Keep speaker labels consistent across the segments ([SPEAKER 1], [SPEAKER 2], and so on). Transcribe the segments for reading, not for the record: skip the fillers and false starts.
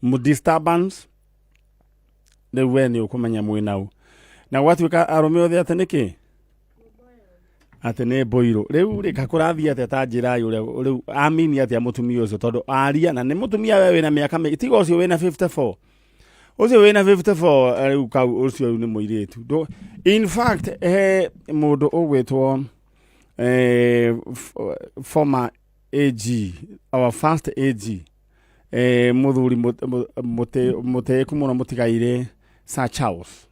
[SPEAKER 1] Disturbance rĩu we nĩ ũkũmenya mwĩnau na gwatuĩka arũme othe atĩ nĩkĩ atĩ nĩ mbũirũ. Rĩu rĩ kakũrathiĩ atĩa? Ta njĩrai ũrĩa rĩu amini atĩa mũtumia ũcio, tondũ aria na nĩ mũtumia we wĩna mĩaka mĩingĩ, tiga ũcio wĩna 54, ũcio wĩna 54 rĩu kau ũcio rĩu nĩ mũirĩtu. In fact, he mũndũ ũgwĩtwo former AG, our first AG, mũthuri mũtĩĩku mũno, mũtigairĩ Sir Charles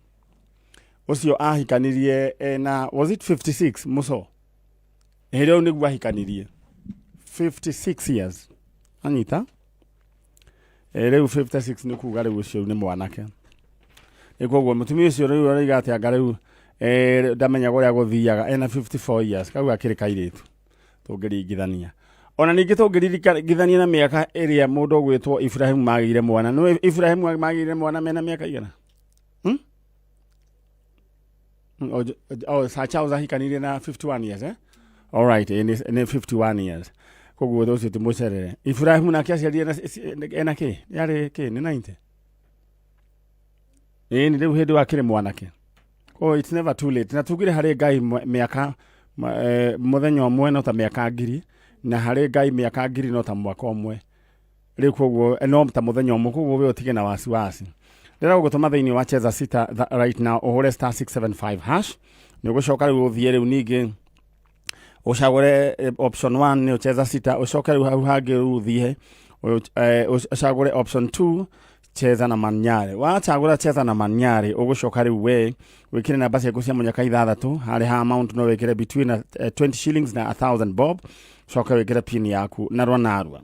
[SPEAKER 1] ũcio ahikanirie na, was it 56 mũco hĩndĩ ĩyo nĩguo ahikanirie 56 years anyita. Rĩu 56 nĩ kuga rĩu ũcio nĩ mwanake. Nĩ koguo mũtumia ũcio rĩu aroiga atĩ anga rĩu ndamenyaga ũrĩa gũthiaga ena 54 years, kau akĩrĩ kairĩtu tũngĩringithania. Ona ningĩ tũngĩringithania na mĩaka ĩrĩa mũndũ ũgwĩtwo Ibrahim magĩire mwana, nĩ Ibrahim magĩire mwana mena mĩaka igana? Hmm? Oh, Sir Charles ahikanirie na 51 years, eh? All right, nĩ 51 years. Koguo ũcio ti mũcerere. Ibrahim nake aciarire ena kĩ? Yarĩ kĩ? Nĩ 90? Ĩĩ, nĩ rĩu hĩndĩ wakĩrĩ mwanake. Oh, it's never too late. Na tugire harĩ Ngai mĩaka mũthenya ũmwe no ta mĩaka 1000, na harĩ Ngai mĩaka 1000 no ta mwaka ũmwe. Rĩu koguo no ta mũthenya ũmwe, koguo we ũtige na wasiwasi. Ndĩrenda gũgũtũma thĩinĩ wa Cheza Sita right now, ũhũre *675#. Nĩ ũgũcoka rĩu ũthiĩ rĩu ningĩ ũcagũre option 1, nĩ Cheza Sita. Ũcoke rĩu hau hangĩ rĩu ũthiĩ ũcagũre option 2, Cheza na Manyare. Wacagũra Cheza na Manyare, ũgũcoka rĩu we wĩkĩre namba ciaku cia mũnyaka ithathatũ. Harĩ ha amount no wĩkĩre between 20 shillings na 1000 bob. Coke wĩkĩre pin yaku narua narua.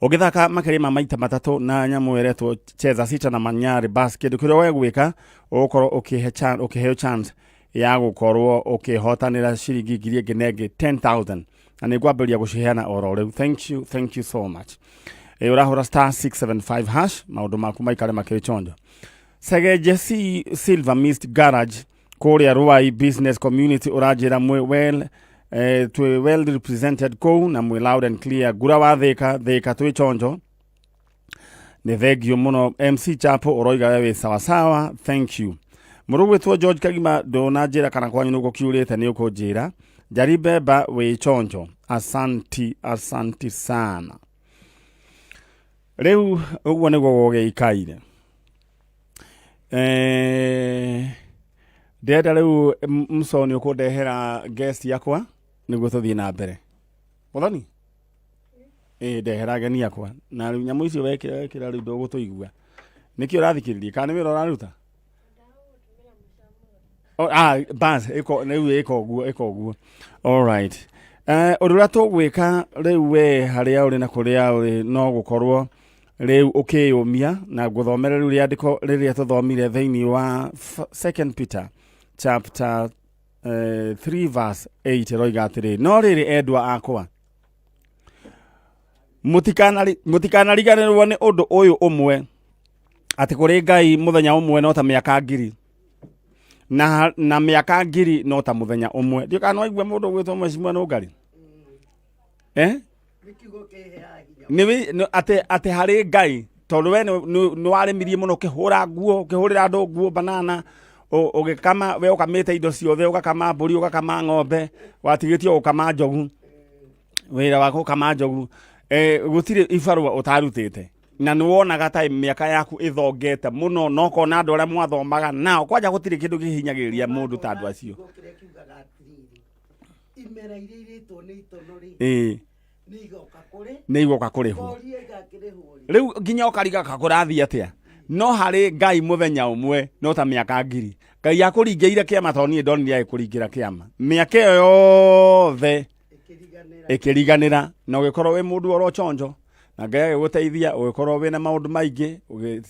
[SPEAKER 1] Ũngĩthaka makĩria ma maita matatũ na nyamũ ĩretwo Cheza Sita na Manyare, bas kĩndũ kĩrĩa we gwĩka ũgũkorwo ũkĩheo chance ya gũkorwo ũkĩhotanĩra ciringi ngiri ĩngĩ na ĩngĩ 10,000, na nĩ ngwambĩrĩria gũciheana oro rĩu. Thank you, thank you so much. Ũrahũra *675#, maũndũ maku maikare makĩrĩ chonjo. Segeje C Silver Mist Garage kũrĩa Ruai Business Community ũranjĩra mwĩ well, twĩ well represented kũu na mwĩ loud and clear. Ngura wa Thĩka, Thĩka twĩ chonjo, nĩ thengio mũno. MC Chapo ũroiga we wĩ sawasawa, thank you. Mũrũgwĩtwo George Kagima, ndũnanjĩra kana kwanyu nĩguo kiurĩte, nĩ ũkũnjĩra. Njari Beba wĩ chonjo, asanti, asanti sana. Rĩu ũguo nĩguo gũgĩikaire. Ndĩrenda rĩu mco nĩ ũkũndehera guest yakwa nĩguo tũthiĩ na mbere. Mũthoni, ĩĩ, ndehera ageni akwa. Na rĩu nyamũ icio wekĩra wekĩra rĩu ndũgũtũigua. Nĩkĩ ũrathikĩrĩria kana nĩ wĩra ũraruta? Oh, ah, bas ĩko rĩu ĩka ũguo, ĩka ũguo. Alright, ũndũ ũrĩa tũgwĩka rĩu, we harĩa ũrĩ na kũrĩa ũrĩ, no gũkorwo rĩu ũkĩyũmia na ngũthomere rĩu rĩandĩko rĩrĩa tũthomire thĩinĩ wa Second Peter chapter 3 verse 8. Ĩroiga atĩrĩ, "No rĩrĩ, endwa akwa, mũtikanariganĩrwo nĩ ũndũ ũyũ ũmwe, atĩ kũrĩ Ngai mũthenya ũmwe no ta mĩaka 1000, na mĩaka 1000 no ta mũthenya ũmwe." Ndiũ kana waigua mũndũ ũgwĩtwo Mheshimiwa Nũngari, eh?
[SPEAKER 2] Nĩ kiugo kĩheaga hinya.
[SPEAKER 1] Nĩ atĩ harĩ Ngai, tondũ we nĩ warĩmirie mũno, ũkĩhũra nguo, ũkĩhũrĩra andũ nguo banana, ũgĩkama, we ũkamĩte indo ciothe, ũgakama mbũri, ũgakama ng'ombe, watigĩtio gũkama njogu, wĩra wa gũkama njogu. Gũtirĩ ibarũa ũtarutĩte, na nĩ wonaga ta mĩaka yaku ĩthongete mũno, no kona andũ arĩa mwathomaga nao kwanja gũtirĩ kĩndũ kĩhinyagĩrĩria mũndũ ta andũ acio.
[SPEAKER 2] Kiugo kĩrĩa kiugaga atĩrĩrĩ, imera iria irĩtwo nĩ itono rĩ, nĩ igoka kũrĩ
[SPEAKER 1] nĩ igoka kũrĩhwo.
[SPEAKER 2] Korie igakĩrĩhwo rĩ?
[SPEAKER 1] Rĩu nginya ũkariga kakũrathiĩ atĩa, no harĩ Ngai mũthenya ũmwe no ta mĩaka 1000. Ngai akũringĩire kĩama, tondũ niĩ ndonire agĩkũringĩra kĩama mĩaka ĩyo yothe
[SPEAKER 2] ĩkĩriganĩra.
[SPEAKER 1] Ĩkĩriganĩra, na ũgĩkorwo wĩ mũndũ oro chonjo, na Ngai agĩgũteithia, ũgĩkorwo wĩna maũndũ maingĩ,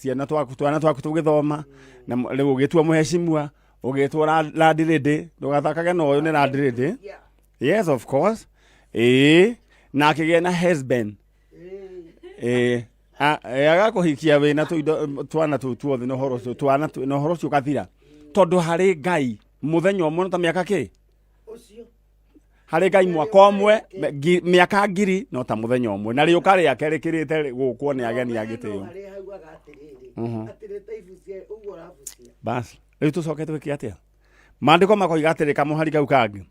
[SPEAKER 1] ciana twaku, twana twaku tũgĩthoma, na rĩu ũgĩtua mũhecimua, ũgĩtwo landlady. Ndũgathakage na ũyũ, nĩ landlady. Yes, of course. Ĩĩ, na akĩgĩa na husband, ĩĩ, agakũhikia wĩna tũindo, twana tũu tuothe, na ũhoro ũcio twana na ũhoro ũcio ũgathira, tondũ harĩ Ngai mũthenya ũmwe no ta mĩaka kĩ?
[SPEAKER 2] Ũcio.
[SPEAKER 1] Harĩ Ngai mwaka ũmwe, mĩaka 1000 no ta mũthenya ũmwe, na rĩũka rĩake rĩkĩrĩte gũkwo nĩ ageni a gĩtĩo.
[SPEAKER 2] Harĩa hau. Augaga atĩrĩrĩ, atĩ nĩ ta ibucia ũguo ũrabucia.
[SPEAKER 1] Basi rĩu tũcoke twĩke atĩa? Maandĩko makoiga atĩrĩ, kamũhari kau kangĩ,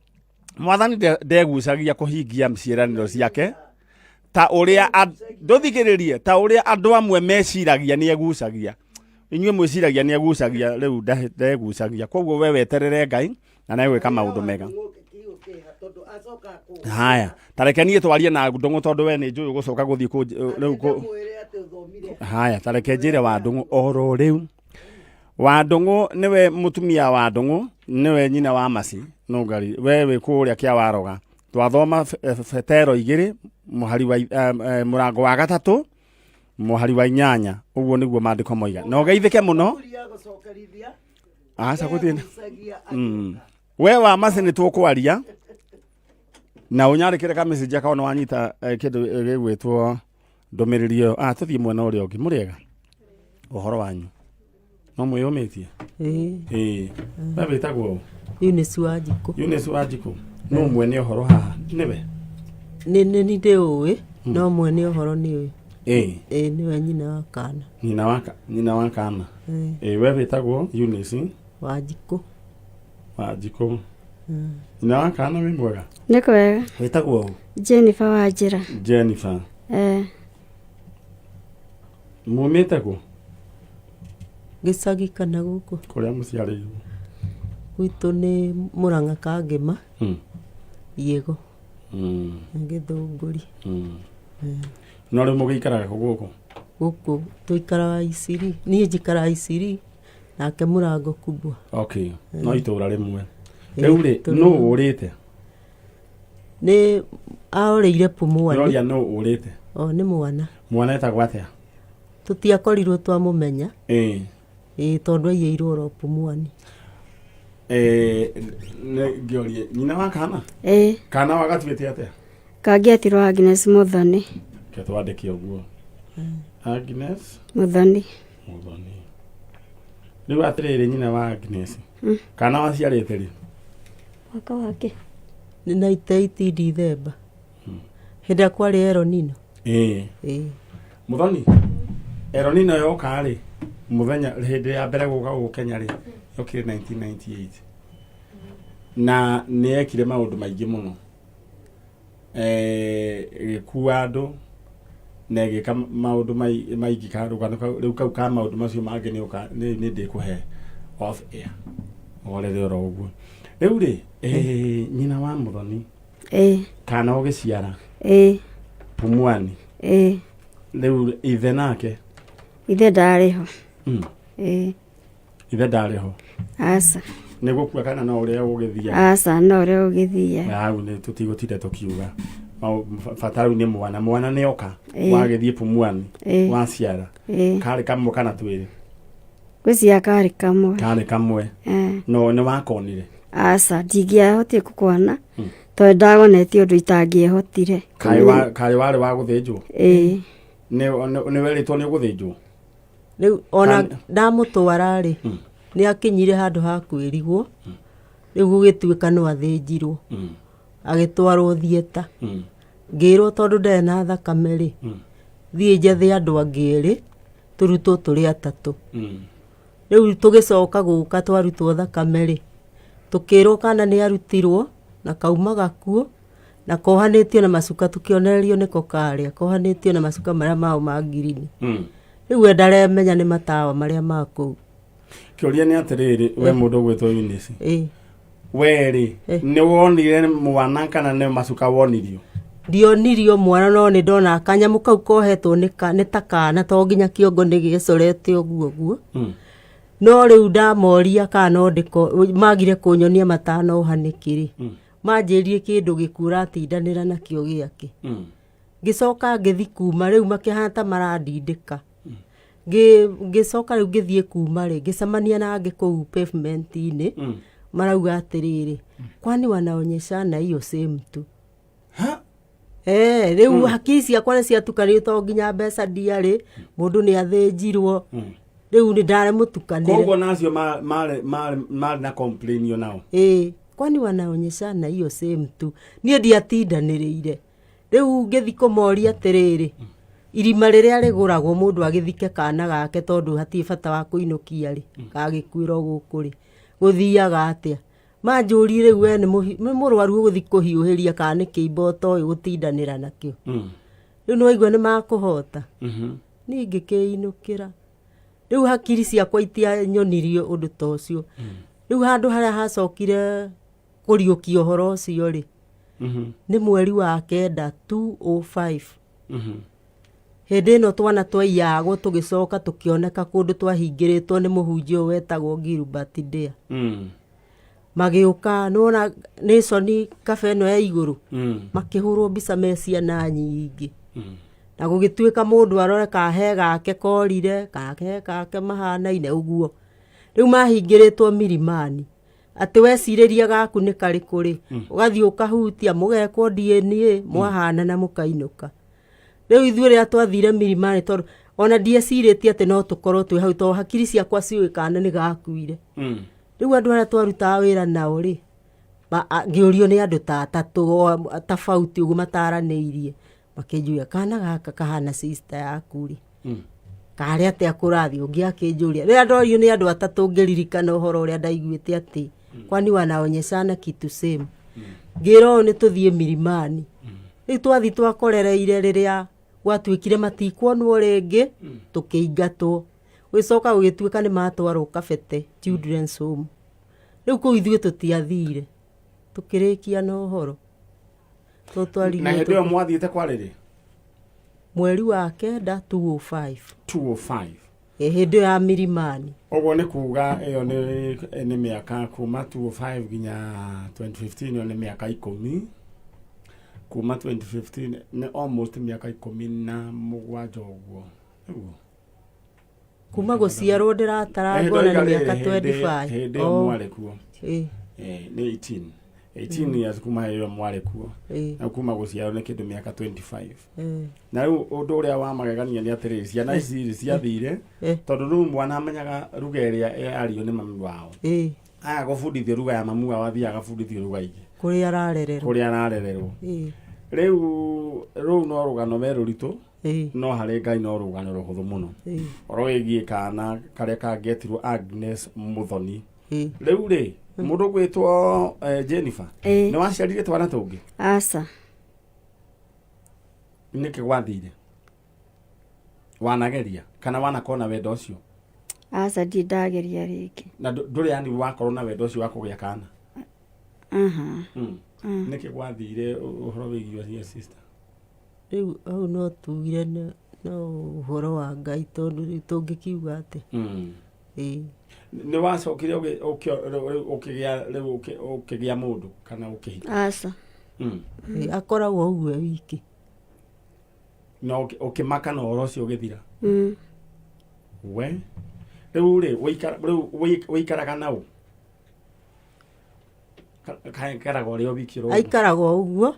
[SPEAKER 1] Mwathani ndegucagia kũhingia ciĩranĩro ciake ta ũrĩa ndũthikĩrĩrie, ta ũrĩa andũ amwe meciragia nĩ egucagia. Inyuĩ mwĩciragia nĩ egucagia, rĩu ndegucagia. Koguo we weterere Ngai na nĩ egwĩka maũndũ mega.
[SPEAKER 2] Kiugo kĩha tondũ acoka kũ
[SPEAKER 1] Haya, ta reke niĩ twarie na Ndũng'ũ, tondũ we nĩ njũĩ ũgũcoka gũthiĩ rĩu
[SPEAKER 2] mwĩre atĩ ũthomire.
[SPEAKER 1] Haya, ta reke njĩre wa Ndũng'ũ oro rĩu. Wa Ndũng'ũ nĩwe mũtumia wa Ndũng'ũ, nĩwe nyina wa Maci Nũngari. We wĩ kũrĩa kĩa Waroga. Twathoma Petero 2 mũhari wa mũrango wa 3 mũhari wa 8, ũguo nĩguo maandĩko moiga. Na ũgeithĩke mũno.
[SPEAKER 2] Thuri ya gũcokerithia.
[SPEAKER 1] Aca gũtirĩ
[SPEAKER 2] Ndegucagia.
[SPEAKER 1] We wa Maci nĩ tũkwaria na ũnyandĩkĩre ka message akao nĩ wanyita kĩndũ gĩgwĩtwo ndũmĩrĩri ĩyo. Ah, tũthiĩ mwena ũrĩa ũngĩ. Mũrĩega, ũhoro wanyu no mwĩyũmĩtie?
[SPEAKER 3] Ĩĩ.
[SPEAKER 1] Ĩĩ, we wĩtagwo ũ?
[SPEAKER 3] Eunice Wanjikũ.
[SPEAKER 1] Eunice Wanjikũ, no mwene ũhoro haha nĩwe?
[SPEAKER 3] Nĩ nĩ ndĩũĩ, no mwene ũhoro nĩ ũyũ.
[SPEAKER 1] Ĩĩ.
[SPEAKER 3] Ĩĩ, nĩwe nyina wa kana.
[SPEAKER 1] Nyina wa kana.
[SPEAKER 3] Ĩĩ.
[SPEAKER 1] Ĩĩ, we wĩtagwo Eunice
[SPEAKER 3] Wanjikũ.
[SPEAKER 1] Wanjikũ, nyina wa kana. Wĩ mwega?
[SPEAKER 4] Nĩ kwega.
[SPEAKER 1] Wĩtagwo ũ?
[SPEAKER 4] Jennifer Wanjĩra.
[SPEAKER 1] Jennifer.
[SPEAKER 4] Eh.
[SPEAKER 1] Mumĩte kũ?
[SPEAKER 3] Gĩcagi kana gũkũ?
[SPEAKER 1] Kũrĩa mũciarĩirwo.
[SPEAKER 3] Gwitũ nĩ Mũrang'a Kangĩma. Iĩgo. Na Gĩthũngũri.
[SPEAKER 1] No rĩu mũgĩikaraga kũ gũkũ?
[SPEAKER 3] Gũkũ tũikaraga Isiri, niĩ njikaraga Isiri, nake Mũrango Kubwa.
[SPEAKER 1] Okay, no itũra rĩmwe.
[SPEAKER 3] Ĩĩ,
[SPEAKER 1] Rĩu rĩ,
[SPEAKER 3] tũrĩ
[SPEAKER 1] nũ
[SPEAKER 3] hamwe.
[SPEAKER 1] ũrĩte?
[SPEAKER 3] Nĩ aorĩire Pumwani.
[SPEAKER 1] Ndĩroria nũ ũrĩte.
[SPEAKER 3] O nĩ mwana.
[SPEAKER 1] Mwana etagwo atĩa?
[SPEAKER 3] Tũtiakorirwo twamũmenya.
[SPEAKER 1] Ĩĩ.
[SPEAKER 3] Ĩĩ, tondũ aiyĩirwo oro Pumwani.
[SPEAKER 1] Nĩ ngĩorie nyina wa kana?
[SPEAKER 4] Ĩĩ.
[SPEAKER 1] Kana wagatuĩte atĩa?
[SPEAKER 4] Kangĩetirwo Agnes Muthoni.
[SPEAKER 1] Ke twandĩke ũguo. Agnes
[SPEAKER 4] Muthoni.
[SPEAKER 1] Muthoni. Rĩu atĩrĩrĩ, nyina wa Agnes. Kana waciarĩte rĩ?
[SPEAKER 4] Mwaka wake.
[SPEAKER 3] Nĩ 98 December. Hĩndĩ ĩrĩa kwarĩ El Nino.
[SPEAKER 1] Ĩĩ.
[SPEAKER 3] Ĩĩ.
[SPEAKER 1] Muthoni, El Nino yoka rĩ, mũthenya hĩndĩ ya mbere gũka gũkũ Kenya rĩ, yokire 1998. Na nĩ yekire maũndũ maingĩ mũno. Ĩgĩkua andũ na ĩgĩka maũndũ maingĩ. Karũgano rĩu kau ka maũndũ macio mangĩ nĩ ũka nĩ ndĩkũhe off air. Ũhorere oro ũguo. Rĩu rĩ, nyina wa Muthoni,
[SPEAKER 4] Ĩĩ.
[SPEAKER 1] kana ũgĩciara
[SPEAKER 4] Ĩĩ.
[SPEAKER 1] Pumwani.
[SPEAKER 4] Ĩĩ.
[SPEAKER 1] Rĩu ithe nake?
[SPEAKER 4] Ithe ndarĩ ho. Ĩĩ.
[SPEAKER 1] Ithe ndarĩ ho?
[SPEAKER 4] Aca.
[SPEAKER 1] Nĩ gũkua kana no ũrĩa ũgĩthiaga?
[SPEAKER 4] Aca, no ũrĩa ũgĩthiaga.
[SPEAKER 1] Hau nĩ tũtigũtinda tũkiuga. Bata rĩu nĩ mwana, mwana nĩ oka.
[SPEAKER 4] Ĩĩ.
[SPEAKER 1] Wagĩthiĩ Pumwani.
[SPEAKER 4] Ĩĩ.
[SPEAKER 1] Waciara.
[SPEAKER 4] Ĩĩ.
[SPEAKER 1] Karĩ kamwe kana twĩrĩ?
[SPEAKER 4] Ngwĩciria karĩ kamwe.
[SPEAKER 1] Karĩ kamwe.
[SPEAKER 4] Eh.
[SPEAKER 1] No nĩ wakonire?
[SPEAKER 4] Aca, ndingĩahotire gũkona tondũ ndagonetie ũndũ itangĩehotire.
[SPEAKER 1] Karĩ warĩ wa gũthĩnjwo?
[SPEAKER 4] Ĩĩ.
[SPEAKER 1] Nĩ werĩtwo nĩ ũgũthĩnjwo?
[SPEAKER 3] Rĩu ona ndamũtwara rĩ, nĩ akinyire handũ ha kwĩrigwo, rĩu gũgĩtuĩka no athĩnjirwo. Agĩtwarwo thieta. Ngĩrwo tondũ ndarĩ na thakame rĩ, thiĩ njethe andũ angĩ erĩ, tũrutwo tũrĩ atatũ. Rĩu tũgĩcoka gũka twarutwo thakame rĩ, tũkĩrwo kana nĩ arutirwo na kauma gakuo na kohanĩtio na macuka, tũkĩonererio nĩko karĩa kohanĩtio na macuka marĩa mao ma ngirini. Rĩu we ndaremenya nĩ matawa marĩa ma kũu.
[SPEAKER 1] Kĩũria nĩ atĩrĩrĩ, we mũndũ ũgwĩtwo Eunice,
[SPEAKER 3] Ĩĩ.
[SPEAKER 1] we rĩ, nĩ wonire mwana kana nĩ macuka wonirio?
[SPEAKER 3] Ndionirio mwana, no nĩ ndona kanyamũ kau kohetwo nĩ ta kana, to nginya kĩongo nĩ gĩecorete ũguo ũguo. No rĩu ndamoria kana no ndĩko, magire kũnyonia matanoha nĩkĩ rĩ, manjĩrire kĩndũ gĩkuũ ũratindanĩra nakĩo gĩake. Ngĩcoka ngĩthi kuma, rĩu makĩhana ta marandindĩka. Ngĩcoka rĩu ngĩthiĩ kuma rĩ, ngĩcemania na angĩ kũu pavement-inĩ, marauga atĩrĩrĩ, kwani wanaonyeshana hiyo same tu.
[SPEAKER 1] Ha?
[SPEAKER 3] Rĩu hakiri ciakwa nĩ ciatukanire, to nginya mbeca ndiarĩ, mũndũ nĩ athĩnjirwo, rĩu nĩ ndarĩ mũtukanĩre.
[SPEAKER 1] Koguo nacio marĩ na complain nao.
[SPEAKER 3] Ĩĩ, kwani wanaonyeshana hiyo same tu. Niĩ ndiatindanĩrĩire. Rĩu ngĩthi kũmoria atĩrĩrĩ, Irima rĩrĩa rĩgũragwo mũndũ agĩthike kana gake tondũ hatirĩ bata wa kũinũkia rĩ, gagĩkuĩra o gũkũ rĩ, gũthiaga atĩa? Manjũrie rĩu we nĩ nĩ mũrwaru ũgũthiĩ kũhiũhĩria kana nĩ kĩimba ũtoĩ gũtindanĩra nakĩo. Rĩu nĩ waigua nĩ makũhota. Niĩ ngĩkĩinũkĩra. Rĩu hakiri ciakwa itianyonirie ũndũ ta ũcio. Rĩu handũ harĩa hacokire kũriũkia ũhoro ũcio rĩ, nĩ mweri wa kenda 205. Hĩndĩ ĩno twana twaiyagwo tũgĩcoka tũkĩoneka kũndũ twahingĩrĩtwo nĩ mũhunjia ũyũ wetagwo Gilbert Deya. Magĩũka nĩwona Nation cafe ĩno ya igũrũ, makĩhũrwo mbica me ciana nyingĩ. Na gũgĩtuĩka mũndũ arore kana he gake korire, kana he gake mahanaine ũguo. Rĩu mahingĩrĩtwo Milimani. Atĩ wecirĩria gaku nĩ karĩkũ rĩ, ũgathiĩ ũkahutia mũgekwo DNA, mwahanana mũkainũka. Rĩu ithuĩ rĩrĩa twathire Milimani tondũ ona ndiecirĩtie atĩ no tũkorwo twĩ hau tondũ hakiri ciakwa ciũĩ kana nĩ gakuire. Rĩu andũ arĩa twarutaga wĩra nao rĩ, ngĩũrio nĩ andũ ta atatũ tofauti ũguo mataranĩirie, makĩnjũria kana gaka kahana sister yaku rĩ, karĩ atĩa kũrathiĩ? Ũngĩ akĩnjũria. Rĩrĩa ndorio nĩ andũ atatũ ngĩririkana ũhoro ũrĩa ndaiguĩte atĩ kwani wanaonyeshana kitu same. Ngĩra ũyũ nĩ tũthiĩ Milimani. Rĩu twathiĩ twakorereire rĩrĩa gwatuĩkire matikuonwo rĩngĩ, tũkĩingatwo. Gũgĩcoka gũgĩtuĩka nĩ matwarwo Kabete Children's Home. Rĩu kũu ithuĩ tũtiathire, tũkĩrĩkia na ũhoro. Tondũ twarigwo
[SPEAKER 1] Na hĩndĩ ĩyo mwathiĩte kwarĩ rĩ?
[SPEAKER 3] Mweri wa kenda 205.
[SPEAKER 1] 205.
[SPEAKER 3] Ĩ, hĩndĩ ĩyo ya Milimani.
[SPEAKER 1] Ũguo nĩ kuga ĩyo nĩ mĩaka kuma 205 nginya 2015, ĩyo nĩ mĩaka 10. Kuma 2015 nĩ almost mĩaka 17 ũguo. Nĩguo?
[SPEAKER 3] Kuma gũciarwo ndĩratara ngona nĩ mĩaka 25.
[SPEAKER 1] Hĩndĩ ĩyo mwarĩ kuo. Nĩ 18. 18 years kuma hĩndĩ ĩyo mwarĩ kuo. Na kuma gũciarwo nĩ kĩndũ mĩaka 25. Na rĩu ũndũ ũrĩa wa magegania nĩ atĩrĩrĩ, ciana ici rĩ ciathire tondũ rĩu mwana amenyaga ruga ĩrĩa yario nĩ mami wao. Aya gũbundithio ruga ya mamu wao athiaga agabundithio ruga ingĩ.
[SPEAKER 3] Kũrĩa ararererwo.
[SPEAKER 1] Kũrĩa ararererwo. Rĩu rũu no rũgano me rũritũ. No harĩ Ngai no rũgano rũhũthũ mũno. Ũhoro wĩgiĩ kana karĩa kangĩetirwo Agnes Muthoni. Rĩu rĩ, mũndũ ũgwĩtwo Jennifer, nĩ waciarire twana tũngĩ?
[SPEAKER 4] Aca.
[SPEAKER 1] Nĩkĩ gwathire? Wanageria kana wanakorwo na wendo ũcio?
[SPEAKER 4] Aca, ndirĩ ndageria rĩngĩ.
[SPEAKER 1] Na ndũrĩ yani wakorwo na wendo ũcio wa kũgĩa kana?
[SPEAKER 4] Aha.
[SPEAKER 1] Nĩkĩ gwathire ũhoro wĩgiĩ your sister?
[SPEAKER 3] Rĩu hau no tugire no ũhoro wa Ngai tondũ rĩu tũngĩkiuga atĩa? Ĩĩ.
[SPEAKER 1] Nĩ wacokire ũkĩgĩa rĩu ũkĩgĩa mũndũ kana ũkĩhika?
[SPEAKER 4] Aca.
[SPEAKER 3] Ĩĩ, akoragwo ũguo e wiki.
[SPEAKER 1] Na ũkĩmaka na ũhoro ũcio ũgĩthira? We rĩu rĩ, rĩu ũikaraga na ũ? Aikaraga ũrĩa wiki ũrĩa ũguo?
[SPEAKER 3] Aikaraga o ũguo.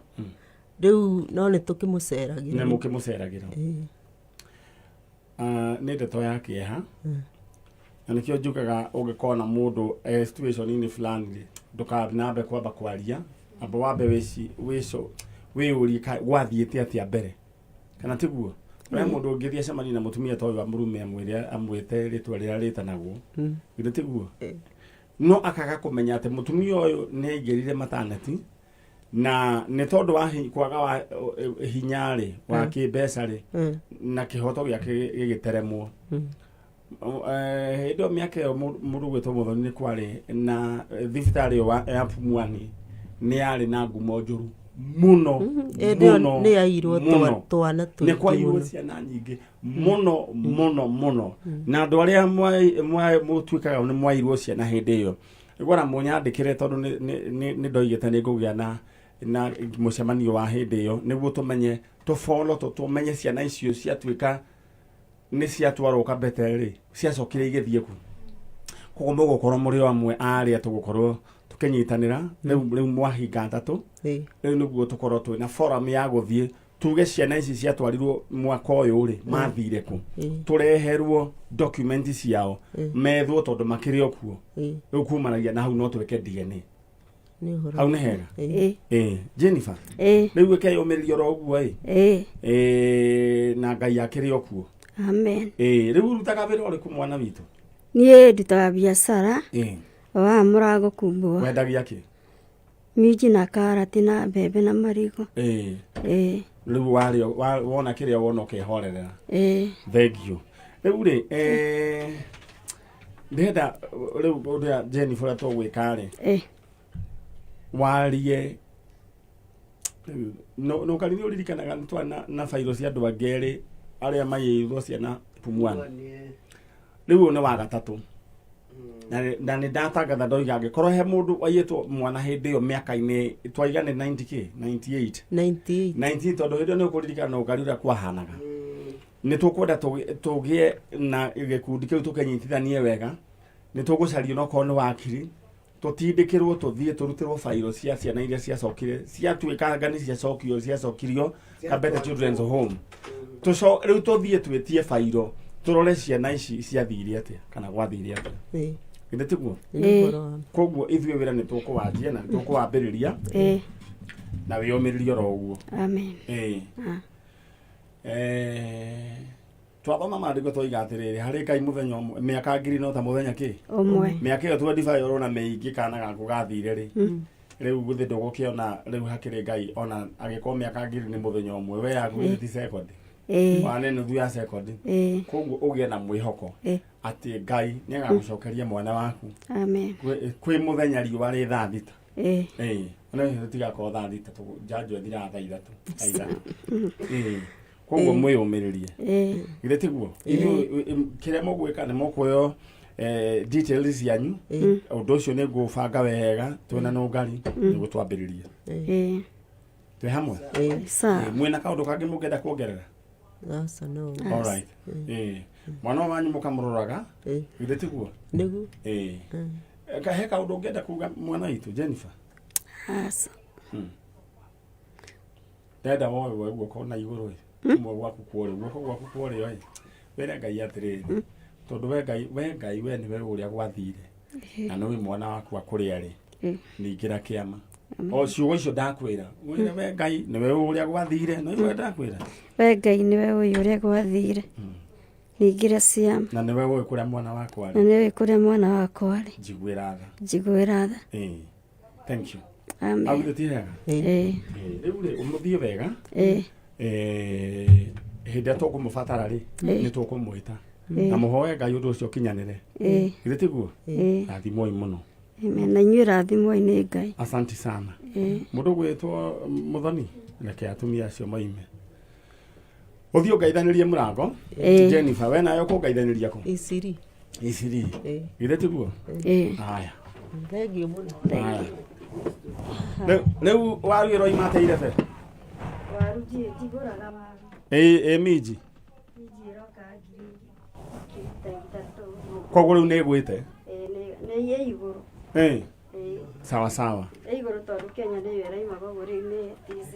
[SPEAKER 3] Rĩu no nĩ tũkĩmũceragĩra.
[SPEAKER 1] Nĩ mũkĩmũceragĩra.
[SPEAKER 3] Ĩĩ.
[SPEAKER 1] Nĩ ndeto ya kĩeha. Na nĩkĩo njugaga ũngĩkorwo na mũndũ situation-inĩ fulani rĩ, ndũkanambe kwamba kwaria, amba wambe wĩyũrie gwathiĩte atĩa mbere. Kana tiguo? We mũndũ ũngĩthiĩ acemanie na mũtumia ta ũyũ wa mũrume amwĩre amwĩte rĩtwa rĩrĩa rĩtanagwo. Githĩ tiguo? No akaga kũmenya atĩ mũtumia ũyũ nĩ aingĩrire maternity na nĩ tondũ wa kwaga wa hinya rĩ wa kĩmbeca rĩ na kĩhoto gĩake gĩgĩteremwo. Hĩndĩ ĩyo mĩaka ĩyo mũndũ gwĩtwo Muthoni nĩ kwarĩ na thibitarĩ ĩyo ya Pumwani nĩ yarĩ na ngumo njũru mũno.
[SPEAKER 3] Hĩndĩ ĩyo
[SPEAKER 1] Mũno,
[SPEAKER 3] nĩ yairwo
[SPEAKER 1] mũno.
[SPEAKER 3] twana
[SPEAKER 1] nĩ
[SPEAKER 3] tũingĩ
[SPEAKER 1] kwairwo
[SPEAKER 3] mũno.
[SPEAKER 1] ciana nyingĩ mũno mũno mũno, na andũ arĩa mũtuĩkaga nĩ mwairwo ciana hĩndĩ ĩyo ngwara mũnyandĩkĩre, tondũ nĩ ndoigĩte nĩ ngũgĩa na mũcemanio wa hĩndĩ ĩyo nĩguo tũmenye tũbolo tũmenye ciana icio ciatuĩka nĩ ciatwarwo Kabete rĩ, ciacokire igĩthiĩ ku. Koguo mũgũkorwo mũrĩ o amwe a arĩa tũgũkorwo tũkĩnyitanĩra rĩu mwahinga atatũ. Rĩu nĩguo tũkorwo twĩna forum ya gũthiĩ tuge ciana ici ciatwarirwo mwaka ũyũ rĩ, mathire kũ, tũreherwo document ciao methwo tondũ makĩrĩ o kuo. Rĩu kumanagia na hau no twĩke DNA.
[SPEAKER 3] Nĩ ũhoro.
[SPEAKER 1] Hau nĩ hega.
[SPEAKER 3] Ĩĩ.
[SPEAKER 1] Ĩĩ, Jennifer.
[SPEAKER 4] Ĩĩ.
[SPEAKER 1] Rĩu ĩkeyũmĩrĩria oro ũguo ĩ.
[SPEAKER 4] Ĩĩ.
[SPEAKER 1] Ĩĩ, na Ngai akĩrĩ o kuo.
[SPEAKER 4] Amen.
[SPEAKER 1] Ĩĩ, rĩu ũrutaga wĩra ũrĩkũ mwana witũ?
[SPEAKER 4] Niĩ ndutaga biacara
[SPEAKER 1] Ĩĩ.
[SPEAKER 4] wa mũrango kumbũa.
[SPEAKER 1] Wendagia kĩ?
[SPEAKER 4] Minji na karati na mbembe na marigũ.
[SPEAKER 1] Ĩĩ.
[SPEAKER 4] Ĩĩ.
[SPEAKER 1] Rĩu warĩa wona kĩrĩa wona ũkehorerera.
[SPEAKER 4] Ĩĩ.
[SPEAKER 1] Thank you. Rĩu rĩ, ndĩrenda rĩu ũrĩa Jennifer ũrĩa tũgwĩka rĩ.
[SPEAKER 4] Ĩĩ.
[SPEAKER 1] Warie no no kari nĩ ũririkanaga nĩ twarĩ na bairo cia andũ angĩ erĩ arĩa maiyĩirwo ciana Pumwani. Rĩu ũyũ nĩ wa gatatũ. Na nĩ ndatangatha ndoiga angĩkorwo he mũndũ waiyĩtwo mwana hĩndĩ ĩyo mĩaka-inĩ twaiga nĩ 90 kĩ 98.
[SPEAKER 3] 98.
[SPEAKER 1] 98 tondũ hĩndĩ ĩyo nĩ ũkũririkana no ũkari ũrĩa kwahanaga. Nĩ tũkwenda tũgĩe na gĩkundi kĩu tũkĩnyitithanie wega. Nĩ tũgũcaria onokorwo nĩ wakiri tũtindĩkĩrwo tũthiĩ tũrutĩrwo bairo cia ciana iria ciacokire ciatuĩkanga nĩ ciacokio ciacokirio Kabete Children's Home. Tũco rĩu tũthiĩ twĩtie bairo tũrore ciana ici ciathire atĩa kana gwathire atĩa.
[SPEAKER 3] Ĩĩ.
[SPEAKER 1] Githĩ tiguo?
[SPEAKER 3] Nĩ
[SPEAKER 4] Ĩĩ.
[SPEAKER 3] ũhoro wa ma.
[SPEAKER 1] Koguo ithuĩ wĩra nĩ tũkũwanjia na nĩ tũkũwambĩrĩria
[SPEAKER 4] Ĩĩ.
[SPEAKER 1] na wĩyũmĩrĩrie oro ũguo.
[SPEAKER 4] Amen.
[SPEAKER 1] Ĩĩ.
[SPEAKER 4] Ah.
[SPEAKER 1] Twathoma maandĩko twoiga atĩrĩrĩ, harĩ Ngai mũthenya ũmwe mĩaka ngiri no ta mũthenya kĩ?
[SPEAKER 4] Ũmwe.
[SPEAKER 1] Mĩaka ĩyo 25 ũrona mĩingĩ kana gaku gathire rĩ. Rĩu gũthĩ ndũgũkĩona rĩu hakĩrĩ Ngai ona angĩkorwo mĩaka ngiri nĩ mũthenya ũmwe we yaku githĩ ti second.
[SPEAKER 4] Ĩĩ.
[SPEAKER 1] Ona nĩ nuthu ya second.
[SPEAKER 4] Ĩĩ.
[SPEAKER 1] Koguo ũgĩe na mwĩhoko
[SPEAKER 4] Ĩĩ.
[SPEAKER 1] atĩ Ngai nĩ agagũcokeria mwana waku.
[SPEAKER 4] Amen.
[SPEAKER 1] Kwĩ mũthenya riũa rĩ thaa thita.
[SPEAKER 4] Ĩĩ.
[SPEAKER 1] Ĩĩ. Ona hihi tũtigakorwo thaa thita njanjo ĩthiraga thaa ithatũ. Thaa ithano. Ĩĩ. Koguo mwĩyũmĩrĩrie.
[SPEAKER 4] Ĩĩ.
[SPEAKER 1] Githĩ tiguo? Ithuĩ kĩrĩa mũgwĩka nĩ mũkuoyo details cianyu. Ũndũ ũcio nĩ ngũbanga wega twĩna nũngari nĩguo twambĩrĩrie.
[SPEAKER 4] Ĩĩ.
[SPEAKER 1] Twĩ hamwe?
[SPEAKER 3] Ĩĩ.
[SPEAKER 4] Sawa.
[SPEAKER 1] Ĩĩ, mwĩna kaũndũ kangĩ mũngĩenda kuongerera?
[SPEAKER 3] Aca no.
[SPEAKER 1] All right. Ĩĩ. Mwana ũyũ wanyu mũkamũroraga.
[SPEAKER 3] Ĩĩ.
[SPEAKER 1] Githĩ tiguo?
[SPEAKER 3] Nĩguo.
[SPEAKER 1] Ĩĩ. He kaũndũ ũngĩenda kuga mwana witũ Jennifer?
[SPEAKER 4] Aca.
[SPEAKER 1] Ndenda woe woe guoko na igũrũ ĩ. Kumwe gwaku kwa ũrĩo, guoko gwaku kwa ũrĩo ĩ. Wĩre Ngai atĩrĩrĩ, tondũ we Ngai, we Ngai we nĩwe ũrĩa gwathire. Na nĩũĩ mwana waku akũrĩa rĩ. Ningĩra kĩama. O ciugo icio ndakwĩra. Wĩre we Ngai nĩwe ũrĩa gwathire, no iwe ndakwĩra.
[SPEAKER 4] We Ngai nĩwe ũĩ ũrĩa gwathire. Ningĩra ciama.
[SPEAKER 1] Na nĩwe ũĩ kũrĩa mwana wakwa
[SPEAKER 4] Na
[SPEAKER 1] arĩ.
[SPEAKER 4] nĩwe kũrĩa mwana wakwa arĩ.
[SPEAKER 1] Njiguĩra tha.
[SPEAKER 4] Njiguĩra tha.
[SPEAKER 1] Ĩĩ. Thank you.
[SPEAKER 4] Amen.
[SPEAKER 1] Au githĩ ti hega?
[SPEAKER 4] Ĩĩ.
[SPEAKER 1] Ĩĩ, rĩu rĩ ũmũthiĩ wega.
[SPEAKER 4] Ĩĩ.
[SPEAKER 1] Hĩndĩ ĩrĩa tũkũmũbatara rĩ, nĩ tũkũmwĩta. Na mũhoe Ngai ũndũ ũcio ũkinyanĩre.
[SPEAKER 4] Ĩĩ.
[SPEAKER 1] Githĩ tiguo?
[SPEAKER 4] Ĩĩ.
[SPEAKER 1] Rathimwoi mũno.
[SPEAKER 4] Amen. Na inyuĩ rathimwoi nĩ Ngai.
[SPEAKER 1] Asante sana.
[SPEAKER 4] Ĩĩ.
[SPEAKER 1] Mũndũ ũgwĩtwo Mũthoni, reke atumia acio moime. Ũthiĩ ũngaithanĩrie mũrango.
[SPEAKER 4] Ĩĩ.
[SPEAKER 1] Jennifer, we nawe ũkũngaithanĩria kũ?
[SPEAKER 3] Isiri.
[SPEAKER 1] Isiri.
[SPEAKER 3] Ĩĩ.
[SPEAKER 1] Githĩ tiguo?
[SPEAKER 4] Ĩĩ.
[SPEAKER 1] Haya.
[SPEAKER 3] Thengiũ mũno.
[SPEAKER 1] Haya. Rĩu waru ĩroima atĩa irebe?
[SPEAKER 4] Waru ndigũraga waru.
[SPEAKER 1] Ĩĩ, ĩ minji.
[SPEAKER 4] Minji ĩroka ngiri ta ithatũ.
[SPEAKER 1] Koguo rĩu nĩ ĩgwĩte?
[SPEAKER 4] Ĩĩ, nĩ ĩ igũrũ.
[SPEAKER 1] Ĩĩ.
[SPEAKER 4] Ĩĩ.
[SPEAKER 1] Sawa sawa.
[SPEAKER 4] Ĩ igũrũ tondũ Kenya nĩyo ĩraima koguo rĩu nĩ TZ.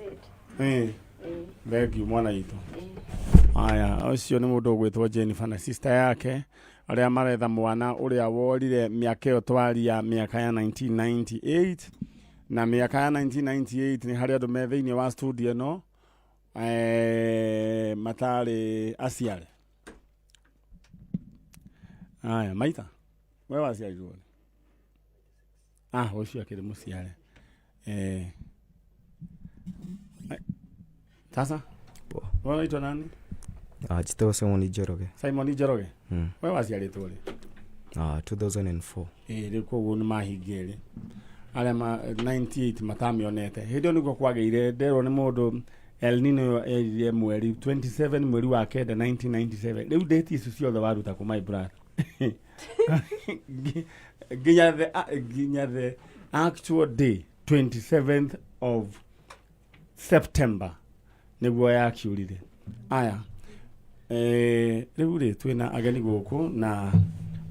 [SPEAKER 1] Ĩĩ.
[SPEAKER 4] Ĩĩ.
[SPEAKER 1] Thank you mwana witũ. Aya, ũcio nĩ mũndũ ũgwĩtwo Jennifer na sister yake arĩa maretha mwana ũrĩa worire mĩaka ĩyo twaria mĩaka ya 1998 na mĩaka ya 1998 nĩ harĩ andũ me thĩinĩ wa studio ĩno matarĩ aciare. Aya, maita we waciarirwo rĩ? Ah, ũcio akĩrĩ mũciare. Sasa?
[SPEAKER 5] Poa.
[SPEAKER 1] Wewe unaitwa nani?
[SPEAKER 5] Njĩtagwo Simon Njoroge.
[SPEAKER 1] Simon Njoroge? We waciarĩtwo rĩ?
[SPEAKER 5] 2004.
[SPEAKER 1] Ĩĩ, rĩu koguo nĩ mahingia rĩ. Arĩa ma 98 matamĩonete. Hĩndĩ ĩyo nĩguo kwagĩire nderwo nĩ mũndũ El Nino ĩyo erire mweri 27 mweri wa kenda 1997. Rĩu date icio ciothe waruta kũ my brother. Nginya the actual day 27th of September nĩguo yakiurire. Aya, rĩu rĩ twĩna ageni gũkũ na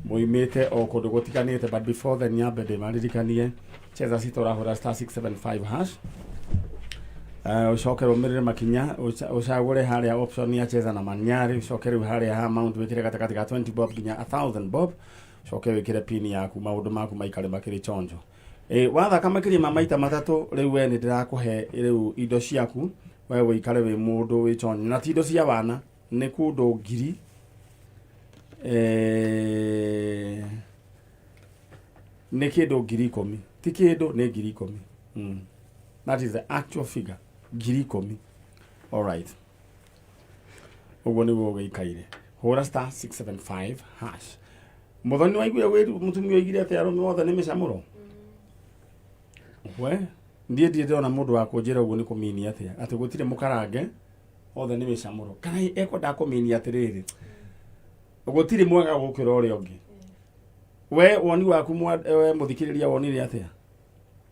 [SPEAKER 1] moimĩte o kũndũ gũtiganĩte, but before then nyambe ndĩmaririkanie cheza sita ũrahũra star 675 hash. Ũcoke rũmĩrĩre makinya, ũcagũre harĩa option ya cheza na manyarĩ, ũcoke rĩu harĩa ha amount wĩkĩre gatagatĩ ga 20 bob nginya 1000 bob, ũcoke wĩkĩre pin yaku, maũndũ maku maikare makĩrĩ chonjo. Ĩ, wathaka makĩria ma maita matatũ rĩu we nĩ ndĩrakũhe rĩu indo ciaku we wĩikare wĩ mũndũ wĩ chonyo na ti indo cia wana nĩ kũndũ ngiri eh, nĩ kĩndũ 10,000 ti kĩndũ nĩ 10,000 That is the actual figure 10,000. All right, ũguo nĩguo gũikaire. Hũra star 675 hash. Mũthoni waiguire wĩru mũtumia oigire atĩ arũme othe nĩ mĩcamũro. We ndiĩ ndirĩ ndĩrona mũndũ wa kũnjĩra ũguo nĩ kũmini atĩa atĩ gũtirĩ mũkarange othe nĩ mĩcamũro kana ekwendaga kũmini atĩrĩrĩ gũtirĩ mwega gũkĩra ũrĩa ũngĩ. We woni waku we mũthikĩrĩria wonire atĩa?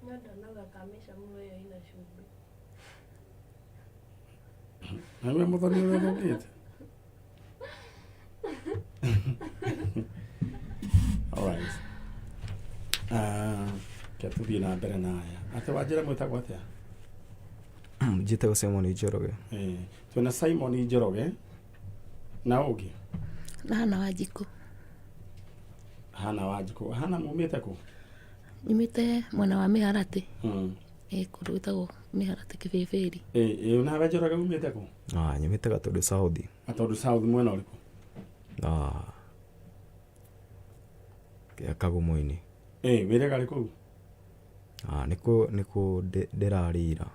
[SPEAKER 6] No ndonaga ka mĩcamũro ĩyo ĩna cumbĩ.
[SPEAKER 1] Nawe mũthoni ũrĩa ũthũkĩte. Alright. Ah, ke tũthiĩ na mbere na aya. Atĩ wanjĩra mwĩtagwo atĩa?
[SPEAKER 5] Njĩtagwo Simon Njoroge.
[SPEAKER 1] Eh, twĩna Simon Njoroge na ũngĩ
[SPEAKER 6] Na Hana Wanjikũ.
[SPEAKER 1] Hana Wanjikũ. Hana mumĩte kũ?
[SPEAKER 6] Nyumĩte mwena wa Mĩharatĩ. Ĩ kũndũ gwĩtagwo Mĩharatĩ Kĩbĩbĩri.
[SPEAKER 1] Ĩ, ĩ nawe Njoroge umĩte kũ?
[SPEAKER 5] Ah, nyumĩte Gatũndũ South.
[SPEAKER 1] Gatũndũ South mwena ũrĩkũ?
[SPEAKER 5] Ah, Kagumo-inĩ.
[SPEAKER 1] Ĩ, wĩra garĩ kũu?
[SPEAKER 5] Ah, nĩkuo nĩkuo ndĩrarĩra.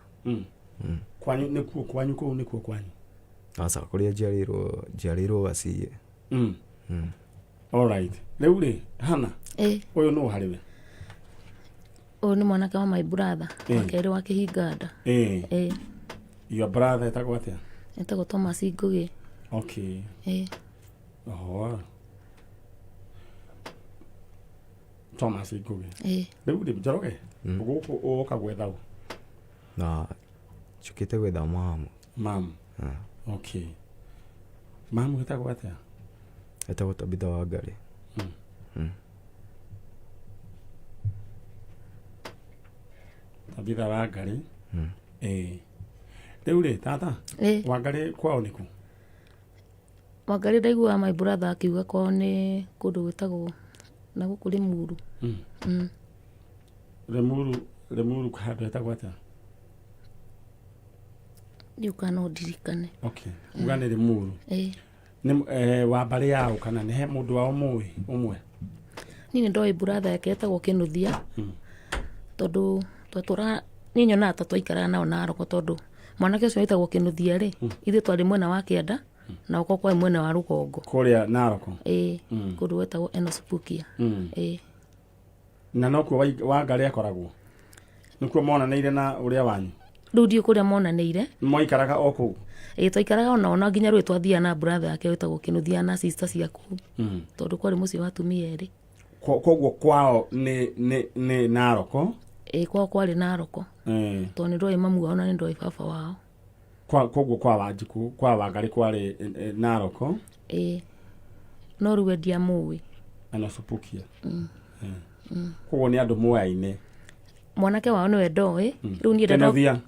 [SPEAKER 1] Kwanyu nĩkuo kwanyu kũu nĩkuo kwanyu?
[SPEAKER 5] Aca, kũrĩa njiarĩirwo njiarĩirwo Gaciĩ.
[SPEAKER 1] All right. Rĩu rĩ, Hana,
[SPEAKER 6] Ĩ
[SPEAKER 1] ũyũ nũ harĩ we?
[SPEAKER 6] Ũyũ nĩ mwanake wa my brother.
[SPEAKER 1] Ĩ.
[SPEAKER 6] Wa kerĩ wa kĩhinganda.
[SPEAKER 1] Ĩ.
[SPEAKER 6] Ĩ.
[SPEAKER 1] Your brother etagwo atĩa?
[SPEAKER 6] Etagwo Thomas Ngũgĩ.
[SPEAKER 1] Okay.
[SPEAKER 6] Ĩ.
[SPEAKER 1] Oho. Thomas Ngũgĩ.
[SPEAKER 6] Ĩ.
[SPEAKER 1] Rĩu rĩ, Njoroge, gũkũ ũgoka gwetha ũ?
[SPEAKER 5] Na njũkĩte gwetha mamu.
[SPEAKER 1] Mamu. Okay. Mamu etagwo atĩa?
[SPEAKER 5] Etagwo Tabitha Wangari.
[SPEAKER 1] Tabitha Wangari. Ĩ. Rĩu rĩ, tata,
[SPEAKER 6] Ĩ.
[SPEAKER 1] Wangari kwao nĩ kũ?
[SPEAKER 6] Wangari ndaiguaga my brother akiuga kwao nĩ kũndũ gwĩtagwo na gũkũ Limuru.
[SPEAKER 1] Limuru, Limuru handũ hetagwo atĩa?
[SPEAKER 6] Ndiũĩ kana no ndirikane.
[SPEAKER 1] Okay. Uga nĩ Limuru.
[SPEAKER 6] Ĩ.
[SPEAKER 1] Nĩ wa mbarĩ yao kana nĩ he mũndũ wao mũĩ ũmwe?
[SPEAKER 6] Niĩ nĩ ndoĩ brother yake etagwo Kĩnuthia. Tondũ twatũraga niĩ nyonaga ta twaikaraga nao Narok tondũ mwanake ũcio wĩtagwo Kĩnuthia rĩ, ithuĩ twarĩ mwena wa kĩanda na ũko kwarĩ mwena wa rũgongo.
[SPEAKER 1] Kũrĩa Narok?
[SPEAKER 6] Ĩ, kũndũ gwetagwo Enosipukia. Ĩ.
[SPEAKER 1] Na nokuo Wangari akoragwo? Nĩkuo monanĩire na ũrĩa wanyu?
[SPEAKER 6] Rĩu ndiũĩ kũrĩa monanĩire.
[SPEAKER 1] Mwaikaraga o kũu?
[SPEAKER 6] Ĩ, twaikaraga onao na nginya rũĩ twathiaga na brother yake wĩtagwo Kĩnuthia na sister cia kũu. Tondũ kwarĩ mũciĩ wa atumia erĩ.
[SPEAKER 1] Koguo kwao nĩ nĩ nĩ Narok?
[SPEAKER 6] Ĩ, kwao kwarĩ Narok. Tondũ nĩ ndoĩ mamu wao na nĩ ndoĩ baba wao.
[SPEAKER 1] Kwa koguo kwa Wanjikũ kwa Wangari kwarĩ Narok?
[SPEAKER 6] Ĩ. No rĩu we ndiamũĩ.
[SPEAKER 1] Anasupukia. Koguo nĩ andũ moyaine.
[SPEAKER 6] Mwanake wao nĩwe ndoĩ. Rĩu niĩ ndendo.
[SPEAKER 1] Kĩnuthia.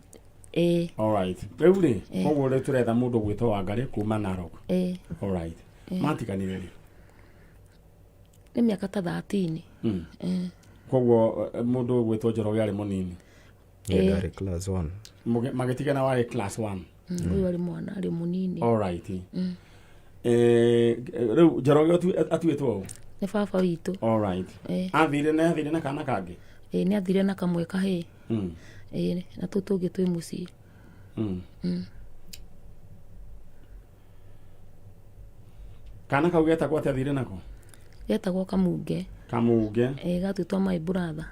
[SPEAKER 6] Ĩ.
[SPEAKER 1] All right. Rĩu rĩ, koguo rĩu tũretha mũndũ gwĩtwo Wangari kuma Narok.
[SPEAKER 6] Ĩ.
[SPEAKER 1] All right. Matiganire rĩ?
[SPEAKER 6] Nĩ mĩaka ta 13.
[SPEAKER 1] Koguo mũndũ ũgwĩtwo Njoroge arĩ mũnini.
[SPEAKER 5] Niĩ ndarĩ class 1.
[SPEAKER 1] Magĩtigana warĩ class 1.
[SPEAKER 6] Ũyũ arĩ mwana arĩ mũnini.
[SPEAKER 1] All right. Rĩu Njoroge atuĩtwo ũ?
[SPEAKER 6] Nĩ baba witũ.
[SPEAKER 1] All right. Athire na athire na kana kangĩ?
[SPEAKER 6] Ĩ, nĩ athire na kamwe kahĩĩ. Ĩ, na tũu tũngĩ twĩ mũciĩ.
[SPEAKER 1] Kana kau getagwo atĩa athire nako?
[SPEAKER 6] Getagwo Kamunge.
[SPEAKER 1] Kamunge.
[SPEAKER 6] Ĩ, gatuĩtwo my brother.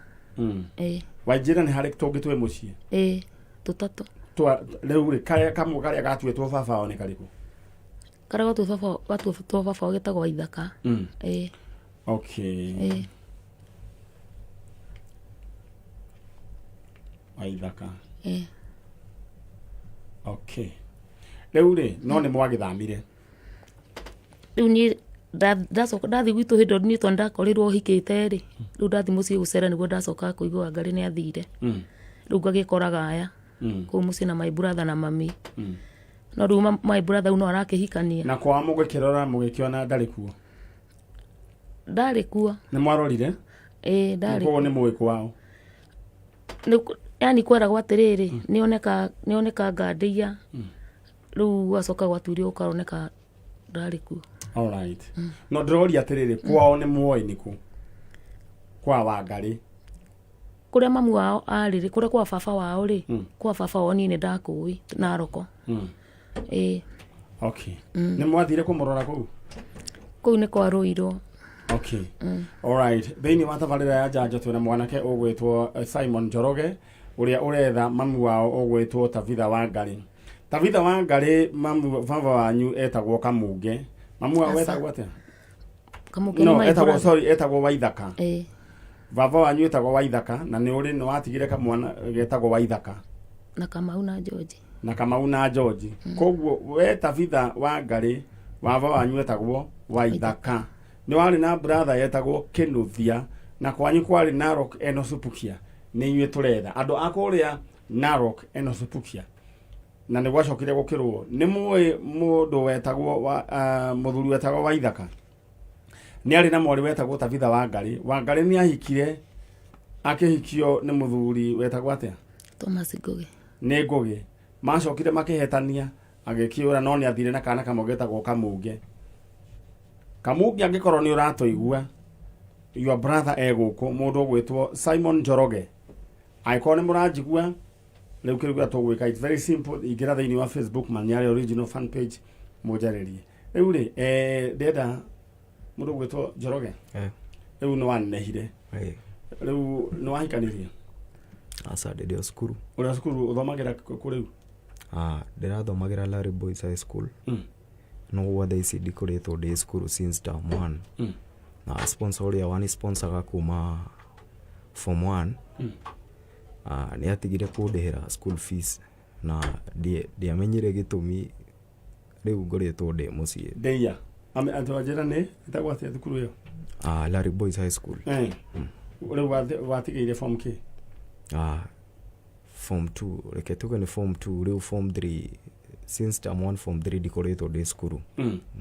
[SPEAKER 6] Ĩ.
[SPEAKER 1] Wanjĩra nĩ harĩ tũngĩ twĩ mũciĩ?
[SPEAKER 6] Ĩ, tũtatũ.
[SPEAKER 1] Twa rĩu rĩ, karĩa kamwe karĩa gatuĩtwo baba wao nĩ karĩkũ?
[SPEAKER 6] Karĩa gatuĩtwo baba gatuĩtwo baba wao getagwo Waithaka. Ĩ.
[SPEAKER 1] Okay.
[SPEAKER 6] Ĩ.
[SPEAKER 1] Waithaka.
[SPEAKER 6] Ĩ.
[SPEAKER 1] Okay. Rĩu rĩ, no nĩ mwagĩthamire?
[SPEAKER 6] Rĩu niĩ ndacoka ndathiĩ gwitũ hĩndĩ ĩyo niĩ tondũ ndakorirwo hikĩte rĩ, rĩu ndathiĩ mũciĩ gũcera nĩguo ndacokaga kũigua Wangari nĩ athire. Rĩu ngagĩkoraga aya kũu mũciĩ na my brother na mami. No rĩu my brother rĩu no arakĩhikania.
[SPEAKER 1] Na kwao mũgĩkĩrora mũgĩkĩona ndarĩ kuo?
[SPEAKER 6] Ndarĩ kuo.
[SPEAKER 1] Nĩ mwarorire?
[SPEAKER 6] Ĩĩ, ndarĩ.
[SPEAKER 1] Koguo nĩ mũĩ kwao?
[SPEAKER 6] Yani kweragwo atĩrĩrĩ, nĩoneka nĩoneka ngandĩia. Rĩu gwacoka gwatuirio gũkaroneka ndarĩ kuo.
[SPEAKER 1] Alright. No ndĩroria atĩrĩrĩ, kwao nĩ muoĩ nĩkũ? Kwa Wangarĩ.
[SPEAKER 6] Kũrĩa mamu wao arĩ rĩ, kũrĩa kwa baba wao rĩ, kwa baba wao niĩ nĩ ndakũĩ Naroko. Ĩĩ.
[SPEAKER 1] Okay. Nĩ mwathire kũmũrora kũu?
[SPEAKER 6] Kũu nĩ kwarũirwo.
[SPEAKER 1] Okay. Alright. Thĩinĩ wa tabarĩra ya njanjo twĩna mwanake ũgwĩtwo Simon Njoroge ũrĩa ũretha mamu wao ũgwĩtwo Tabitha Wangarĩ. Tabitha Wangarĩ mamu baba wanyu etagwo Kamunge. Mamu wao
[SPEAKER 6] Aca.
[SPEAKER 1] etagwo atĩa?
[SPEAKER 6] Kamunge
[SPEAKER 1] No,
[SPEAKER 6] nĩ my
[SPEAKER 1] etagwo
[SPEAKER 6] brother.
[SPEAKER 1] sorry, etagwo Waithaka.
[SPEAKER 6] Ĩĩ.
[SPEAKER 1] Baba wanyu etagwo Waithaka na nĩ ũrĩ nĩ watigire kamwana getagwo Waithaka.
[SPEAKER 6] Na Kamau na George.
[SPEAKER 1] Na Kamau na George. Koguo we Tabitha Wangarĩ baba wanyu etagwo Waithaka. Nĩ warĩ na brother yetagwo Kĩnuthia na kwanyu kwarĩ Narok Enosupukia. Nĩ inyuĩ tũretha andũ a kũrĩa Narok Enosupukia. Na nĩ gwacokire gũkĩrwo nĩ mũĩ mũndũ wetagwo wa, mũthuri wetagwo Waithaka. Nĩ arĩ na mwarĩ wetagwo Tabitha Wangarĩ. Wangarĩ nĩ ahikire akĩhikio nĩ mũthuri wetagwo atĩa?
[SPEAKER 6] Thomas Ngũgĩ.
[SPEAKER 1] Nĩ Ngũgĩ. Macokire makĩhetania agĩkĩũra no nĩ athire na kana kamwe getagwo Kamunge. Kamunge angĩkorwo nĩ ũratũigua, your brother e gũkũ, mũndũ ũgwĩtwo Simon Njoroge. Angĩkorwo nĩ mũranjigua, rĩu kĩrĩa kĩrĩa tũgwĩka, it's very simple, ingĩra thĩinĩ wa Facebook Manyare original fan page mũnjarĩrie. Rĩu rĩ, ndĩrenda mũndũ ũgwĩtwo Njoroge. Rĩu nĩ wanenehire. Rĩu nĩ wahikanirie?
[SPEAKER 5] Aca, ndĩ o cukuru.
[SPEAKER 1] Ũrĩ o cukuru, ũthomagĩra kũ rĩu?
[SPEAKER 5] Ndĩrathomagĩra Larry Boys High School. No gwa thaa ici ndikoretwo ndĩ cukuru since term 1. Na sponsor ũrĩa wani sponsoraga kuma form 1 nĩ atigire kũndĩhĩra school fees na ndiamenyire gĩtũmi, rĩu ngoretwo ndĩ mũciĩ.
[SPEAKER 1] Ndeia. Andũ anjĩra nĩ ĩtagwo atĩa thukuru ĩyo?
[SPEAKER 5] Larry Boys High School.
[SPEAKER 1] Rĩu watigĩire form kĩ?
[SPEAKER 5] Form 2, reke tuge nĩ form 2, rĩu form 3, since term 1 form 3 ndikoretwo ndĩ cukuru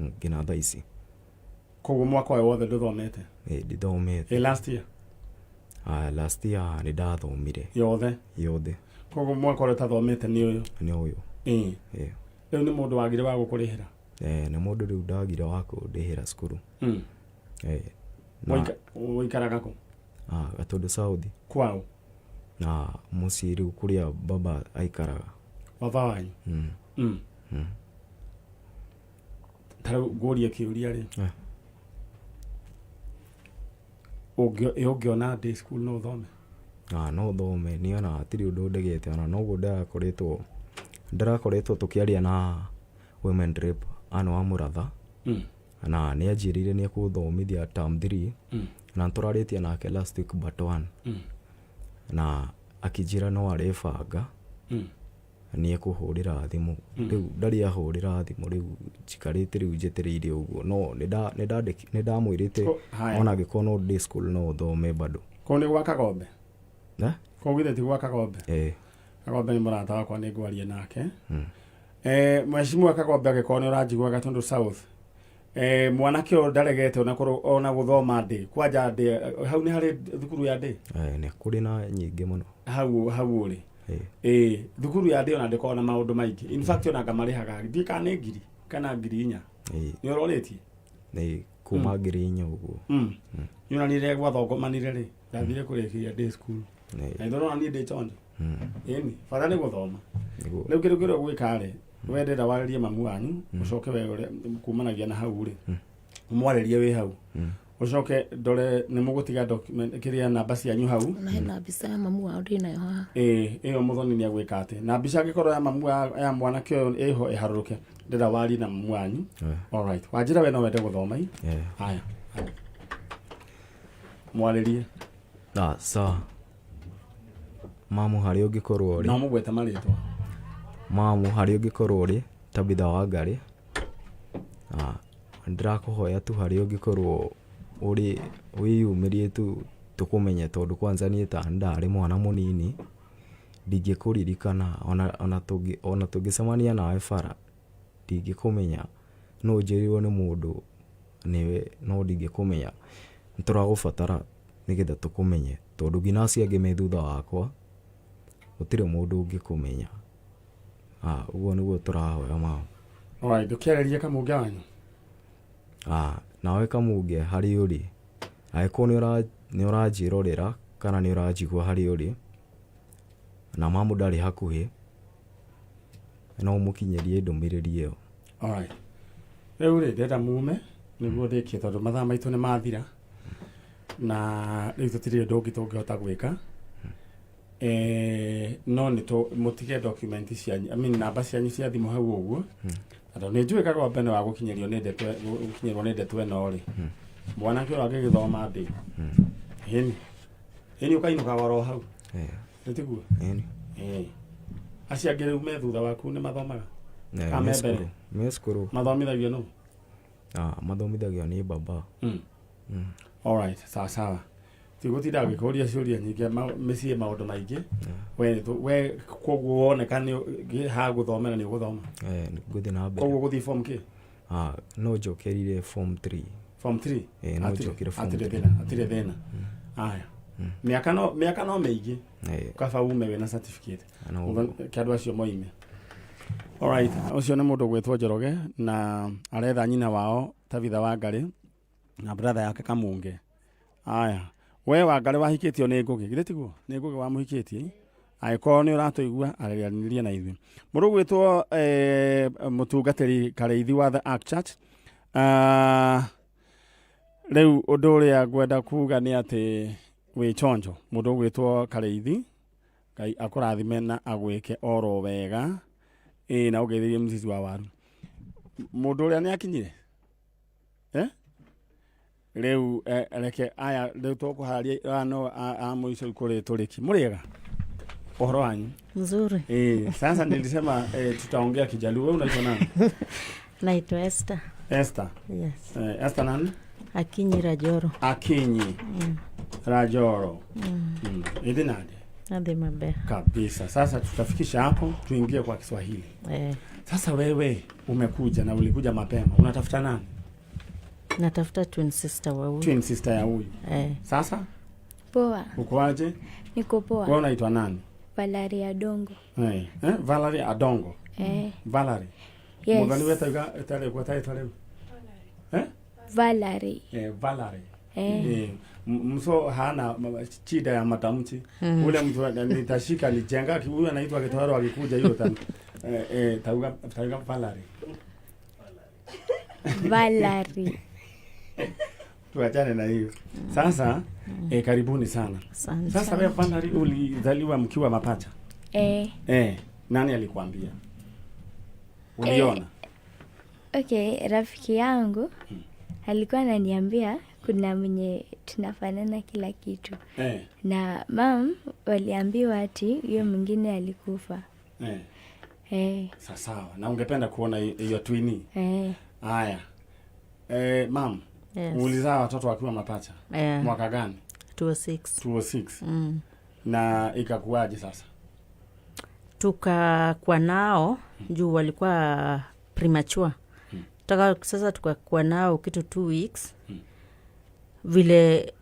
[SPEAKER 5] nginya thaa ici.
[SPEAKER 1] Koguo mwaka ũyũ wothe ndũthomete?
[SPEAKER 5] Ĩ, ndithomete.
[SPEAKER 1] Ĩ, last year?
[SPEAKER 5] Last year nĩ ndathomire.
[SPEAKER 1] Yothe?
[SPEAKER 5] Yothe.
[SPEAKER 1] Koguo mwaka ũrĩa ũtathomete nĩ ũyũ?
[SPEAKER 5] Nĩ ũyũ.
[SPEAKER 1] Ĩ. Rĩu nĩ mũndũ wagire wa gũkũrĩhĩra?
[SPEAKER 5] Nĩ mũndũ rĩu ndagire wa kũndĩhĩra cukuru. Na
[SPEAKER 1] Waikaraga kũ?
[SPEAKER 5] Gatũndũ South.
[SPEAKER 1] Kwao?
[SPEAKER 5] Na mũciĩ rĩu kũrĩa baba aikaraga.
[SPEAKER 1] Baba wanyu? Ta rĩu ngũrie kĩũria rĩ. Ũngĩona day school no ũthome?
[SPEAKER 5] No thome, niĩ ona hatirĩ ũndũ ndegete, ona noguo ndĩrakoretwo tũkĩaria na women rep Anne wa Mũratha. Na nĩ anjĩrĩire nĩ ekũthomithia term 3. Na tũrarĩtie nake last week but one. Na akĩnjĩra no arebanga. Nĩ ekũhũrĩra thimũ. Rĩu ndarĩ ahũrĩra thimũ, rĩu njikarĩte rĩu njetereire ũguo. No nĩ ndamwĩrĩte
[SPEAKER 1] Haya.
[SPEAKER 5] ona angĩkorwo no day school no thome bado.
[SPEAKER 1] Kũu nĩ gwa Kagombe?
[SPEAKER 5] Eh?
[SPEAKER 1] Kũu githĩ ti gwa Kagombe?
[SPEAKER 5] Eh.
[SPEAKER 1] Kagombe nĩ mũrata wakwa, nĩ ngwaria nake. Mheshimiwa Kagombe, angĩkorwo nĩ ũranjigua Gatundu South, mwanake ũyũ ndaregete ona ona gũthoma ndĩ kwanja ndĩ hau nĩ harĩ thukuru ya ndĩ.
[SPEAKER 5] Nĩ kũrĩ na nyingĩ mũno.
[SPEAKER 1] Hau ũrĩ. Thukuru ya ndĩ ona ndĩkoragwo na maũndũ maingĩ. In fact ona ngamarĩhaga ndiĩ kana nĩ 1,000 kana 4,000. Nĩ ũrorĩtie?
[SPEAKER 5] Nĩ kuma 4,000 ũguo.
[SPEAKER 1] Nĩ onanire gwathongomanire rĩ, ndathire kũrĩkia day school. Na ndĩrona niĩ ndĩ chonjo. Ĩni, bata nĩ gũthoma. Rĩu kĩndũ kĩrĩa ũgwĩka rĩ, we ndĩrenda warĩrie mamu wanyu, ũcoke we ũrĩa kumanagia na hau rĩ, ũmwarĩrie wĩ hau. Ũcoke ndore nĩ mũgũtiga document kĩrĩa namba cianyu hau.
[SPEAKER 6] Ona hena mbica ya mamu wao ndĩnayo haha.
[SPEAKER 1] Ĩĩ, ĩyo mũthoni nĩ agwĩka atĩ. Na mbica angĩkorwo ya mamu ya mwanake ũyũ ĩho ĩharũrũke, ndĩrenda warie na mamu wanyu. Alright. Wanjĩra we no wende gũthoma i? Haya. Mwarĩrie.
[SPEAKER 5] Sawa. Mamu harĩa ũngĩkorwo ũrĩ.
[SPEAKER 1] No mũgwete marĩtwa.
[SPEAKER 5] Mamu harĩa ũngĩkorwo ũrĩ, Tabitha Wangarĩ. Ndĩrakũhoya tu harĩa ũngĩkorwo ũrĩ wĩyumĩrie tu tũkũmenye, tondũ kwanza niĩ ta ndarĩ mwana mũnini ndingĩkũririkana, ona tũngĩcemania nawe bara ndingĩkũmenya, no ũnjĩrĩrwo nĩ mũndũ nĩwe no ndingĩkũmenya. Nĩ tũragũbatara nĩgetha tũkũmenye, tondũ nginya acio angĩ me thutha wakwa. Gũtirĩ mũndũ ũngĩkũmenya. Ah, ũguo nĩguo tũrahoya mama.
[SPEAKER 1] Alright, ndũkĩarĩrie Kamũnge wanyu.
[SPEAKER 5] Ah, nawe Kamũnge harĩa ũrĩ, angĩkorwo nĩ ũranjĩrorera kana nĩ ũranjigua harĩa ũrĩ, na mamu ndarĩ hakuhĩ, no ũmũkinyĩrie ndũmĩrĩri ĩyo.
[SPEAKER 1] Alright. Rĩu rĩ, ndĩrenda mume nĩguo ndĩkie tondũ mathaa maitũ nĩ mathira na rĩu tũtirĩ ũndũ ũngĩ tũngĩhota gwĩka. Eh, no nĩ tũ mũtige document cianyu, I mean, namba cianyu cia thimũ hau ũguo tondũ nĩ njũĩ kagombe nĩ wa gũkinyĩrio nĩ ndeto gũkinyĩrwo nĩ ndeto ĩno rĩ, mwanake ũyũ angĩgĩthoma ndĩ ĩni ĩni ũkainũka oro hau. Nĩ tiguo?
[SPEAKER 5] Ĩni.
[SPEAKER 1] Acio angĩ rĩu me thutha waku nĩ mathomaga?
[SPEAKER 5] Eh,
[SPEAKER 1] Ka
[SPEAKER 5] me
[SPEAKER 1] me mbere?
[SPEAKER 5] cukuru. Me cukuru.
[SPEAKER 1] Mathomithagio nũ?
[SPEAKER 5] Ah, mathomithagio nĩ baba.
[SPEAKER 1] Alright, sawa sawa. Tigũtinda ngĩkũria ciũria nyingĩ mĩciĩ maũndũ maingĩ. We we koguo woneka nĩ ha gũthomera nĩ ũgũthoma.
[SPEAKER 5] Eh, ngũthiĩ na mbere.
[SPEAKER 1] Koguo ũgũthiĩ form kĩ?
[SPEAKER 5] Ah, no njokerire form 3.
[SPEAKER 1] Form 3?
[SPEAKER 5] Eh, no njokere form
[SPEAKER 1] Hatirĩ
[SPEAKER 5] 3.
[SPEAKER 1] thĩna, hatirĩ thĩna. Aya. Mĩaka no mĩingĩ. Kaba ume wĩna certificate.
[SPEAKER 5] No.
[SPEAKER 1] Ke andũ acio moime. Alright, ũcio nĩ mũndũ ũgwĩtwo Njoroge na aretha nyina wao Tabitha Wangarĩ na brother yake Kamunge. Aya, we Wangarĩ wahikĩtio nĩ Ngũgĩ, githĩ tiguo? Nĩ Ngũgĩ wamũhikĩtie? Angĩkorwo nĩ ũratũigua aranĩria na ithuĩ. Mũndũ ũgwĩtwo mũtungatĩri Karĩithi wa The Ark Church. Ah, rĩu ũndũ ũrĩa ngwenda kuga nĩ atĩ wĩ chonjo mũndũ ũgwĩtwo Karĩithi, Ngai akũrathime na agwĩke oro wega. Ĩĩ na ũgeithĩrie mũcici wa waru. Mũndũ ũrĩa nĩ akinyire? Eh? Rĩu reke aya rĩu tũkũhararia aya no a mũico kũrĩ tũrĩki. Mũrĩega? Ũhoro wanyu?
[SPEAKER 7] Mzuri.
[SPEAKER 1] Sasa nilisema tutaongea Kijaluo. Wewe unaitwa nani?
[SPEAKER 7] Naitwa Esther.
[SPEAKER 1] Esther.
[SPEAKER 7] Yes.
[SPEAKER 1] Esther nani?
[SPEAKER 7] Akinyi Rajoro.
[SPEAKER 1] Akinyi. Rajoro. Idhi nani?
[SPEAKER 7] Adhi maber.
[SPEAKER 1] Kabisa. Sasa tutafikisha hapo tuingie kwa Kiswahili. Sasa wewe umekuja na ulikuja mapema. Unatafuta nani?
[SPEAKER 7] Natafuta twin sister wa huyu.
[SPEAKER 1] Twin sister ya huyu. Sasa?
[SPEAKER 8] Poa.
[SPEAKER 1] Uko aje?
[SPEAKER 8] Niko poa.
[SPEAKER 1] Wewe unaitwa nani?
[SPEAKER 8] Valerie Adongo.
[SPEAKER 1] Valerie Adongo. Valerie.
[SPEAKER 8] Yes.
[SPEAKER 1] Muthoni wetauga tare kwa taitwa rĩu.
[SPEAKER 8] Valerie.
[SPEAKER 1] Valerie. Mso hana shida ya matamshi. Ule mtu nitashika nijenga huyu anaitwa Kitwaro akikuja hiyo tani. Tauga Valerie.
[SPEAKER 8] Valerie.
[SPEAKER 1] Tuachane na hiyo. Sasa karibuni sana.
[SPEAKER 7] Asante.
[SPEAKER 1] Sasa wewe Valerie ulizaliwa mkiwa mapacha? Nani alikuambia? Uliona?
[SPEAKER 8] Okay, rafiki yangu alikuwa ananiambia kuna mwenye tunafanana kila kitu. Na mam waliambiwa ati huyo mwingine alikufa.
[SPEAKER 1] Sawa. Na ungependa kuona hiyo twini? Haya. Mam.
[SPEAKER 7] Yes.
[SPEAKER 1] Ulizaa watoto wakiwa mapacha? Mwaka gani?
[SPEAKER 7] 2006.
[SPEAKER 1] 2006. Na ikakuwaje sasa?
[SPEAKER 7] Tukakuwa nao juu walikuwa premature. Sasa tukakuwa nao kitu 2 weeks. Vile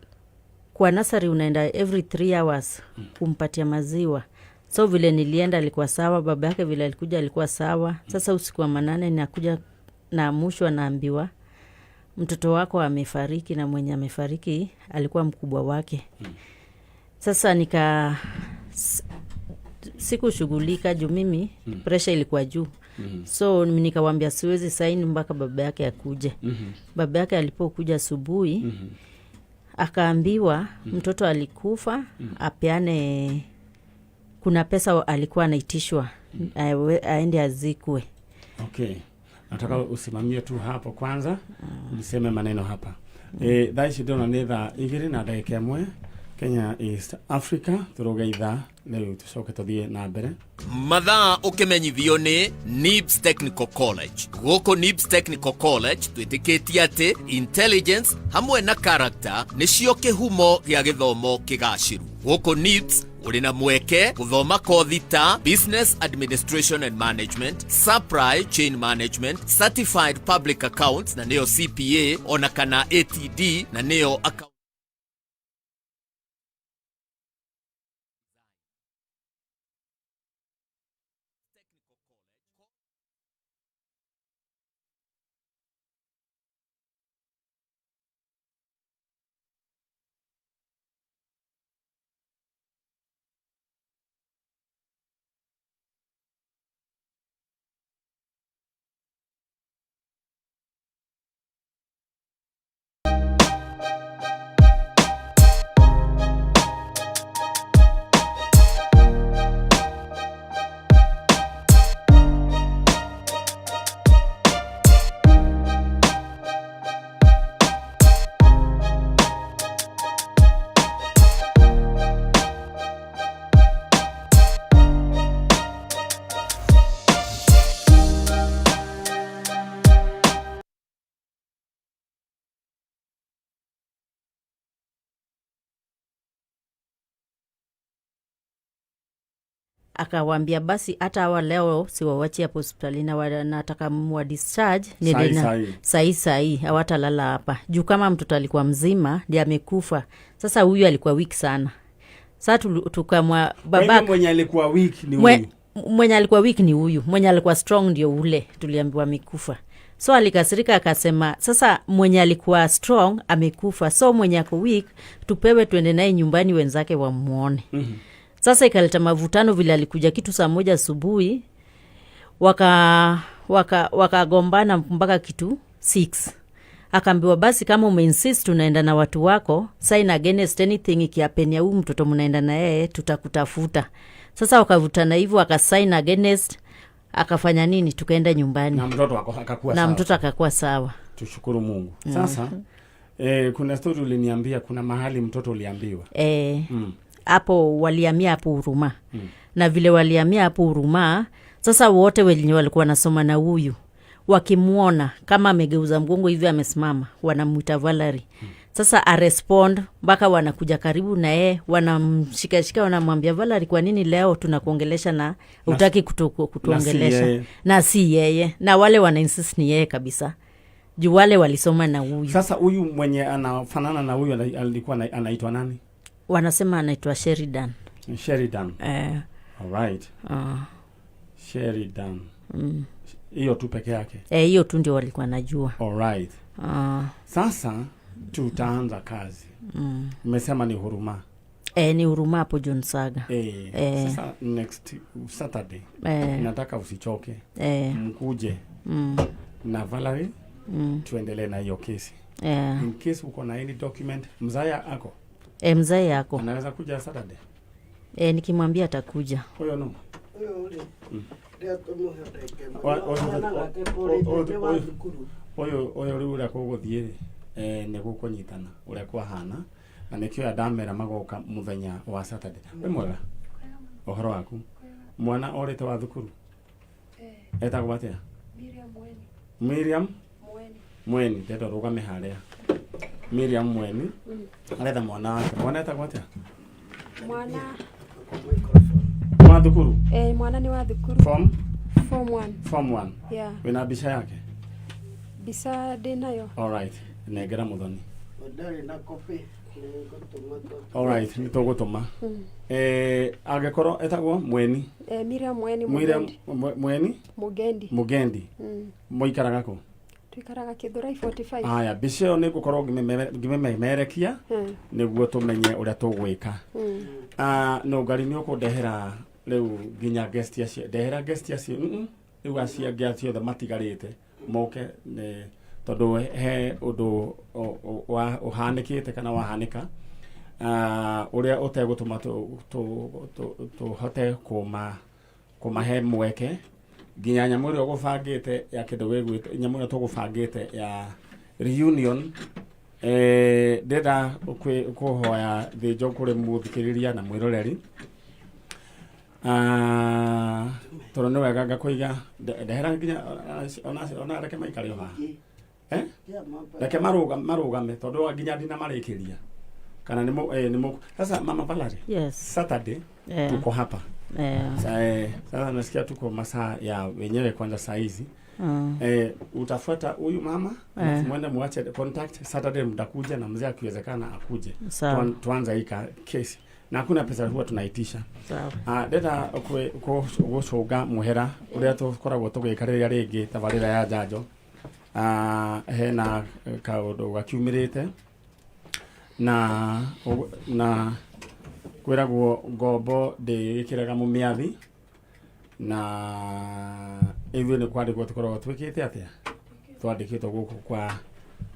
[SPEAKER 7] kwa nursery unaenda every 3 hours kumpatia maziwa. So vile nilienda alikuwa sawa, baba yake vile alikuja alikuwa sawa. Sasa usiku wa manane nakuja na mwisho anaambiwa mtoto wako amefariki, na mwenye amefariki alikuwa mkubwa wake. Sasa nika sikushughulika juu mimi pressure ilikuwa juu. So nikamwambia siwezi sign mpaka baba yake akuje. Baba yake alipokuja asubuhi, akaambiwa mtoto alikufa, apeane, kuna pesa alikuwa anaitishwa, aende azikwe.
[SPEAKER 1] Okay. Nataka usimamie tu hapo kwanza, niseme maneno hapa. Thaa ici ndĩrona nĩ thaa igĩrĩ na ndagĩka ĩmwe Kenya East Africa, tũrũge ithaa rĩu tũcoke tũthiĩ na mbere.
[SPEAKER 9] Mathaa ũkĩmenyithio nĩ NIBS Technical College. Gũkũ NIBS Technical College twĩtĩkĩtie atĩ intelligence hamwe na character nĩcio kĩhumo gĩa gĩthomo kĩgacĩru. Gũkũ NIBS ũrĩ na mweke gũthoma kothi ta Business Administration and Management, Supply Chain Management, Certified Public Accounts na nĩyo CPA, ona kana ATD na nĩyo account
[SPEAKER 7] Akawambia basi hata hawa leo siwawachi hapo hospitalini, nataka mwa discharge
[SPEAKER 1] Sahi, sahi.
[SPEAKER 7] Sahi sahi hawatalala hapa juu kama mtoto alikuwa mzima ndiye amekufa. Sasa huyu alikuwa weak sana. Sasa tukamwa
[SPEAKER 1] Kwa hivyo
[SPEAKER 7] baba
[SPEAKER 1] mwenye alikuwa weak ni huyu.
[SPEAKER 7] Mwenye alikuwa weak ni huyu, mwenye alikuwa strong ndio ule tuliambiwa amekufa. So alikasirika akasema, sasa mwenye alikuwa strong amekufa, so mwenye ako weak tupewe tuende naye nyumbani wenzake wamuone. Sasa ikaleta mavutano vile alikuja kitu saa 1 asubuhi, wakagombana mpaka kitu 6. Akaambiwa basi kama umeinsist tunaenda na watu wako, sign against anything ikiapenia huyu mtoto mnaenda na yeye tutakutafuta. Sasa wakavutana hivyo, akasign against, akafanya nini, tukaenda nyumbani.
[SPEAKER 1] Na mtoto akakuwa
[SPEAKER 7] Na
[SPEAKER 1] sawa.
[SPEAKER 7] mtoto akakuwa sawa.
[SPEAKER 1] Tushukuru Mungu. Sasa kuna story uliniambia, kuna mahali mtoto uliambiwa.
[SPEAKER 7] Hapo walihamia hapo Huruma. Na vile walihamia hapo Huruma, sasa wote wenye walikuwa wanasoma na huyu wakimuona kama amegeuza mgongo hivi amesimama, wanamuita Valerie. Sasa arespond mpaka wanakuja karibu na yeye, wanamshikashika, wanamwambia Valerie, kwa nini leo tunakuongelesha na hutaki kutuongelesha?
[SPEAKER 1] Na si yeye.
[SPEAKER 7] Na si yeye. Na wale wana insist ni yeye kabisa. Juu wale walisoma na huyu.
[SPEAKER 1] Sasa huyu mwenye anafanana na huyu alikuwa anaitwa nani?
[SPEAKER 7] Wanasema anaitwa Sheridan.
[SPEAKER 1] Sheridan. All right. Sheridan. Hiyo tu peke yake.
[SPEAKER 7] Hiyo tu ndio walikuwa wanajua.
[SPEAKER 1] All right. Sasa tutaanza kazi. Umesema ni Huruma.
[SPEAKER 7] Ni Huruma hapo John Saga.
[SPEAKER 1] Sasa next Saturday. Nataka usichoke. Mkuje. Na Valerie, tuendelee na hiyo kesi. In case uko na any document, mzaya ako?
[SPEAKER 7] Mzee yako.
[SPEAKER 1] Anaweza kuja Saturday?
[SPEAKER 7] Nikimwambia atakuja.
[SPEAKER 1] Huyo no.
[SPEAKER 2] Huyo ule. Ndio tumuhe ndeke. Mwana wake pole, ndio wa thukuru.
[SPEAKER 1] Ũyũ rĩu ũrĩa kũgũthiĩ rĩ, nĩ gũkũnyitana ũrĩa kwahana, na nĩkĩo aya ndamera magoka mũthenya wa Saturday. Wĩ mwega? Ũhoro waku? Mwana orĩte wa thukuru? Etagwo atĩa?
[SPEAKER 10] Miriam Mweni.
[SPEAKER 1] Miriam
[SPEAKER 10] Mweni.
[SPEAKER 1] Mweni, ndenda ũrũgame harĩa. Miriam Mweni. Aretha mwana wake. Mwana etagwo atĩa?
[SPEAKER 10] Mwana.
[SPEAKER 1] Wa thukuru?
[SPEAKER 10] Mwana ni wa thukuru.
[SPEAKER 1] Form?
[SPEAKER 10] Form 1.
[SPEAKER 1] Form 1.
[SPEAKER 10] Yeah.
[SPEAKER 1] Wĩna mbica yake?
[SPEAKER 10] Mbica ndĩ nayo.
[SPEAKER 1] All right. Nengera Muthoni.
[SPEAKER 2] Ndarĩ na copy. Nĩngũtũma tũ-
[SPEAKER 1] All right, nĩtũgũtũma. Angĩkorwo etagwo Mweni.
[SPEAKER 10] Miriam Mweni
[SPEAKER 1] Miriam
[SPEAKER 10] Mugendi.
[SPEAKER 1] Mweni?
[SPEAKER 10] Mugendi.
[SPEAKER 1] Mugendi. Mũikaraga kũ?
[SPEAKER 10] Tuikaraga Githurai 45.
[SPEAKER 1] Aya, mbica ĩyo nĩngũkorwo ngĩmĩmemerekia nĩguo tũmenye ũrĩa tũgwĩka. No ngari nĩ ũkũndehera rĩu nginya guest acio. Ndehera guest acio. Rĩu acio angĩ acio othe matigarĩte moke nĩ tondũ he ũndũ ũhanĩkĩte kana wahanĩka, ũrĩa ũtegũtũma tũhote kũmahe mweke nginya nyamũ ĩrĩa ũgũbangĩte ya kĩndũ gĩgwĩtwo, nyamũ ĩrĩa tũgũbangĩte ya reunion. Ndĩrenda kũhoya thĩnjo kũrĩ mũthikĩrĩria na mwĩroreri. Tondũ nĩ wega ngakũiga, ndehera nginya, ona reke maikare o haha. Reke marũgame tondũ nginya ndinamarĩkĩria. Kana nĩ nĩ mũ-, sasa Mama Valerie.
[SPEAKER 7] Yes.
[SPEAKER 1] Saturday, tuko hapa. Sasa nasikia tuko masaa ya wenyewe kwanza saa hizi. Utafuata huyu mama, muende muache contact. Saturday mtakuja na mzee akiwezekana akuje.
[SPEAKER 7] Sawa.
[SPEAKER 1] Tuanze hii kesi. Na hakuna pesa huwa tunaitisha.
[SPEAKER 7] Sawa.
[SPEAKER 1] Ndĩrenda gũcũnga mũhera ũrĩa tũkoragwo tũgĩka rĩrĩa rĩngĩ tabarĩra ya njanjo. Hena kaũndũ gakiumĩrĩte na kwĩragwo ngombo ndĩgĩkĩraga mũmĩathi, na ithuĩ nĩ kwandĩkwo tũkoragwo twĩkĩte atĩa? Twandĩkĩtwo gũkũ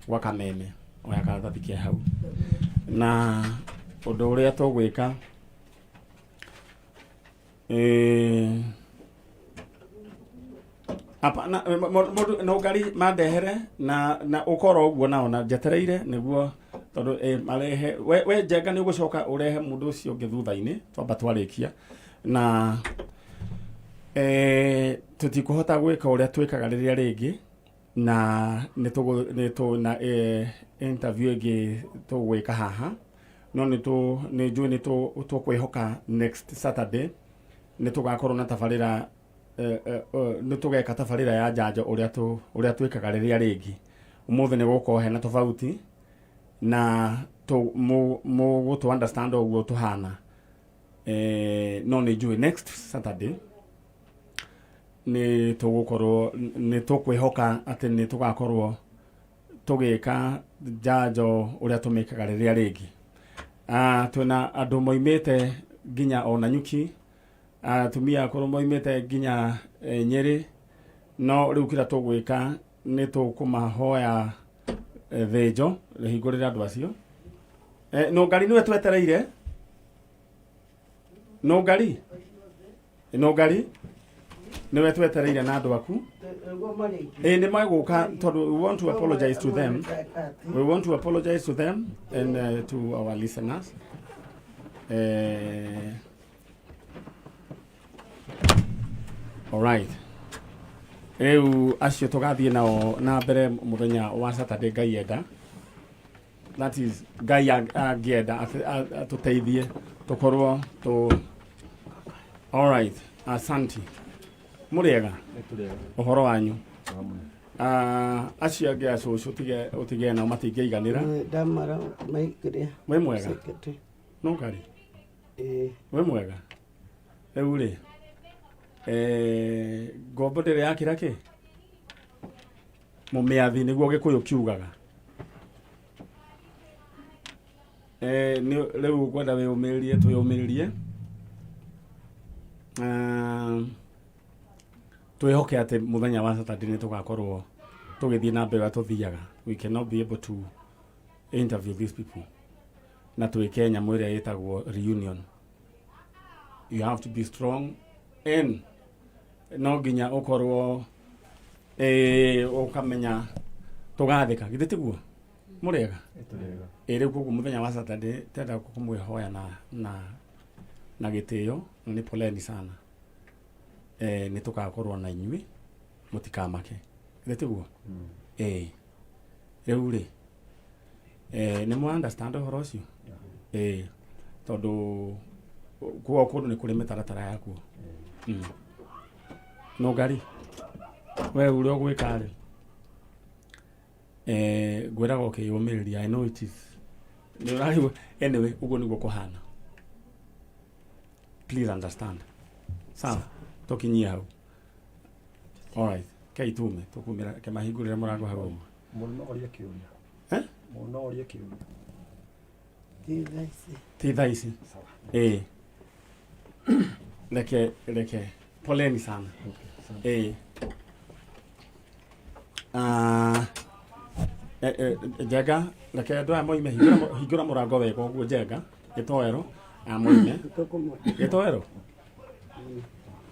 [SPEAKER 1] gwa Kameme, oya karatathi ke hau. Na ũndũ ũrĩa tũgwĩka, hapana, mũndũ no ngari mandehere na ũkorwo ũguo nao na njetereire nĩguo tondũ, marehe, we Njenga nĩ ũgũcoka ũrehe mũndũ ũcio ũngĩ thutha-inĩ twamba twarĩkia. Na, tũtikũhota gwĩka ũrĩa twĩkaga rĩrĩa rĩngĩ, na nĩ tũgũ-, nĩ tũ-, na, interview ĩngĩ tũgwĩka haha, no nĩ tũ-, nĩ njũĩ nĩ tũkwĩhoka next Saturday. Nĩ tũgakorwo na tabarĩra eh, eh, eh, nĩ tũgeka tabarĩra ya njanjo ũrĩa tũ- ũrĩa twĩkaga rĩrĩa rĩngĩ. Ũmũthĩ nĩ gũkorwo hena tofauti na tũ- mũ- mũgũtũ understand ũguo tũhana. Eh, no nĩ njũĩ next Saturday nĩ tũgũkorwo nĩ tũkwĩhoka atĩ nĩ tũgakorwo tũgĩka njanjo ũrĩa tũmĩkaga rĩrĩa rĩngĩ. Ah, twĩna andũ moimĩte nginya ona nyuki, atumia akũrũ moimĩte nginya eh, Nyĩrĩ, no rĩu kĩrĩa tũgwĩka nĩ tũkũmahoya eh, thĩnjo hingũrĩre andũ acio. Eh, Nũngari nĩwe twetereire. Nũngari, Nũngari nĩwe twetereire na andũ aku.
[SPEAKER 2] Nĩguo marĩngĩ.
[SPEAKER 1] Ĩ nĩ magũka tondũ we want to apologize to them. We want to apologize to them and to our listeners. All right. Rĩu acio tũgathiĩ nao na mbere mũthenya wa Saturday Ngai enda. That is Ngai angĩenda atũteithie tũkorwo tũ. All right. Asanti. Mũrĩega. Ũhoro wanyu. Ah, acio angĩ a cũcũ tige ũtige nao matingĩiganĩra.
[SPEAKER 2] Ndamara maikĩrĩa.
[SPEAKER 1] Wĩ mwega? No ngari.
[SPEAKER 2] Ĩĩ.
[SPEAKER 1] Wĩ mwega? Rĩu rĩ, eh, ngombo ndĩrĩ yakĩra kĩ? Mũmĩathi nĩguo Gĩkũyũ kiugaga. Eh, nĩ- rĩu ngwenda wĩyũmĩrĩrie twĩyũmĩrĩrie. Ah, twĩhoke atĩ mũthenya wa Saturday nĩ tũgakorwo tũgĩthiĩ na mbere ũrĩa tũthiaga. We cannot be able to interview these people na twĩke nyamũ ĩrĩa ĩtagwo reunion. You have to be strong and no nginya ũkorwo eh, ũkamenya tũgathĩka githĩ tiguo mũrĩega ĩ rĩu koguo mũthenya wa Saturday tenda kũmwĩhoya na na na gĩtĩo na nĩ poleni sana eh, nĩ tũgakorwo na inyuĩ mũtikamake githĩ tiguo ĩ rĩu rĩ eh, nĩ mwa understand ũhoro ũcio ĩ tondũ kuo kũndũ nĩ kũrĩ mĩtaratara yakuo. No ngari we ũrĩa ũgwĩka rĩ eh, ngwĩraga ũkĩyũmĩrĩria. I know it is nĩ ũrarigwo. Anyway, ũguo nĩguo kũhana. Please understand. Sawa, tũkinyie hau. Alright, kei tume tũkumĩra kemahingũrĩre mũrango hau ũguo.
[SPEAKER 11] Mũndũ no orie kĩũria.
[SPEAKER 1] Eh?
[SPEAKER 11] Mũndũ no orie kĩũria.
[SPEAKER 2] Ti thaa ici.
[SPEAKER 1] Ti thaa ici. Ĩĩ, reke reke, poleni sana. Ĩĩ. Ah, eh, eh, Njenga, reke andũ aya moime. Hingũra hingũra mũrango wega ũguo Njenga gĩtoero aya moime gĩtoero.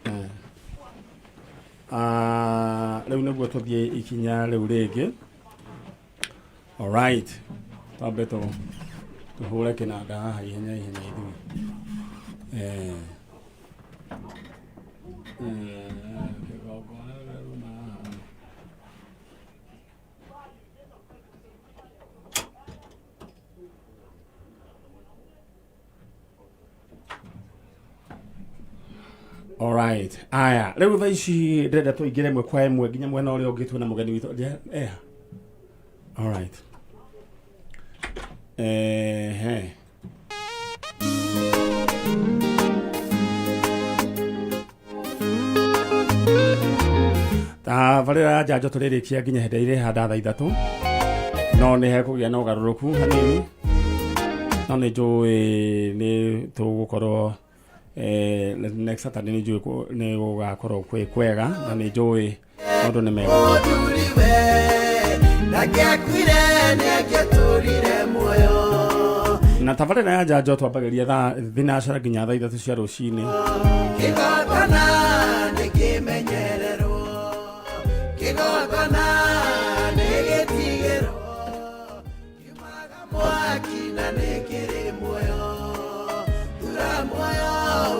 [SPEAKER 1] Eh. Ah, rĩu nĩguo tũthiĩ ikinya rĩu rĩngĩ. Alright, twambe tũ tũhũre kĩnanda haha ihenya ihenya ithuĩ. Eh. Eh, kĩgongona rĩrĩa ruma haha. Alright. Aya, rĩu thaa ici ndĩrenda tũingĩre ĩmwe kwa ĩmwe nginya mwena ũrĩa ũngĩ twĩna mũgeni witũ. Eha. Alright. Ehe. Tabarĩra ya njanjo tũrĩrĩkia nginya hĩndĩ ĩrĩa ĩrĩhanda thaa 3, no nĩ hekũgĩa na ũgarũrũku hanini, no nĩ njũĩ nĩ tũgũkorwo eh, next Saturday nĩ njũĩ nĩ gũgakorwo kwĩ kwega na nĩ njũĩ maũndũ nĩ mega.
[SPEAKER 12] Mũthuriwe ndangĩakuire nĩangĩatũrire muoyo.
[SPEAKER 1] Na tabarĩra ya njanjo twambagĩria thaa thinacara nginya thaa 3 cia rũcinĩ.
[SPEAKER 12] Kĩgongona nĩkĩmenyererwo, kĩgongona nĩgĩtigĩrwo, kiumaga mwaki na nĩkĩrĩ muoyo, tura muoyo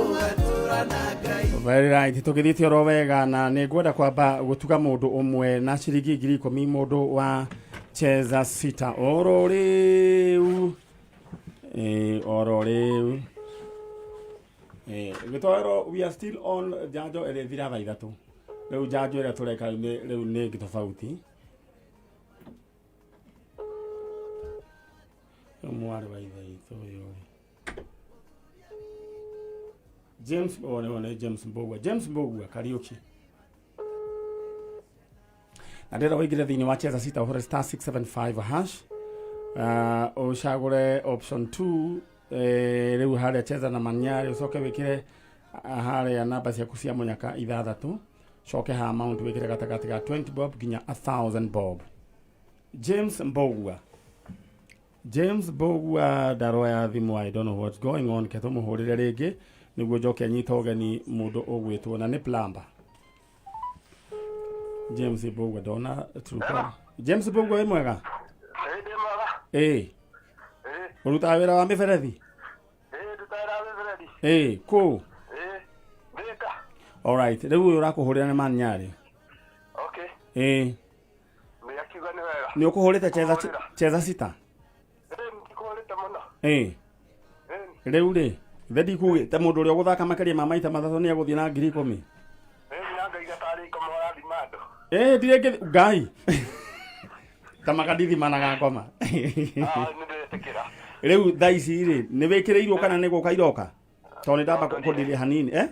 [SPEAKER 12] ũgatũra na Ngai.
[SPEAKER 1] Very right, tũgĩthiĩte oro wega na nĩ ngwenda kwamba gũtuga mũndũ ũmwe na ciringi 10,000, mũndũ wa cheza sita oro rĩu. Ĩĩ, oro rĩu. Gĩtoero we are still on njanjo ĩrĩ thira thaa 3. Rĩu njanjo ĩrĩa tũreka rĩu rĩu nĩ ĩngĩ tofauti. Rĩu mwarĩ wa ithe witũ ũyũ rĩ. James, oh, nĩ James Mbugua. James Mbugua Kariuki. Na ndĩrenda ũingĩre thĩinĩ wa cheza sita ũhũre star 675 hash, ũcagũre option 2, rĩu harĩa cheza na manyarĩ, ũcoke wĩkĩre harĩa namba ciaku cia mũnyaka 6, coke ha amount wĩkĩre gatagatĩ ga 20 bob nginya 1000 bob. James Mbugua, James Mbugua ndaroya thimũ. I don't know what's going on. Ke tũmũhũrĩre rĩngĩ nĩguo njoke nyite ũgeni mũndũ ũgwĩtwo na nĩ plumber. James Mbugua ndona Truecaller. James Mbugua, wĩ mwega?
[SPEAKER 13] Ndĩ mwega.
[SPEAKER 1] Ĩĩ, ũrutaga wĩra wa mĩberethi?
[SPEAKER 13] Ĩĩ, ndutaga mĩberethi.
[SPEAKER 1] Ĩĩ, kũ?
[SPEAKER 13] Ĩĩ, Thika.
[SPEAKER 1] Alright, rĩu ũyũ ũrakũhũrĩra nĩ Manyarĩ.
[SPEAKER 13] Okay.
[SPEAKER 1] Ĩĩ.
[SPEAKER 13] Nĩ akiuga nĩ wega.
[SPEAKER 1] Nĩ ũkũhũrĩte cheza cheza sita?
[SPEAKER 13] Ĩĩ, ndikũhũrĩte mũno.
[SPEAKER 1] Ĩĩ, rĩu rĩ the ndikugĩte mũndũ ũrĩa ũgũthaka makĩria ma maita 3 nĩ egũthiĩ na 10,000.
[SPEAKER 13] Ĩĩ, na Ngai gatarĩ ikoma ũrathima andũ.
[SPEAKER 1] Ĩĩ, ndirĩ ngĩ Ngai ta makandithimanaga ngoma.
[SPEAKER 13] Ah, nĩ ndĩretĩkĩra.
[SPEAKER 1] Rĩu thaa ici rĩ, nĩ wĩkĩrĩirwo kana nĩ gũka iroka, tondũ nĩ ndamba kũndiria hanini, eh?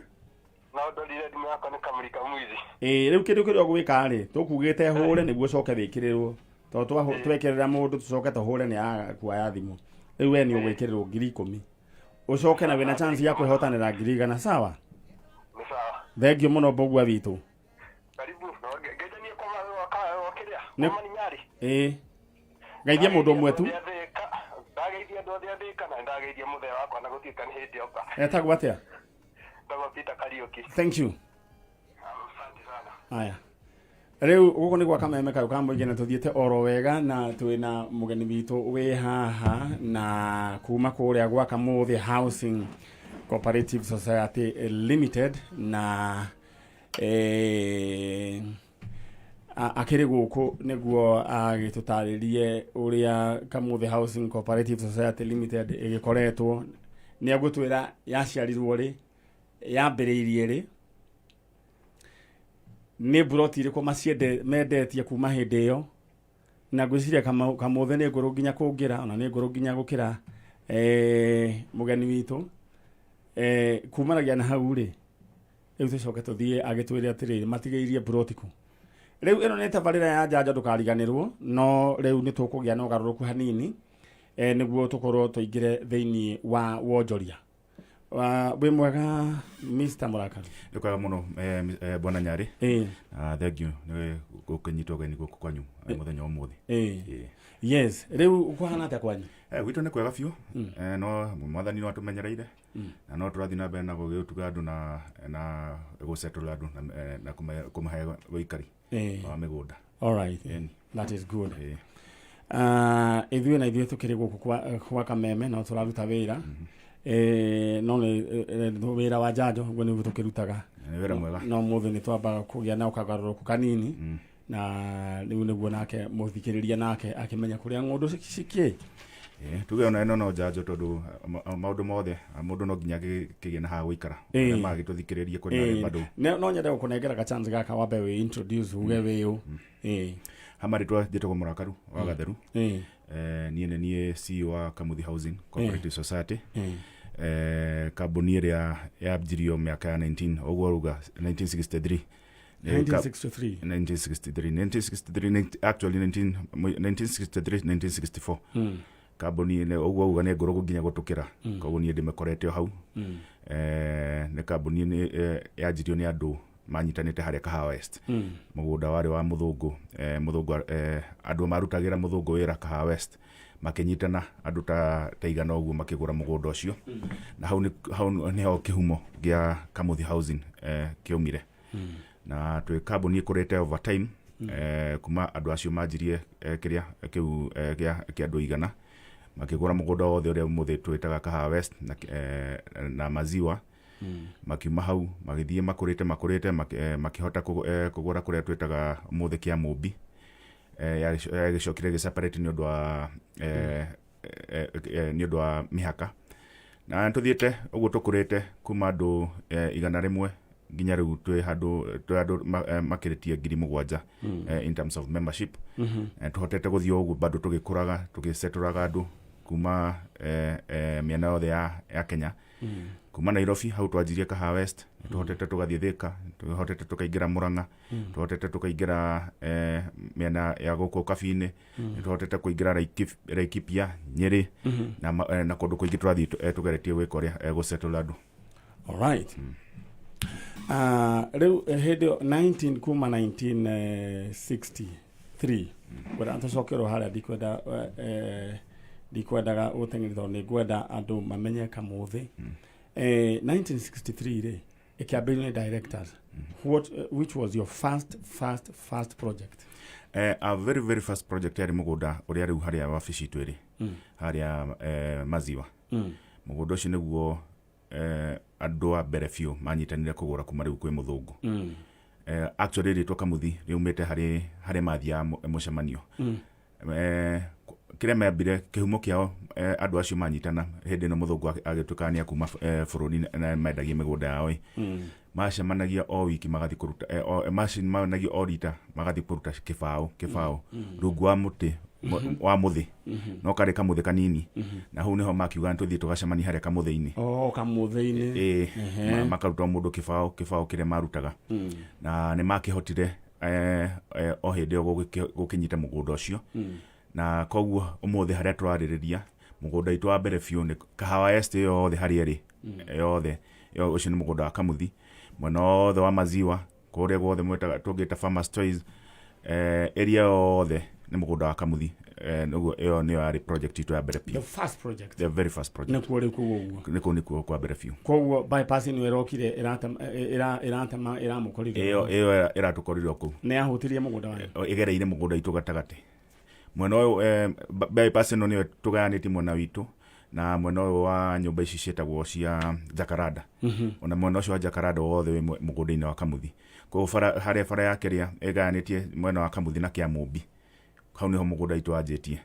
[SPEAKER 13] No ndorire thimũ yakwa nĩ kamũrika mwizi.
[SPEAKER 1] Ĩĩ, rĩu kĩndũ kĩrĩa ũgwĩka rĩ, tũkugĩte hũre nĩguo ũcoke wĩkĩrĩrwo, tondũ twekĩrĩra mũndũ tũcoke tũhũre nĩ akuoya thimũ. Rĩu we nĩ ũgwĩkĩrĩrwo 10,000, ũcoke na wĩna chance ya kwĩhotanĩra 100,000. Sawa?
[SPEAKER 13] Nĩ sawa.
[SPEAKER 1] Thengiũ mũno, Mbũgua witũ.
[SPEAKER 13] Karibu. No ngeithanie kwa kwa kĩrĩa. Kwa Maninyarĩ.
[SPEAKER 1] Ĩĩ, geithie mũndũ ũmwe tu.
[SPEAKER 13] Ndageithia andũ othe a Thika na ndageithia mũthee wakwa na gũtuĩka nĩ hĩndĩ oka.
[SPEAKER 1] Etagwo atĩa?
[SPEAKER 13] Ndagwo Peter Kariũki.
[SPEAKER 1] Thank you. Aya, rĩu gũkũ nĩ gwa kameme kayũ ka mũingĩ na tũthiĩte oro wega na twĩna mũgeni witũ wĩ haha na kuma kũrĩa gwa Kamũthĩ Housing Cooperative Society Limited na akĩrĩ gũkũ nĩguo agĩtũtarĩrie ũrĩa Kamũthĩ Housing Cooperative Society Limited ĩgĩkoretwo. Nĩ egũtwĩra yaciarirwo rĩ, yambĩrĩirie rĩ, nĩ mburoti irĩkũ maciende mendetie kuma hĩndĩ ĩyo, na ngwĩciria Kamũthĩ nĩ ngũrũ nginya kũngĩra, ona nĩ ngũrũ nginya gũkĩra mũgeni witũ. Kumanagia na hau rĩ, rĩu tũcoke tũthiĩ agĩtwĩre atĩrĩrĩ, matigĩirie mburoti kũ. Rĩu ĩno nĩ tabarĩra ya njanjo, ndũkariganĩrwo, no rĩu nĩ tũkũgĩa na ũgarũrũku hanini, nĩguo tũkorwo tũingĩre thĩinĩ wa wonjoria. Wĩ mwega, Mr. Mũrakaru?
[SPEAKER 14] Nĩ kwega mũno, bwana Nyarĩ.
[SPEAKER 1] Ĩĩ.
[SPEAKER 14] Thank you nĩ gũkĩnyita ũgeni gũkũ kwanyu mũthenya wa ũmũthĩ.
[SPEAKER 1] Ĩĩ.
[SPEAKER 14] Ĩĩ.
[SPEAKER 1] Yes, rĩu kũhana atĩa kwanyu?
[SPEAKER 14] Gwitũ nĩ kwega biũ. No mwathani no atũmenyereire na no tũrathiĩ na mbere na gũgĩtuga andũ na gũsettle andũ na kũmahe ũikari wa mĩgũnda.
[SPEAKER 1] All right.
[SPEAKER 14] Ĩni.
[SPEAKER 1] That is good.
[SPEAKER 14] Ĩĩ.
[SPEAKER 1] Ithuĩ na ithuĩ tũkĩrĩ gũkũ kwa kameme no tũraruta wĩra, no nĩ wĩra wa njanjo, ũguo nĩguo tũkĩrutaga.
[SPEAKER 14] Nĩ wĩra mwega.
[SPEAKER 1] No mũthĩ nĩ twambaga kũgĩa na ũkagarũrũku kanini na rĩu nĩguo nake mũthikĩrĩria nake akĩmenya kũrĩa ng'ũndũ cikĩ.
[SPEAKER 14] Tuge ona ĩno no njanjo tondũ maũndũ mothe mũndũ no nginya kĩgĩe na ha gũikara. Arĩa magĩtũthikĩrĩria kwĩna arĩa bado.
[SPEAKER 1] No nyende gũkũnengera ga chance gaka wambe wĩ introduce, uge wĩ ũ.
[SPEAKER 14] Ha marĩtwa njĩtagwo Mũrakaru wa Gatheru. Niĩ nĩ niĩ CEO wa Kamuthi Housing Cooperative Society. Kambuni ĩrĩa yanjirio mĩaka ya 19 ũguo ruga 1963.
[SPEAKER 1] 1963.
[SPEAKER 14] 1963, 1963, actually 19 1963, 1964. Kambuni nĩ ũguo uga nĩ ngũrũ nginya gũtũkĩra. Koguo niĩ ndĩmĩkorete o hau. Nĩ kambuni nĩ yanjirio nĩ andũ manyitanĩte harĩa Kahawa West. Mũgũnda warĩ wa mũthũngũ, mũthũngũ, andũ marutagĩra mũthũngũ wĩra Kahawa West makĩnyitana andũ ta 100 ũguo makĩgũra mũgũnda ũcio. Na hau nĩho kĩhumo gĩa Kamuthi Housing kĩaumire. Na twĩ kambuni ĩkũrĩte over time, kuma andũ acio manjirie kĩrĩa kĩu gĩa kĩa andũ 100 makĩgũra mũgũnda wothe ũrĩa ũmũthĩ twĩtaga Kahawa West na Maziwa. Makiuma hau magĩthiĩ makũrĩte makũrĩte, makĩhota kũgũra kũrĩa twĩtaga ũmũthĩ kĩa Mũmbi. Yagĩcokire ĩgĩ separate nĩ ũndũ wa mĩhaka. Na tũthiĩte ũguo tũkũrĩte kuma andũ 100 nginya rĩu twĩ handũ twĩ andũ makĩrĩtie 7,000 in terms of membership. Tũhotete gũthiĩ o ũguo bado tũgĩkũraga, tũgĩcetũraga andũ kuma mĩena yothe ya Kenya, kuma Nairobi hau twanjirie Kahawa West, tũhotete tũgathiĩ Thika, tũhotete tũkaingĩra Murang'a, tũhotete tũkaingĩra mĩena ya gũkũ Kabi-inĩ, tũhotete kũingĩra Laikipia, Nyĩrĩ na kũndũ kũingĩ tũrathiĩ tũgeretie gwĩka ũrĩa gũsettle andũ.
[SPEAKER 1] Alright. Rĩu hĩndĩ ĩyo 19 kuma 1963 ngwenda tũcokerwo harĩa, ndikwenda ndikwendaga gũteng'eria tondũ nĩ ngwenda andũ mamenye Kamũthĩ. 1963 rĩ ĩkĩambĩrĩrio nĩ directors. What, which was your first first first project?
[SPEAKER 14] Our very very first project yarĩ mũgũnda ũrĩa rĩu harĩa wabici itũ ĩrĩ, harĩa Maziwa. Mũgũnda ũcio nĩguo andũ a mbere biũ manyitanire kũgũra kuma rĩu kwĩ mũthũngũ. Actually rĩtwa Kamuthi rĩumĩte harĩ mathiaga mũcemanio. Kĩrĩa mambire kĩhumo kĩao, andũ acio manyitana hĩndĩ ĩno mũthũngũ agĩtuĩka nĩ akuma bũrũri na mendagia mĩgũnda yao ĩ, macemanagia o wiki magathiĩ kũruta macemanagia o rita magathiĩ kũruta kĩbaũ kĩbaũ rungu wa mũtĩ wa mũthĩ, no karĩ kamũthĩ kanini, na hau nĩho makiuga tũthiĩ tũgacemania harĩa kamũthĩ-inĩ.
[SPEAKER 1] Oh, kamũthĩ-inĩ.
[SPEAKER 14] Ĩĩ, makaruta o mũndũ kĩbaũ kĩbaũ kĩrĩa marutaga, na nĩ makĩhotire o hĩndĩ ĩyo gũkĩnyita mũgũnda ũcio, na koguo ũmũthĩ harĩa tũrarĩrĩria mũgũnda witũ wa mbere biũ nĩ Kahawa Estate yothe harĩa ĩrĩ yothe ĩyo, ũcio nĩ mũgũnda wa Kamuthi, mwena wothe wa Maziwa kũrĩa guothe mwĩtaga tũngĩta Farmers Choice, area yothe nĩ mũgũnda wa Kamuthi. Nĩguo ĩyo nĩyo yarĩ project itũ ya mbere
[SPEAKER 1] The
[SPEAKER 14] biũ.
[SPEAKER 1] First project.
[SPEAKER 14] The very first project.
[SPEAKER 1] Nĩkuo rĩu kũu ũguo?
[SPEAKER 14] Nĩkuo, nĩkuo kwa mbere biũ.
[SPEAKER 1] Koguo bypass ĩno ĩrokire ĩratema ĩratema ĩramũkorire?
[SPEAKER 14] Ĩyo ĩratũkorire o kũu.
[SPEAKER 1] Nĩ yahutirie mũgũnda wanyu?
[SPEAKER 14] Ĩgereire mũgũnda witũ gatagatĩ mwena ũyũ. Bypass ĩno nĩyo tũgayanĩtie mwena witũ na mwena ũyũ wa nyũmba ici ciĩtagwo cia Jacaranda. Ona mwena ũcio wa Jacaranda wothe wĩ mũgũnda-inĩ wa Kamuthi. Koguo bara harĩa bara ya kĩrĩa ĩgayanĩtie mwena wa Kamuthi na Kĩamũmbi, hau nĩho mũgũnda witũ wanjĩtie.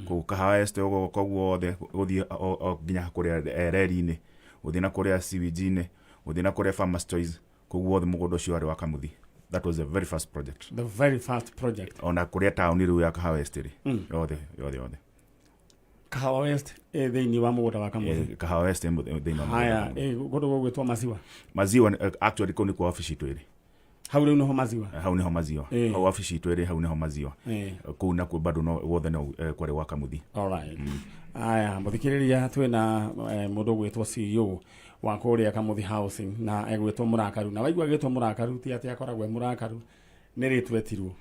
[SPEAKER 14] Koguo Kahawa Estate ũguo koguo wothe gũthiĩ o nginya kũrĩa reri-inĩ, gũthiĩ na kũrĩa sewage-inĩ, gũthiĩ na kũrĩa Farmers Choice, koguo wothe mũgũnda ũcio warĩ wa Kamuthi. That was the very first project.
[SPEAKER 1] The very first project.
[SPEAKER 14] Ona kũrĩa taũni rĩu ya Kahawa Estate rĩ, yothe yothe yothe.
[SPEAKER 1] Kahawa West ĩ thĩinĩ wa mũgũnda wa Kamuthi?
[SPEAKER 14] Kahawa West ĩ thĩinĩ wa mũgũnda wa
[SPEAKER 1] Haya.
[SPEAKER 14] Kamuthi.
[SPEAKER 1] Kũndũ gũgwĩtwo Maziwa?
[SPEAKER 14] Maziwa actually kũu nĩkuo wabici itũ ĩrĩ.
[SPEAKER 1] Hau rĩu nĩho Maziwa?
[SPEAKER 14] Hau nĩho Maziwa. Hau wabici itũ ĩrĩ, hau nĩho Maziwa. Kũu nakuo bado no guothe no kwarĩ gwa Kamuthi.
[SPEAKER 1] Alright. Aya, mũthikĩrĩria, twĩna mũndũ ũgwĩtwo CEO wa kũrĩa Kamuthi Housing na egwĩtwo Mũrakaru, na waigua agĩtwo Mũrakaru ti atĩ akoragwo e mũrakaru, nĩ rĩtwa etirwo.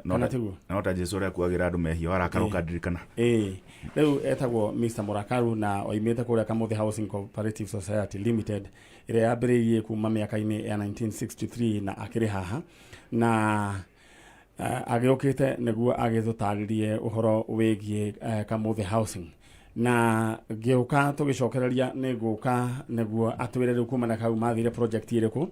[SPEAKER 14] No
[SPEAKER 1] Kana
[SPEAKER 14] ta-
[SPEAKER 1] tiguo?
[SPEAKER 14] No ta Jesu ũrĩa akuagĩra andũ mehia warakara ũkandirikana.
[SPEAKER 1] Ĩĩ, rĩu etagwo Mr Mũrakaru na oimĩte kũrĩa Kamuthi Housing Cooperative Society Limited ĩrĩa yambĩrĩirie kuma mĩaka-inĩ ya 1963, na akĩrĩ haha na agĩũkĩte nĩguo agĩtũtarĩrie ũhoro wĩgiĩ Kamuthi Housing, na ngĩũka tũgĩcokereria nĩ ngũka nĩguo atwĩre rĩu kuma na kau mathire project ĩrĩkũ,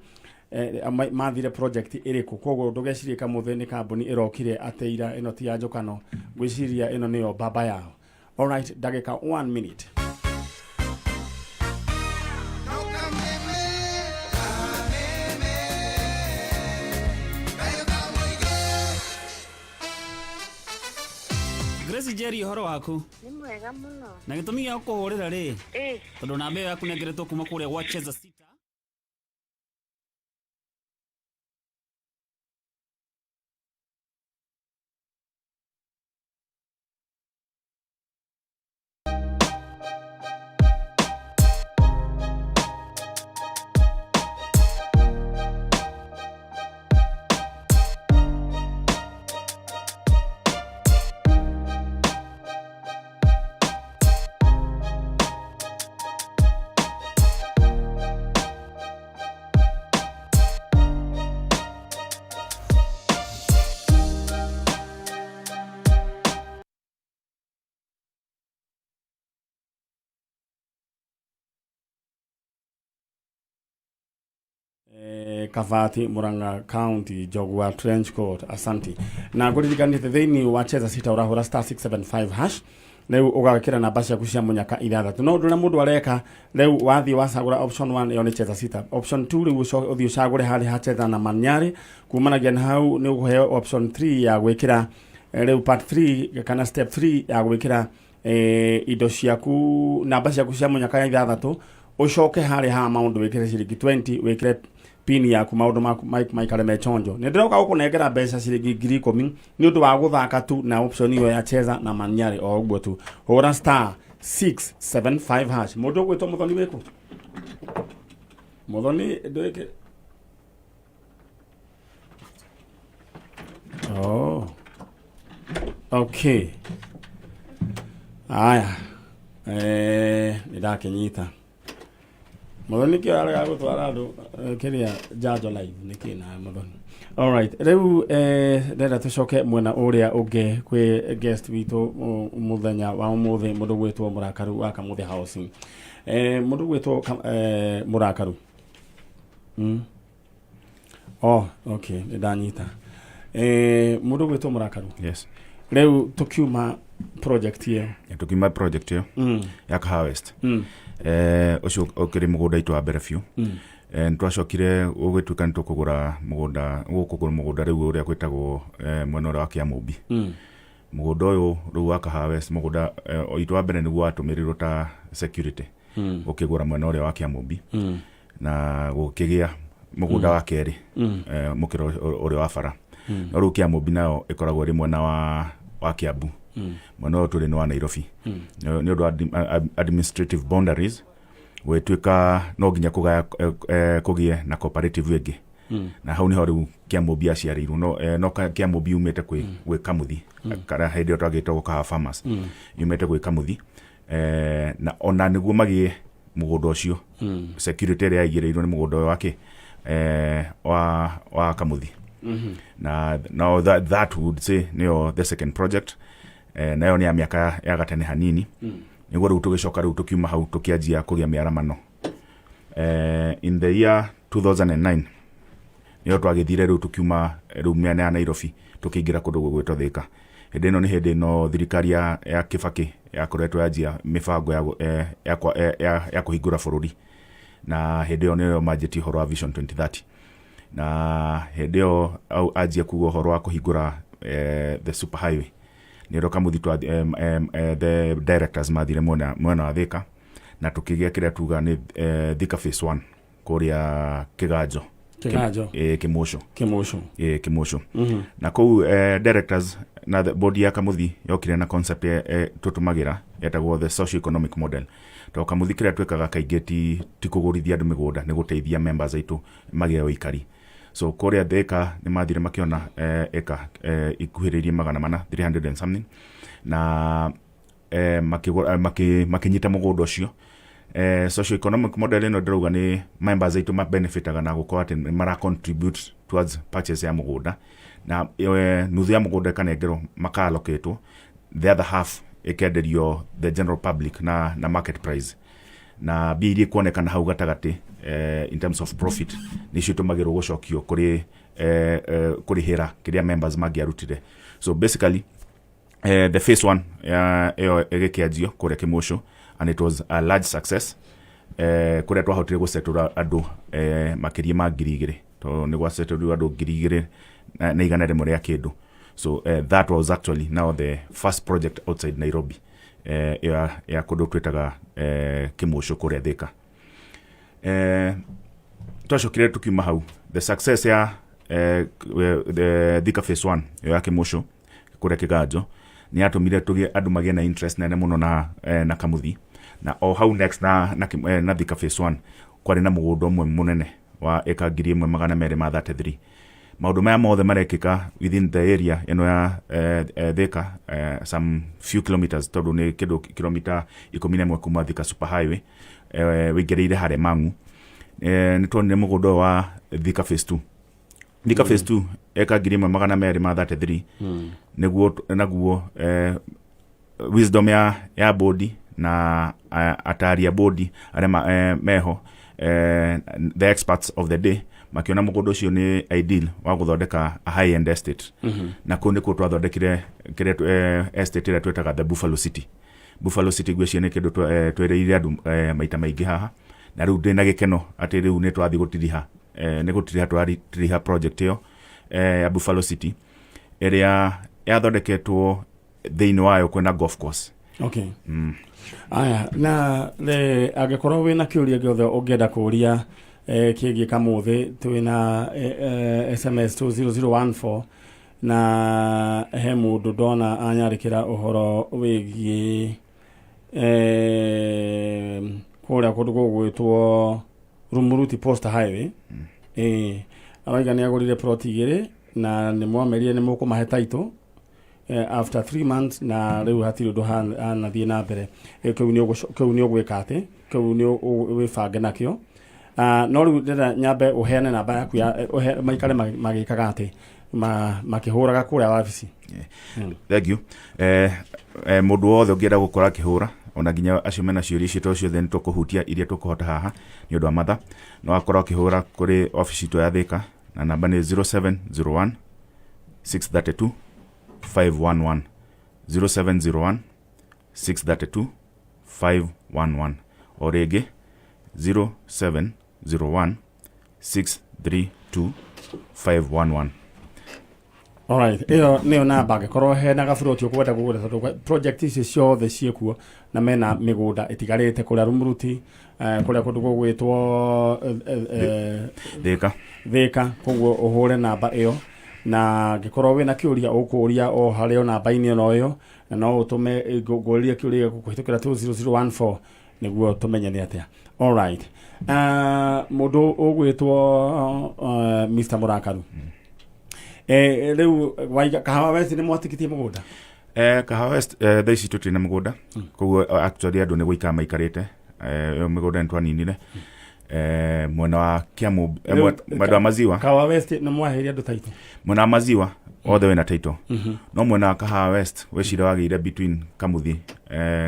[SPEAKER 1] mathire project ĩrĩkũ. Koguo ndũgecirie Kamuthi nĩ kambuni ĩrokire atĩ ira, ĩno ti ya njũkano, ngwĩciria ĩno nĩyo baba yao. Alright, ndagĩka 1 minute.
[SPEAKER 15] Grace Jerry, ũhoro waku?
[SPEAKER 16] Nĩ mwega mũno.
[SPEAKER 15] Na gĩtũmi gĩa gũkũhũrĩra rĩ, tondũ namba ĩyo yaku nengeretwo kuma kũrĩa gwa Cheza Sita.
[SPEAKER 1] Kavati, Murang'a County, Jogwa Trench Court. Asante. Na ngũririkanĩte thĩinĩ wa Cheza Sita ũrahũra star 675 hash. Rĩu ũgekĩra namba ciaku cia mũnyaka ithathatũ. No ũndũ ũrĩa mũndũ areka rĩu, wathiĩ wacagũra option 1, ĩyo nĩ cheza sita. Option 2, rĩu ũcoke ũthiĩ ũcagũre harĩa ha cheza na Manyarĩ. Kumanagia na hau nĩ ũkũheo option 3 ya gwĩkĩra rĩu part 3 kana step 3 ya gwĩkĩra indo ciaku, namba ciaku cia mũnyaka ya ithathatũ. Ũcoke harĩa ha maũndũ wĩkĩre ciringi 20, wĩkĩre pin yaku, maũndũ maku maikare me chonjo. Nĩ ndĩroka gũkũnengera mbeca ciringi 10,000 nĩ ũndũ wa gũthaka tu na option ĩyo ya cheza na Manyarĩ. O ũguo tu hũra star 675 hash. Mũndũ ũgwĩtwo Mũthoni, wĩkũ Mũthoni? Ndwĩke. Oh. Okay. Aya. Nĩ ndakinyita. Mũthoni kĩo arega gũtwara andũ kĩrĩa njanjo live nĩkĩ na Mũthoni. Alright, rĩu ndĩrenda tũcoke mwena ũrĩa ũngĩ kwĩ guest witũ mũthenya wa ũmũthĩ, mũndũ gwĩtwo Mũrakaru wa Kamũthĩ Housing. Mũndũ gwĩtwo Mũrakaru. Oh, okay, nĩ ndanyita. Mũndũ gwĩtwo Mũrakaru.
[SPEAKER 14] Yes.
[SPEAKER 1] Rĩu tũkiuma project ĩyo.
[SPEAKER 14] Tukiuma project ĩyo ya Kahawa West, ũcio ũkĩrĩ mũgũnda itũ wa mbere biũ. Nĩ twacokire gũgĩtuĩka nĩ tũkũgũra mũgũnda, gũkũgũra mũgũnda rĩu ũrĩa gwĩtagwo mwena ũrĩa wa Kĩamũmbi. Mũgũnda ũyũ rĩu wa Kahawa West, mũgũnda witũ wa mbere nĩguo watũmĩrirwo ta security gũkĩgũra mwena ũrĩa wa Kĩamũmbi na gũkĩgĩa mũgũnda wa kerĩ mũkĩra ũrĩa wa bara. No rĩu Kĩamũmbi nayo ĩkoragwo ĩrĩ mwena wa Kiambu, mwena ũyũ tũrĩ nĩ wa Nairobi. Nĩ ũndũ wa administrative boundaries, gũgĩtuĩka no nginya kũgaya, kũgĩe na cooperative ĩngĩ. Na hau nĩho rĩu Kĩamũmbi aciarĩirwo. No Kĩamũmbi yumĩte gwĩ Kamuthi, karĩa hĩndĩ ĩyo twagĩtagwo Kahawa Farmers, yumĩte gwĩ Kamuthi. Na ona nĩguo magĩe mũgũnda ũcio, security ĩrĩa yaigĩrĩirwo nĩ mũgũnda ũyũ wake wa Kamuthi. Na now that would say nĩyo the second project. Nayo nĩ ya mĩaka ya gatene hanini. Nĩguo rĩu tũgĩcoka, rĩu tũkiuma hau, tũkĩanjia kũgĩa mĩaramano. In the year 2009 nĩyo twagĩthire rĩu, tũkiuma rĩu mĩena ya Nairobi, tũkĩingĩra kũndũ gũgwĩtwo Thĩka. Hĩndĩ ĩno nĩ hĩndĩ ĩno thirikari ya Kĩbakĩ yakoretwo yanjia mĩbango ya kũhingũra bũrũri, na hĩndĩ ĩyo nĩyo manjĩtie ũhoro wa Vision 2030. Na hĩndĩ ĩyo anjia kuga ũhoro wa kũhingũra the super highway, nĩrĩo Kamuthi the directors mathire mwena wa Thĩka na tũkĩgĩa kĩrĩa tuga nĩ Thika phase 1 kũrĩa Kĩganjo.
[SPEAKER 1] Kĩganjo.
[SPEAKER 14] Kĩmũcũ.
[SPEAKER 1] Kĩmũcũ.
[SPEAKER 14] Kĩmũcũ. Na kũu directors na the board ya Kamuthi yokire na concept tũtũmagĩra yetagwo the socio economic model, tondũ Kamuthi kĩrĩa twĩkaga kaingĩ ti kũgũrithia andũ mĩgũnda, nĩ gũteithia members aitũ magĩe ũikari. So kũrĩa Thĩka nĩ mathire makĩona ĩka ikuhĩrĩirie 400, 300 and something, na makĩnyita mũgũnda ũcio. Socio economic model ĩno ndĩrauga nĩ members aitũ mabenefitaga na gũkorwo atĩ nĩ mara contribute towards purchase ya mũgũnda, na nuthu ya mũgũnda ĩkanengerwo maka-allocatwo, the other half ĩkenderio the general public na market price, na mbia iria ikuonekana hau gatagatĩ in terms of profit nĩcio itũmagĩrwo gũcokio kũrĩ kũrĩhĩra kĩrĩa members mangĩarutire. So basically the phase one ĩyo ĩgĩkĩanjio kũrĩa Kĩmũcũ, and it was a large success, kũrĩa twahotire gũsetũra andũ makĩria ma 2,000, tondũ nĩ gwasetũrirwo andũ 2,100 rĩa kĩndũ. So that was actually now the first project outside Nairobi, ya kũndũ twĩtaga Kĩmũcũ kũrĩa Thĩka. Twacokire tukiuma hau, the success ya the Thika phase 1 ĩyo ya Kĩmũcũ kũrĩa Kĩganjo nĩ yatũmire tũgĩe andũ magĩe na interest nene mũno na Kamuthi. Na o hau next na Thika phase 1 kwarĩ na mũgũnda ũmwe mũnene wa ĩka 1,233. Maũndũ maya mothe marekĩka within the area ĩno ya Thika, some few kilometers, tondũ nĩ kĩndũ kilomita 11 kuma Thika super highway, wĩingĩrĩire harĩa Mang'u. Nĩ tuonire mũgũnda ũyũ wa Thika phase 2. Thika phase 2 eka 1,233. Nĩguo naguo wisdom ya bodi na atari a bodi arĩa meho, the experts of the day, makiona mũgũnda ũcio nĩ ideal wa gũthondeka a high end estate. Na kũu nĩkuo twathondekire kĩrĩa estate ĩrĩa twĩtaga the Buffalo City. Buffalo City ngwĩciria nĩ kĩndũ twĩrĩire andũ maita maingĩ haha, na rĩu ndĩna gĩkeno atĩ rĩu nĩ twathiĩ gũtiriha, nĩ gũtiriha tũratiriha project ĩyo ya Buffalo City ĩrĩa yathondeketwo thĩinĩ wayo kwĩna golf course.
[SPEAKER 1] Okay. Aya, na le angĩkorwo wĩna kĩũria gĩothe ũngĩenda kũria kĩgiĩ Kamũthĩ, twĩna SMS 20014, na he mũndũ ndona anyarĩkĩra ũhoro wĩgiĩ kũrĩa kũndũ gũgwĩtwo Rumuruti Posta Highway. Arauga nĩ agũrire plot 2 na nĩ mwamerire nĩ mũkũmahe title after 3 months, na rĩu hatirĩ ũndũ hanathiĩ na mbere. Kĩu nĩ ũgwĩka atĩ kĩu nĩ wĩbange nakĩo. No rĩu ndĩrenda nyambe ũheane namba yaku ya maikare magĩkaga atĩ makĩhũraga kũrĩa wabici.
[SPEAKER 14] Thank you. Mũndũ wothe ũngĩenda gũkorwo akĩhũra, ona nginya acio mena ciũria icio to ciothe nĩ tũkũhutia iria tũkũhota haha nĩ ũndũ wa matha, no akorwo akĩhũra kũrĩ obici itũ ya Thĩka na namba nĩ 0701 632 511, 0701 632 511, o rĩngĩ 0701 632 511.
[SPEAKER 1] Alright, ĩyo nĩyo namba angĩkorwo hena gaburoti ũkwenda kũgũra, tondũ project ici ciothe ciĩkuo na mena mĩgũnda ĩtigarĩte kũrĩa Rumuruti, kũrĩa kũndũ gũgwĩtwo
[SPEAKER 14] Thĩka.
[SPEAKER 1] Thĩka, koguo ũhũre namba ĩyo, na angĩkorwo wĩna kĩũria ũkũria o harĩ o namba-inĩ ĩno ĩyo, na no ũtũme ngũrĩrie kĩũria gĩaku kũhĩtũkĩra 20014 nĩguo tũmenye nĩ atĩa. Alright. Mũndũ ũgwĩtwo Mr. Mũrakaru. Rĩu waiga Kahawa West nĩ mwatikitie mũgũnda?
[SPEAKER 14] Kahawa West thaa ici tũtirĩ na mũgũnda, koguo actually andũ nĩ gũikara maikarĩte. Ĩyo mĩgũnda nĩ twaninire mwena wa Kiambu, mwena wa Maziwa.
[SPEAKER 1] Kahawa West nĩ mwaheire andũ title?
[SPEAKER 14] Mwena wa Maziwa othe wĩna title, no mwena wa Kahawa West wĩcira wagĩire between Kamuthi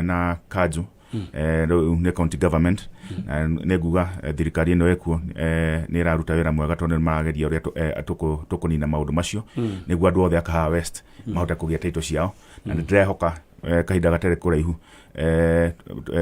[SPEAKER 14] na Kanju, rĩu nĩ county government. Nĩ nguga thirikari ĩno ĩkuo nĩ ĩraruta wĩra mwega tondũ nĩ marageria ũrĩa tũkũnina maũndũ macio nĩguo andũ othe a Kahawa West mahote kũgĩa title ciao, na nĩ ndĩrehoka kahinda gatarĩ kũraihu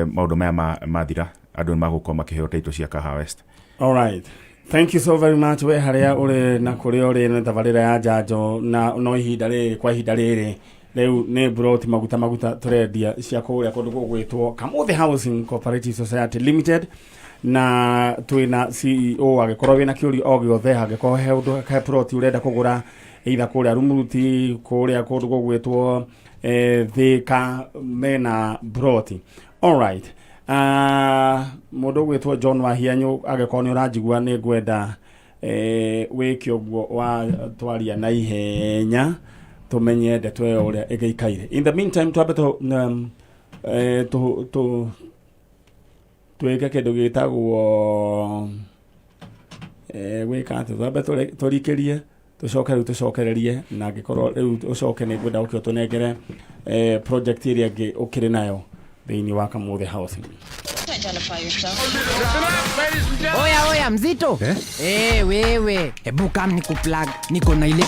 [SPEAKER 14] maũndũ maya mathira andũ nĩ magũkorwo makĩheo title cia Kahawa West.
[SPEAKER 1] All right. Thank you so very much we harĩa ũrĩ na kũrĩa ũrĩ nĩ tabarĩra ya njanjo, na no ihinda rĩrĩ kwa ihinda rĩrĩ rĩu nĩ broti maguta maguta tũrendia cia kũrĩa kũndũ gũgwĩtwo Kamũthĩ Housing Cooperative Society Limited, na twĩna CEO. Angĩkorwo wĩna kĩũria o gĩothe, angĩkorwo he ũndũ, he plot ũrenda kũgũra either kũrĩa Rumuruti, kũrĩa kũndũ gũgwĩtwo Thĩka, mena broti. Alright. Mũndũ ũgwĩtwo John Wahianyũ, angĩkorwo nĩ ũranjigua nĩ ngwenda wĩke ũguo wa twaria na ihenya tũmenye ndeto ĩyo ũrĩa ĩgĩikaire. In the meantime twambe tũ twĩke kĩndũ gĩtagwo gwĩka atĩ twambe tũrikĩrie, tũcoke rĩu tũcokererie, na angĩkorwo rĩu ũcoke nĩ ngwenda ũke ũtũnengere project ĩrĩa ĩngĩ ũkĩrĩ nayo thĩinĩ wa Kamũthĩ Housing.
[SPEAKER 16] Oya oya mzito eh? Eh, wewe hebu kam nikuplug, niko na ile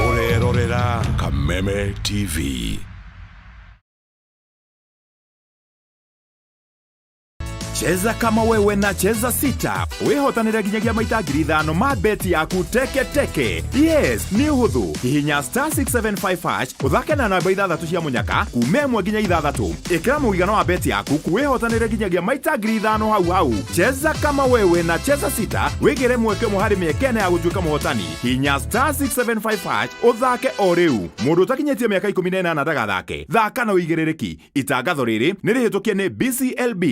[SPEAKER 17] Ũrerorera Kameme TV.
[SPEAKER 18] Cheza kama wewe na Cheza 6 wĩhotanĩre nginyagia maita 5,000 ma beti yaku teke teke. Yes, nĩ ũhũthũ. Hihinya star 675 hash ũthake na namba 6 cia mũnyaka kuma 1 nginya 6. Ĩkĩra mũigana wa beti yaku wĩhotanĩre nginyagia maita 5,000 hau hau. Cheza kama wewe na Cheza 6 wĩgĩre mweke ũmwe harĩ mĩeke ĩna ya gũtuĩka mũhotani. Hihinya star 675 hash ũthake o rĩu. Mũndũ ũtakinyĩtie mĩaka 18 ndagathake. Thaka na ũigĩrĩrĩki. Itangatho rĩrĩ nĩ rĩhĩtũkie nĩ BCLB.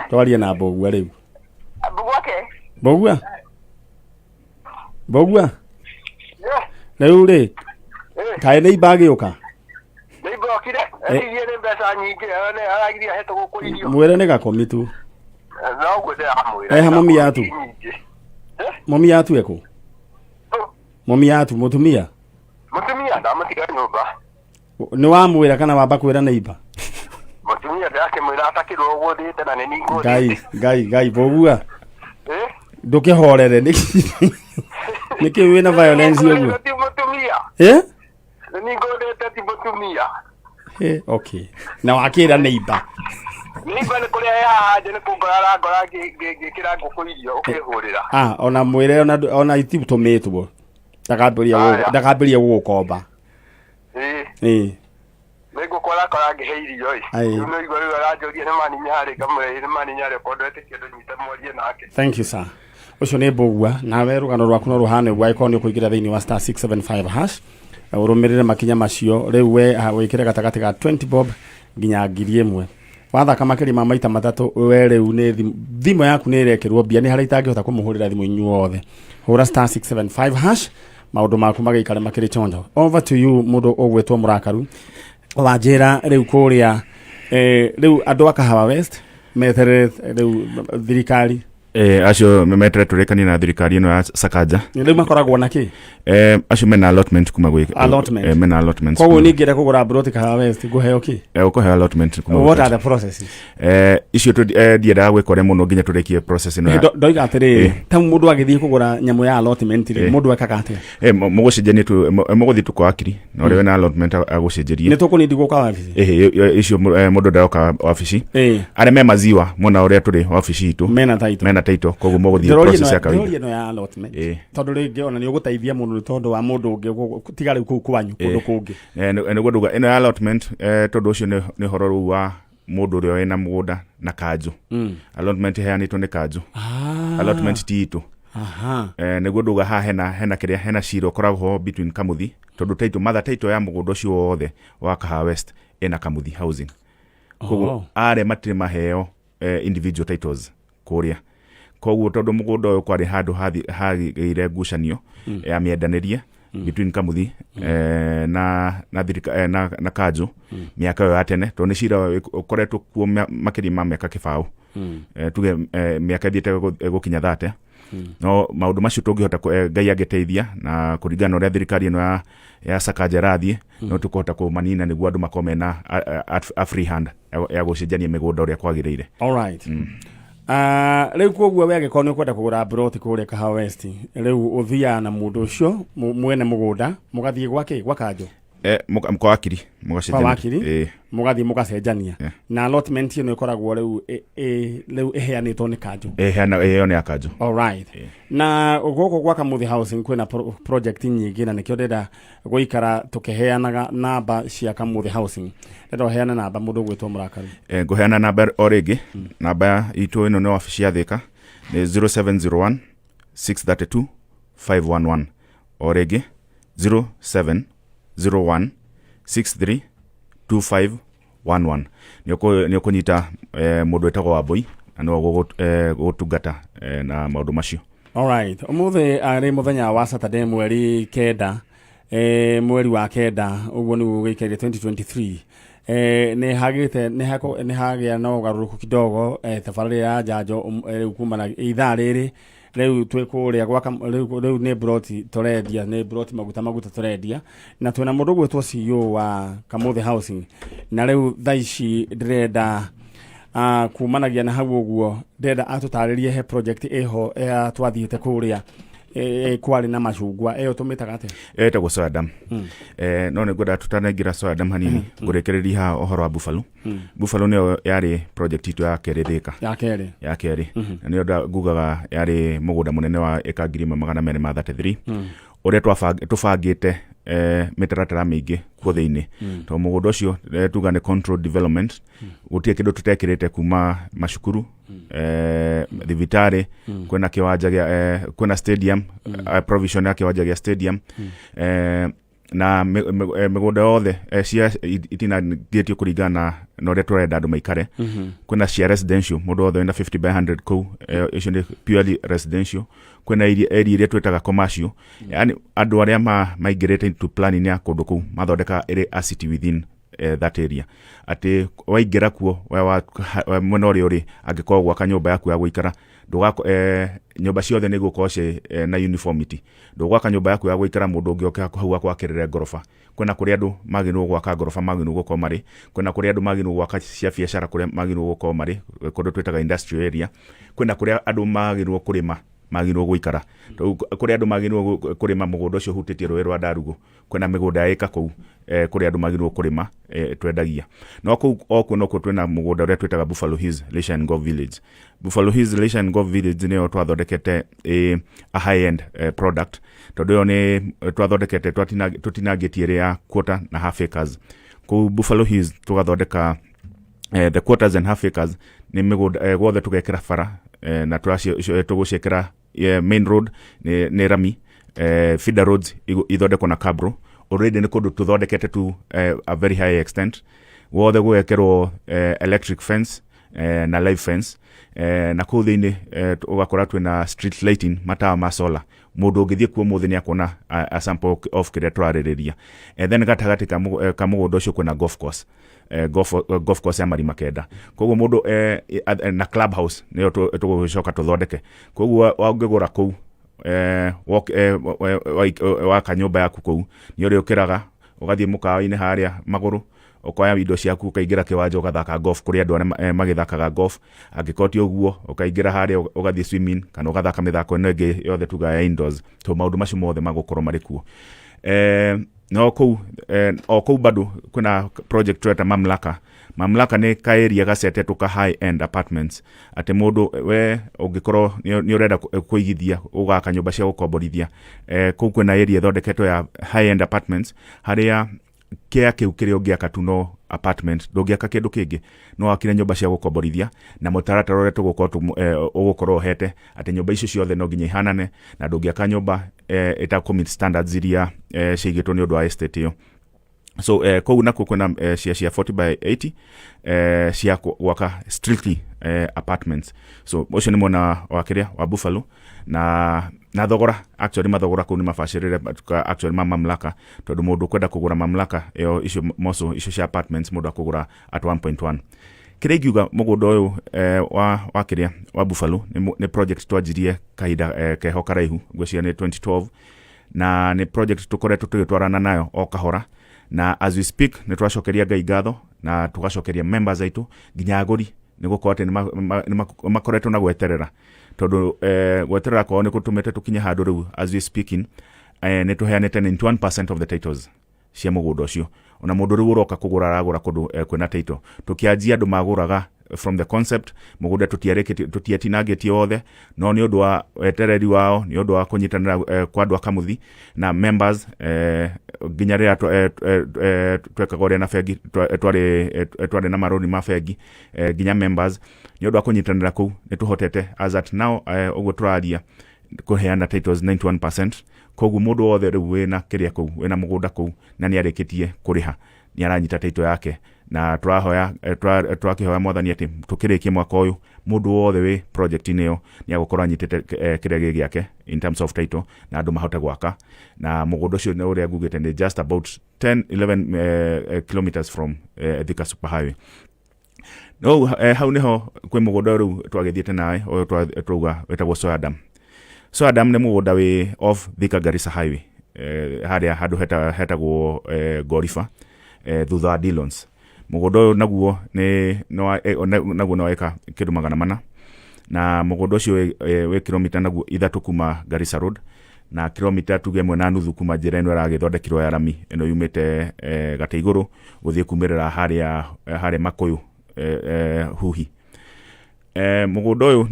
[SPEAKER 1] Twarie na Mbũgua rĩu.
[SPEAKER 13] Mbũgua ke?
[SPEAKER 1] Mbũgua? Mbũgua? Rĩu rĩ, kaĩ nĩ imba agĩũka?
[SPEAKER 13] Nĩ imba okire? Etirie nĩ mbeca nyingĩ, aragiria ahetwo gũkũ irio.
[SPEAKER 1] Mwĩre nĩ gakomi tu.
[SPEAKER 13] Noguo ndĩramwĩra.
[SPEAKER 1] Eha mami yatu? Mami yatu ekũ? Mami yatu mũtumia?
[SPEAKER 13] Mũtumia ndamũtiga nyũmba.
[SPEAKER 1] Nĩ wamwĩra kana wamba kwĩra neighbor?
[SPEAKER 13] Mũtumia ndĩrakĩmwĩra atakĩrwo ũgũthĩte na nĩ niĩ ngũthĩte.
[SPEAKER 1] Ngai, Ngai, Ngai, Mbũgua. Ndũkĩhorere nĩkĩ nĩkĩ wĩna violence ũguo?
[SPEAKER 13] Ti mũtumia.
[SPEAKER 1] Eh?
[SPEAKER 13] Nĩ niĩ ngũthĩte ti mũtumia.
[SPEAKER 1] Eh, okay. Na wakĩra neighbor.
[SPEAKER 13] Neighbor nĩ kũrĩa e haha nja nĩ kũngora arangora ngĩkĩra ngũkũ irio ũkĩhũrĩra.
[SPEAKER 1] Ah, ona mwĩre ona ona ititũmĩtwo. Ndakambĩrĩria gũgũ- ndakambĩrĩria gũgũkomba.
[SPEAKER 13] Ĩĩ.
[SPEAKER 1] Ĩĩ.
[SPEAKER 13] Nĩ ngũkũ arakora ngĩhe irio ĩ.
[SPEAKER 1] Aye.
[SPEAKER 13] Rĩu nĩ igua rĩu aranjũria nĩ maninyarĩ ngamwĩra ĩ nĩ maninyarĩ okorwo ndwetĩkia ndũnyite mwarie nake.
[SPEAKER 1] Thank you sir. Ũcio nĩ Mbũgua nawe rũgano rwaku no rũhane ũguo angĩkorwo nĩ ũkũingĩra thĩinĩ wa star 675 hash ũrũmĩrĩre makinya macio rĩu we ah, wĩkĩre gatagatĩ ga 20 bob nginya 1000 wathaka makĩria ma maita matatũ we rĩu nĩ thimũ thimũ yaku nĩ ĩrekĩrwo mbia nĩ harĩa itangĩhota kũmũhũrĩra thimũ inyuothe hũra star 675 hash maũndũ maku magĩikare makĩrĩ chonjo over to you mũndũ ũgwĩtwo mũrakaru wanjĩra rĩu kũrĩa eh, rĩu andũ a kahawa west meterere rĩu thirikari
[SPEAKER 14] Eh, acio metere tũrĩkanie na thirikari ĩno ya Sakaja.
[SPEAKER 1] Rĩu makoragwo na kĩ?
[SPEAKER 14] Eh, acio mena allotment kuma gwĩ
[SPEAKER 1] Allotment.
[SPEAKER 14] Eh, mena allotments.
[SPEAKER 1] Koguo
[SPEAKER 14] kuma-
[SPEAKER 1] niĩ ingĩenda kũgũra mburoti Kahawa West ngũheo kĩ?
[SPEAKER 14] Eh, ũkũheo allotment kuma gwĩ
[SPEAKER 1] What are
[SPEAKER 14] kanjũ.
[SPEAKER 1] the processes?
[SPEAKER 14] Eh, icio eh, ndiendaga gwĩka ũrĩa mũno nginya tũrĩkie process ĩno ya-
[SPEAKER 1] Ndoiga atĩrĩrĩ
[SPEAKER 14] Eh.
[SPEAKER 1] ta mũndũ agĩthiĩ kũgũra nyamũ ya allotment rĩ
[SPEAKER 14] Eh.
[SPEAKER 1] mũndũ ekaga atĩa?
[SPEAKER 14] Eh, mũgũcenjania tu mũgũthiĩ tu kwa akiri na ũrĩa wĩna allotment agũcenjerie.
[SPEAKER 1] Nĩ tũkũnindi gũka wabici?
[SPEAKER 14] Ĩhĩ, icio mũndũ ndaroka wabici. Arĩa me maziwa mwena ũrĩa tũrĩ wabici itũ.
[SPEAKER 1] Mena title.
[SPEAKER 14] Mena title, koguo mũgũthiĩ
[SPEAKER 1] Ndĩroria
[SPEAKER 14] process
[SPEAKER 1] ĩno-
[SPEAKER 14] ya kawaida.
[SPEAKER 1] ndĩroria ĩno ya allotment
[SPEAKER 14] Ĩĩ.
[SPEAKER 1] tondũ rĩngĩ ona nĩ ũgũteithia mũndũ nĩ tondũ wa mũndũ ũngĩ tiga rĩu kũu kwanyu kũndũ kũngĩ.
[SPEAKER 14] Nĩguo ndauga ĩno ya allotment tondũ ũcio nĩ ũhoro rĩu wa mũndũ ũrĩa wĩna mũgũnda na kanjũ. Allotment ĩheanĩtwo nĩ kanjũ. Allotment ti itũ. Nĩguo ndauga haha hena kĩrĩa hena cira ũkoragwo ho between Kamuthi tondũ title mother title ya mũgũnda ũcio wothe wa Kahawa West ĩna Kamuthi Housing. Koguo arĩa matirĩ maheo individual titles kũrĩa koguo tondũ mũgũnda ũyũ kwarĩ handũ hagĩire ngucanio ya mĩendanĩrie between Kamuthi na na kanjũ mĩaka ĩyo ya tene tondũ nĩ cira ũkoretwo kuo makĩria ma mĩaka kĩbaũ. Tuge mĩaka ĩthiĩte gũkinya 30. No maũndũ macio tũngĩhota Ngai angĩteithia na kũringana na ũrĩa thirikari ĩno ya Sakaja ĩrathiĩ no tũkũhota kũmanina nĩguo andũ makorwo mena a free hand ya gũcenjania mĩgũnda ũrĩa kwagĩrĩire.
[SPEAKER 1] All right. Rĩu koguo we angĩkorwo nĩ ũkwenda kũgũra mburoti kũrĩa Kahawa West rĩu ũthiaga na mũndũ ũcio mwene mũgũnda mũgathiĩ gwake gwa kanjũ
[SPEAKER 14] Kwa wakiri mũgacenjania.
[SPEAKER 1] Kwa wakiri? Mũgathiĩ mũgacenjania na allotment ĩno ĩkoragwo rĩu rĩu ĩheanĩtwo nĩ kanjũ.
[SPEAKER 14] Ĩyo nĩ ya kanjũ.
[SPEAKER 1] All right. Na gũkũ gwa Kamuthi Housing kwĩna project nyingĩ na nĩkĩo ndĩrenda gũikara tũkĩheanaga namba cia Kamuthi Housing. Ndĩrenda ũheane namba mũndũ ũgwĩtwo Mũrakaru.
[SPEAKER 14] Ngũheana namba o rĩngĩ. Namba itũ ĩno nĩ wabici ya Thĩka nĩ 0701 632 511. O rĩngĩ 0701 632511. Nĩ ũkũnyita mũndũ wĩtagwo Wambũi na nĩwe ũgũgũtungata na maũndũ macio.
[SPEAKER 1] All right. Ũmũthĩ arĩ mũthenya wa Saturday mweri kenda, mweri wa kenda ũguo nĩguo gũgĩikaire 2023. Nĩ hagĩte, nĩ hako, nĩ hagĩa na ũgarũrũku kidogo, tabarĩra ya njanjo, rĩu kuma na ithaa rĩrĩ rĩu twĩ kũrĩa gwa rĩu, rĩu nĩ broti tũrendia, nĩ broti maguta maguta tũrendia na twĩna mũndũ ũgwĩtwo CEO wa Kamuthi Housing na rĩu thaa ici ndĩrenda kumanagia na hau ũguo ndĩrenda atũtarĩrie he project ĩho ya twathiĩte kũrĩa kwarĩ na macungwa ĩyo tũmĩtaga atĩa?
[SPEAKER 14] Ĩtagwo Soya Dam. No nĩ ngwenda tũtanaingĩra Soya Dam hanini ngũrĩkĩrĩria haha ũhoro wa Buffalo. Buffalo nĩyo yarĩ project itũ ya kerĩ Thĩka.
[SPEAKER 1] Ya kerĩ.
[SPEAKER 14] Ya kerĩ. Na nĩyo ngugaga yarĩ mũgũnda mũnene wa ĩka ngiri ĩmwe magana merĩ ma 33. Ũrĩa tũbangĩte mĩtaratara mĩingĩ kuo thĩinĩ. Tondũ mũgũnda ũcio tuga nĩ controlled development. Gũtirĩ kĩndũ tũtekĩrĩte kuma macukuru, thibitarĩ, kwĩna kĩwanja gĩa, kwĩna stadium, provision ya kĩwanja gĩa stadium. Na mĩgũnda yothe cia itinangĩtio kũringana na ũrĩa tũrenda andũ maikare. Kwĩna cia residential, mũndũ wothe wĩna 50 by 100 kũu, icio nĩ purely residential. Kwĩna area iria twĩtaga commercial, yani andũ arĩa maingĩrĩte into planning ya kũndũ kũu mathondeka ĩrĩ a city within that area, atĩ waingĩra kuo we mwena ũrĩa ũrĩ angĩkorwo gwaka nyũmba yaku ya gũikara ndũgako nyũmba ciothe nĩ igũkorwo ciĩ na uniformity. Ndũgwaka nyũmba yaku ya gũikara mũndũ ũngĩ oke hau akwakĩrĩre ngoroba. Kwĩna kũrĩa andũ magĩrĩirwo gwaka ngoroba magĩrĩirwo gũkorwo marĩ, kwĩna kũrĩa andũ magĩrĩirwo gwaka cia biacara kũrĩa magĩrĩirwo gũkorwo marĩ, kũndũ twĩtaga industrial area. Kwĩna kũrĩa andũ magĩrĩirwo kũrĩma magĩrĩirwo gũikara. Rĩu kũrĩa andũ magĩrĩirwo kũrĩma, mũgũnda ũcio ũhutĩtie rũĩ rwa Ndarugu, kwĩna mĩgũnda ya ĩka kũu kũrĩa andũ magĩrĩirwo kũrĩma twendagia. No kũu o kuo nokuo twĩna mũgũnda ũrĩa twĩtaga Buffalo Hills Leisure and Golf Village. Buffalo Hills Leisure and Golf Village nĩyo twathondekete a high end product, tondũ ĩyo nĩ twathondekete tũtinangĩtie ĩrĩ ya quarter na half acres. Kũu Buffalo Hills tũgathondeka the quarters and half acres nĩ mĩgũnda guothe tũgekĩra bara na tũgũciĩkĩra main road nĩ rami, feeder roads ithondekwo na cabro. Already nĩ kũndũ tũthondekete to a very high extent. Guothe gũgekĩrwo electric fence na live fence, na kũu thĩinĩ ũgakora twĩna street lighting, matawa ma solar. Mũndũ ũngĩthiĩ kuo ũmũthĩ nĩ akuona a sample of kĩrĩa tũrarĩrĩria. And then gatagatĩ ka mũgũnda ũcio kwĩna golf course, golf course ya marima 9, koguo mũndũ na club house nĩyo tũgũcoka tũthondeke. Koguo ũngĩgũra kũu waka nyũmba yaku kũu, nĩ ũrĩũkĩraga ũgathiĩ mũkawa-inĩ harĩa magũrũ, ũkoya indo ciaku, ũkaingĩra kĩwanja ũgathaka golf kũrĩ andũ arĩa magĩthakaga golf. Angĩkorwo ti ũguo, ũkaingĩra harĩa ũgathiĩ swimming kana ũgathaka mĩthako ĩno ĩngĩ yothe tugaga ya indoors. So maũndũ macio mothe magũkorwo marĩ kuo. No kũu o kũu bado kwĩna project tweta Mamlaka. Mamlaka nĩ ka area gacetetwo ka high end apartments, atĩ mũndũ we ũngĩkorwo nĩ ũrenda kũigithia ũgaka nyũmba cia gũkomborithia, kũu kwĩna area ĩthondeketwo ya high end apartments, harĩa kĩa kĩu kĩrĩa ũngĩaka tu no apartment, ndũngĩaka kĩndũ kĩngĩ, no wakire nyũmba cia gũkomborithia na mũtaratara ũrĩa tũgũkorwo ũgũkorwo ũhete atĩ nyũmba icio ciothe no nginya ihanane, na ndũngĩaka nyũmba ĩtakũ standards iria ciigĩtwo nĩ ũndũ wa estate ĩyo. So kũu nakuo kwĩna cia 40 by 80 cia gwaka strictly apartments. So ũcio nĩ mwena wa kĩrĩa wa Buffalo na thogora. Actually mathogora kũu nĩ mabacĩrĩre actually ma Mamlaka, tondũ mũndũ ũkwenda kũgũra Mamlaka ĩyo, icio moco icio cia apartments, mũndũ akũgũra at 1.1. Kĩrĩa ingiuga, mũgũnda ũyũ wa kĩrĩa wa Buffalo nĩ project twanjirie kahinda keho karaihu, ngwĩciria nĩ 2012, na nĩ project tũkoretwo tũgĩtwarana nayo o kahora, na as we speak nĩ tũracokeria Ngai ngatho na tũgacokeria members aitũ nginya agũri, nĩ gũkorwo atĩ nĩ makoretwo na gweterera, tondũ gweterera kwao nĩ gũtũmĩte tũkinye handũ rĩu as we speaking nĩ tũheanĩte 91% of the titles cia mũgũnda ũcio. Ona mũndũ rĩu ũroka kũgũra aragũra kũndũ kwĩna title. Tũkĩanjia andũ magũraga from the concept, mũgũnda tũtiarĩkĩtie, tũtiatinangĩtie wothe, no nĩ ũndũ wa wetereri wao, nĩ ũndũ wa kũnyitanĩra kwa andũ a Kamuthi na members, nginya rĩrĩa twekaga ũrĩa na bengi, twarĩ na marũni ma bengi, nginya members, nĩ ũndũ wa kũnyitanĩra kũu nĩ tũhotete as at now ũguo tũraria kũheana titles 91%. Koguo mũndũ wothe rĩu wĩna kĩrĩa kũu, wĩna mũgũnda kũu na nĩ arĩkĩtie kũrĩha, nĩ aranyita title yake, na tũrahoya tũrakĩhoya Mwathani atĩ tũkĩrĩkie mwaka ũyũ mũndũ wothe wĩ project-inĩ ĩyo nĩ agũkorwo anyitĩte kĩrĩa gĩ gĩake in terms of title, na andũ mahote gwaka. Na mũgũnda ũcio nĩ ũrĩa ngugĩte nĩ just about 10 11 kilometers from Thika Super Highway. No hau nĩho kwĩ mũgũnda rĩu twagĩthiĩte nawe ũyũ twauga wĩtagwo Soya Dam. Soya Dam nĩ mũgũnda wĩ off Thika Garissa Highway, harĩa handũ hetagwo Goriba, thutha wa Dillons. Mũgũnda ũyũ naguo nĩ naguo nĩ wa ĩka kĩndũ 400, na mũgũnda ũcio wĩ kilomita naguo 3 kuma Garissa Road na kilomita tuge 1.5 kuma njĩra ĩno ĩragĩthondekirwo ya rami ĩno yumĩte gatĩ igũrũ gũthiĩ kumĩrĩra harĩa Makũyũ, Huhi. Mũgũnda ũyũ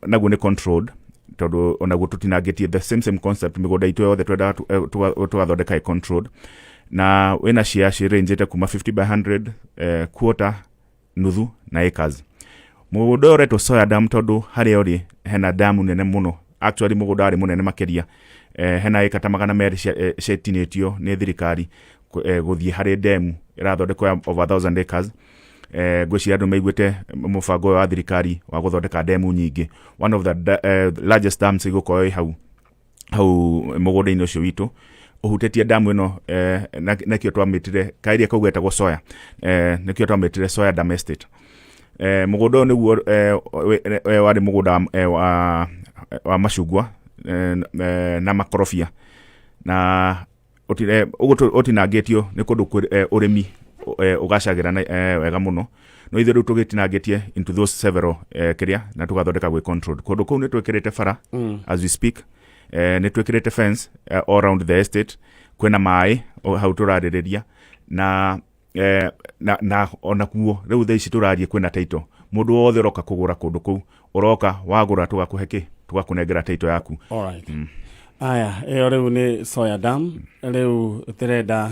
[SPEAKER 14] naguo nĩ controlled, tondũ onaguo tũtinangĩtie the same concept. Mĩgũnda itũ yothe twendaga tũgathondeka ĩ controlled, na wĩna cia ciranjĩte kuma 50 by 100, quarter, nuthu na acres. Mũgũnda ũyũ ũretwo Soya Dam tondũ harĩa ũrĩ hena damu nene mũno. Actually mũgũnda warĩ mũnene makĩria, hena ĩka ta 200 ciatinĩtio nĩ thirikari gũthiĩ harĩ demu ĩrathondekwo ya over 1000 acres. Ngwĩciria andũ maiguĩte mũbango ũyũ wa thirikari wa gũthondeka demu nyingĩ. One of the largest dams ĩgũkorwo ĩ hau hau mũgũnda-inĩ ũcio witũ ũhutĩtie damu ĩno, nakĩo twamĩtire kaeria kau getagwo Soya, nĩkĩo twamĩtire Soya Dam Estate. Mũgũnda ũyũ nĩguo warĩ mũgũnda wa macungwa na makorobia na ũguo ũtinangĩtio nĩ kũndũ ũrĩmi ũgacagĩra na wega mũno, no ithuĩ rĩu tũgĩtinangĩtie into those several kĩrĩa na tũgathondeka gwĩ controlled kũndũ kũu. Nĩ twĩkĩrĩte bara as we speak, nĩ twĩkĩrĩte fence all round the estate, kwĩna maĩ hau tũrarĩrĩria na ona kuo rĩu thaa ici tũrarie kwĩna title. Mũndũ wothe ũroka kũgũra kũndũ kũu, ũroka wagũra, tũgakũhe kĩ, tũgakũnengera title yaku.
[SPEAKER 1] Alright. Aya, ĩyo rĩu nĩ Soya Dam. Rĩu tũrenda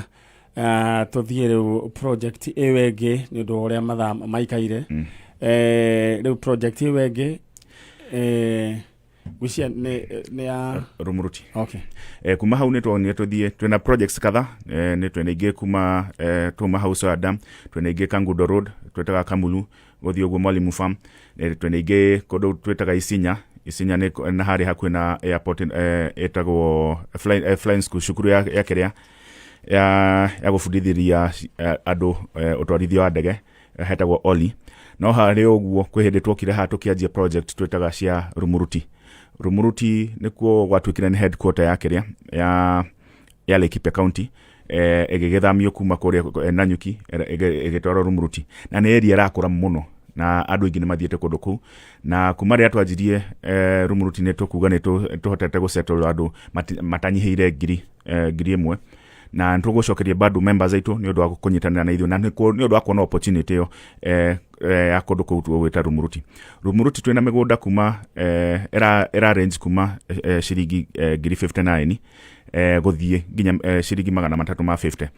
[SPEAKER 1] tũthiĩ rĩu project ĩyo ĩngĩ nĩ ũndũ wa ũrĩa mathaa maikaire. Rĩu project ĩyo ĩngĩ, ngwĩciria nĩ ya
[SPEAKER 14] Rumuruti.
[SPEAKER 1] Okay.
[SPEAKER 14] Kuma hau nĩ tuonire tũthiĩ, twĩna projects kadha, nĩ twĩna ingĩ kuma tuma hau Soya Dam, twĩna ingĩ Kangundo Road, twĩtaga Kamulu, gũthiĩ ũguo Mwalimu Farm, twĩna ingĩ kũndũ twĩtaga Isinya. Isinya nĩ na harĩa hakuhĩ na airport, ĩtagwo flying school, cukuru ya kĩrĩa ya gũbundithĩria andũ ũtwarithia wa ndege, hetagwo Oli. No harĩ ũguo kwĩ hĩndĩ tuokire haha tũkĩanjia project twĩtaga cia Rumuruti. Rumuruti nĩkuo gwatuĩkire nĩ headquarter ya kĩrĩa ya Laikipia County, ĩgĩgĩthamio kuma kũrĩa Nanyuki, ĩgĩtwarwo Rumuruti, na nĩ area ĩrakũra mũno na andũ aingĩ nĩ mathiĩte kũndũ kũu. Na kuma rĩrĩa twanjirie Rumuruti, nĩ tũkuga nĩ tũhotete gũsettle andũ matanyihĩire 1,000, na nĩ tũgũcokeria bado members aitũ nĩ ũndũ wa kũnyitanĩra na ithuĩ na nĩ ũndũ wa kuona opportunity ĩyo ya kũndũ kũu tũgwĩta Rumuruti. Rumuruti twĩna mĩgũnda kuma ĩra range kuma ciringi 59,000 gũthiĩ nginya ciringi 350.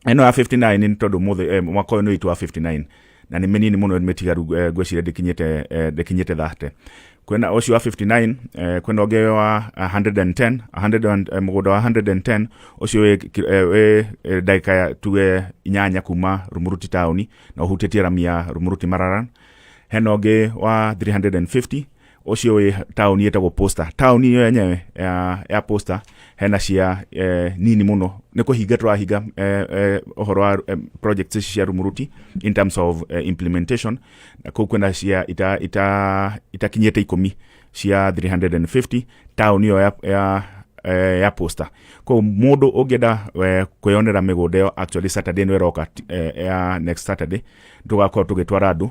[SPEAKER 14] Ĩno ya 59 nĩ tondũ mũthĩ mwaka ũyũ nĩ witũ wa 59 na nĩ mĩnini mũno mĩtigaru, ngwĩciria ndĩkinyĩte 30. Kwĩna ũcio wa 59, kwĩna ũngĩ wa 110, 100 mũgũnda wa 110 ũcio wĩ ndagĩka ya tuge 8 kuma Rumuruti taũni na ũhutĩtie rami ya Rumuruti Mararan. Hena ũngĩ wa 350, ũcio wĩ taũni ĩtagwo Posta. Taũni ĩyo yenyewe ya Posta hena cia nini mũno. Nĩ kũhinga tũrahinga ũhoro wa projects ici cia Rumuruti in terms of implementation, na kũu kwĩna cia itakinyĩte 10 cia 350 taũni ĩyo ya Posta. Koguo mũndũ ũngĩenda kwĩyonera mĩgũnda ĩyo, actually Saturday ĩno ĩroka, ya next Saturday, tũgakorwo tũgĩtwara andũ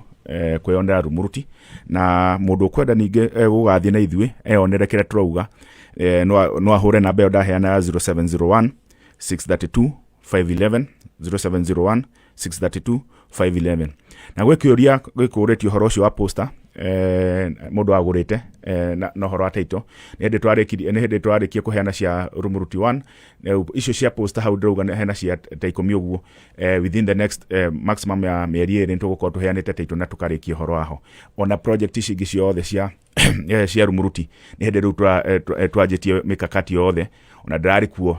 [SPEAKER 14] kwĩyonera Rumuruti, na mũndũ ũkwenda ningĩ gũgathiĩ na ithuĩ eyonere kĩrĩa tũrauga, no ahũre namba ĩyo ndaheana ya 0701 632 511, 0701 632 511. Na gwĩ kĩũria gĩkũrĩtio ũhoro ũcio wa Posta, mũndũ agũrĩte na ũhoro wa title. Nĩ hĩndĩ twarĩkie kũheana cia Rumuruti 1. Icio cia Posta hau ndĩrauga hena cia ta 10 ũguo, within the next maximum ya mĩeri 2 nĩ tũgũkorwo tũheanĩte title na tũkarĩkia ũhoro waho. Ona project ici ingĩ ciothe cia Rumuruti nĩ hĩndĩ rĩu twanjĩtie mĩkakati yothe. Ona ndĩrarĩ kuo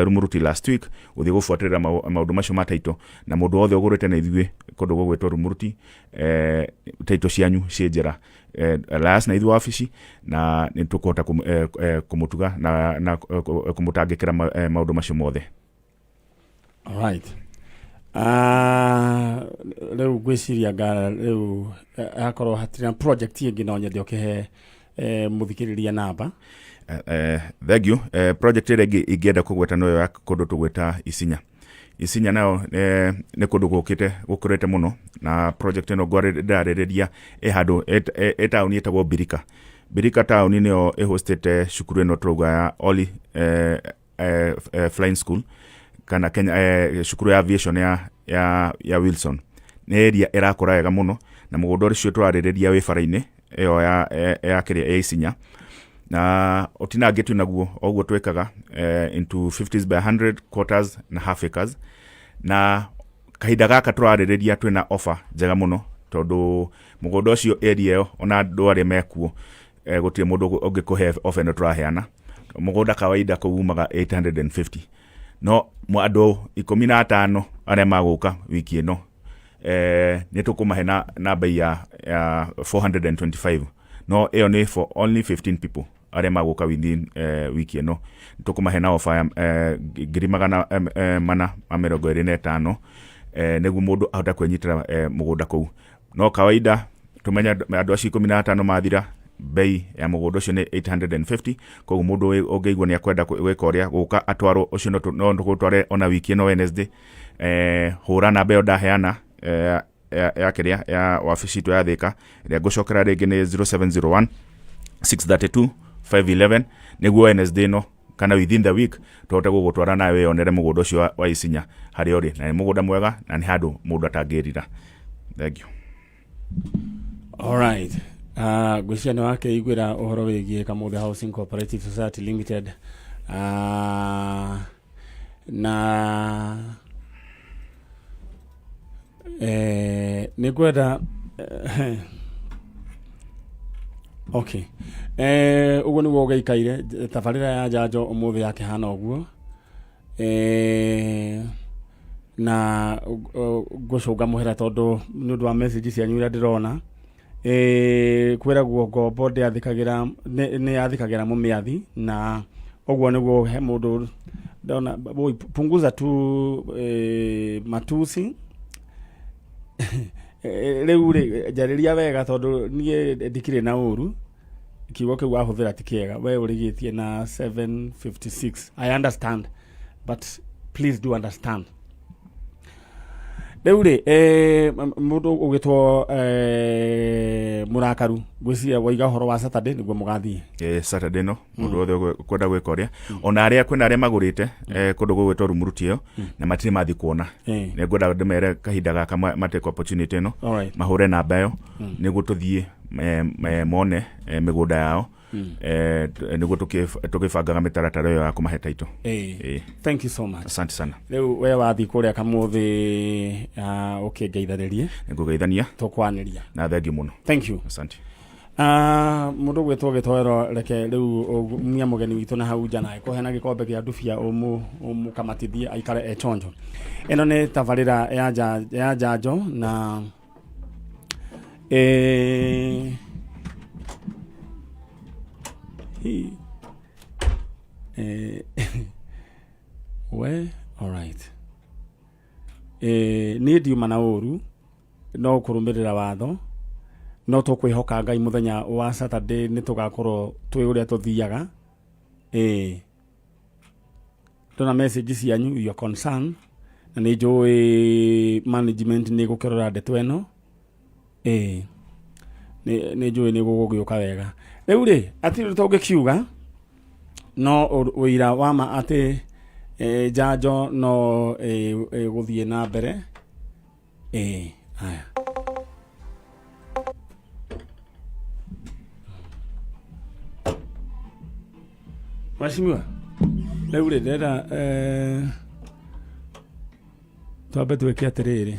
[SPEAKER 14] Rumuruti last week gũthiĩ gũbuatĩrĩra maũndũ macio ma title, na mũndũ wothe ũgũrĩte na ithuĩ kũndũ gũgwĩtwo Rumuruti, title cianyu ciĩ njĩra, liaise na ithuĩ wabici na nĩ tũkũhota kũmũtuga na kũmũtangĩkĩra maũndũ macio mothe.
[SPEAKER 1] Alright. Rĩu ngwĩciria nga rĩu hakorwo hatirĩ na project ĩngĩ, no nyende ũkĩhe mũthikĩrĩria namba.
[SPEAKER 14] Thank you. Project ĩrĩa ĩngĩ ingĩenda kũgweta nĩyo ya kũndũ tũgwĩta Isinya. Isinya nayo nĩ kũndũ gũkĩte gũkũrĩte mũno, na project ĩno ndĩrarĩrĩria ĩ handũ ĩ taũni ĩtagwo Birika. Birika taũni nĩyo ĩhostĩte cukuru ĩno tũrauga ya Oli Flying School kana Kenya, cukuru ya aviation ya Wilson. Nĩ area ĩrakũra wega mũno, na mũgũnda ũcio tũrarĩrĩria wĩ bara-inĩ ĩyo ya kĩrĩa ya Isinya, na ũtinangĩtio naguo o ũguo twĩkaga into 50s by 100, quarters na half acres. Na kahinda gaka tũrarĩrĩria twĩna offer njega mũno, tondũ mũgũnda ũcio, area ĩyo, ona andũ arĩa mekuo Gũtirĩ mũndũ ũngĩkũhe ofa ĩno tũraheana. Mũgũnda kawaida kũu umaga 850, no andũ 15 arĩa magũka wiki ĩno, nĩ tũkũmahe na bei ya 425, no ĩyo nĩ for only 15 people arĩa magũka within wiki ĩno. Tũkũmahe na ofa ya 425,000, nĩguo mũndũ ahote kwĩnyitĩra mũgũnda kũu. No kawaida tũmenye andũ acio 15 mathira, bei ya mũgũnda ũcio nĩ 850. Koguo mũndũ ũngĩigua nĩ akwenda gwĩka ũrĩa gũka atwarwo ũcio, no tũgũtware ona wiki ĩno Wednesday. Hũra namba ĩyo ndaheana ya kĩrĩa ya wabici itũ ya Thĩka, ĩrĩa ngũcokera rĩngĩ nĩ 0701 632 511, nĩguo Wednesday ĩno kana within the week tũhote gũgũtwara nawe wĩyonere mũgũnda ũcio wa Isinya harĩa ũrĩ, na nĩ mũgũnda mwega na nĩ handũ mũndũ atangĩrira. Thank you.
[SPEAKER 1] Alright. Ngwĩciria nĩ wakĩiguĩra ũhoro wĩgiĩ Kamũthĩ Housing Cooperative Society Limited. Na nĩ ngwenda okay, ũguo nĩguo ũgĩikaire tabarĩra ya njanjo ũmũthĩ yakĩhana ũguo, na ngũcũnga mũhera tondũ nĩ ũndũ wa message cianyu iria ndĩrona. Kwĩragwo ngombo ndĩathĩkagĩra, nĩ yathĩkagĩra mũmĩathi, na ũguo nĩguo he mũndũ ndona. Boy, punguza tu matusi. Rĩu rĩ, njarĩria wega tondũ niĩ ndikĩrĩ na ũru. Kiugo kĩu wahũthĩra ti kĩega. We ũrĩgĩtie na 756. I understand, but please do understand. Rĩu rĩ, mũndũ ũgĩtwo mũrakaru, ngwĩciria waiga ũhoro wa Saturday nĩguo mũgathiĩ.
[SPEAKER 14] Saturday no mũndũ wothe ũkwenda gwĩka ũrĩa, ona arĩa kwĩna arĩa magũrĩte kũndũ gũgwĩtwo Rumuruti ĩyo na matirĩ mathiĩ kuona, nĩ ngwenda ndĩmere kahinda gaka matake opportunity ĩno, mahũre namba ĩyo nĩguo tũthiĩ mone mĩgũnda yao, nĩguo tũgĩbangaga mĩtaratara ĩyo ya kũmahe taito.
[SPEAKER 1] Thank you so much.
[SPEAKER 14] Asante sana.
[SPEAKER 1] Rĩu we wathiĩ kũrĩa Kamũthĩ, ũkĩngeithanĩrie.
[SPEAKER 14] Nĩngũgeithania.
[SPEAKER 1] Tũkwanĩria.
[SPEAKER 14] Na thengiũ mũno.
[SPEAKER 1] Thank you.
[SPEAKER 14] Asante.
[SPEAKER 1] Mũndũ gwĩtwo gĩtoero, reke rĩu umia mũgeni witũ na hau nja na kũhe na gĩkombe kĩa ndubia ũmũkamatithie aikare e chonjo. Ĩno nĩ tabarĩra ya njanjo na we alright. Niĩ ndiuma na ũru no kũrũmĩrĩra watho, no tũkwĩhoka Ngai mũthenya wa Saturday nĩ tũgakorwo twĩ ũrĩa tũthiaga. Ndona message cianyu, your concern, na nĩ njũĩ management nĩ gũkĩrora ndeto ĩno. Nĩ njũĩ nĩ gũgũgĩũka wega. Rĩu rĩ, atirĩ ũndũ tũngĩkiuga no ũira wa ma atĩ njanjo no ĩgũthiĩ na mbere. Haya. Mheshimiwa, rĩu rĩ, ndĩrenda twambe twĩke atĩrĩrĩ.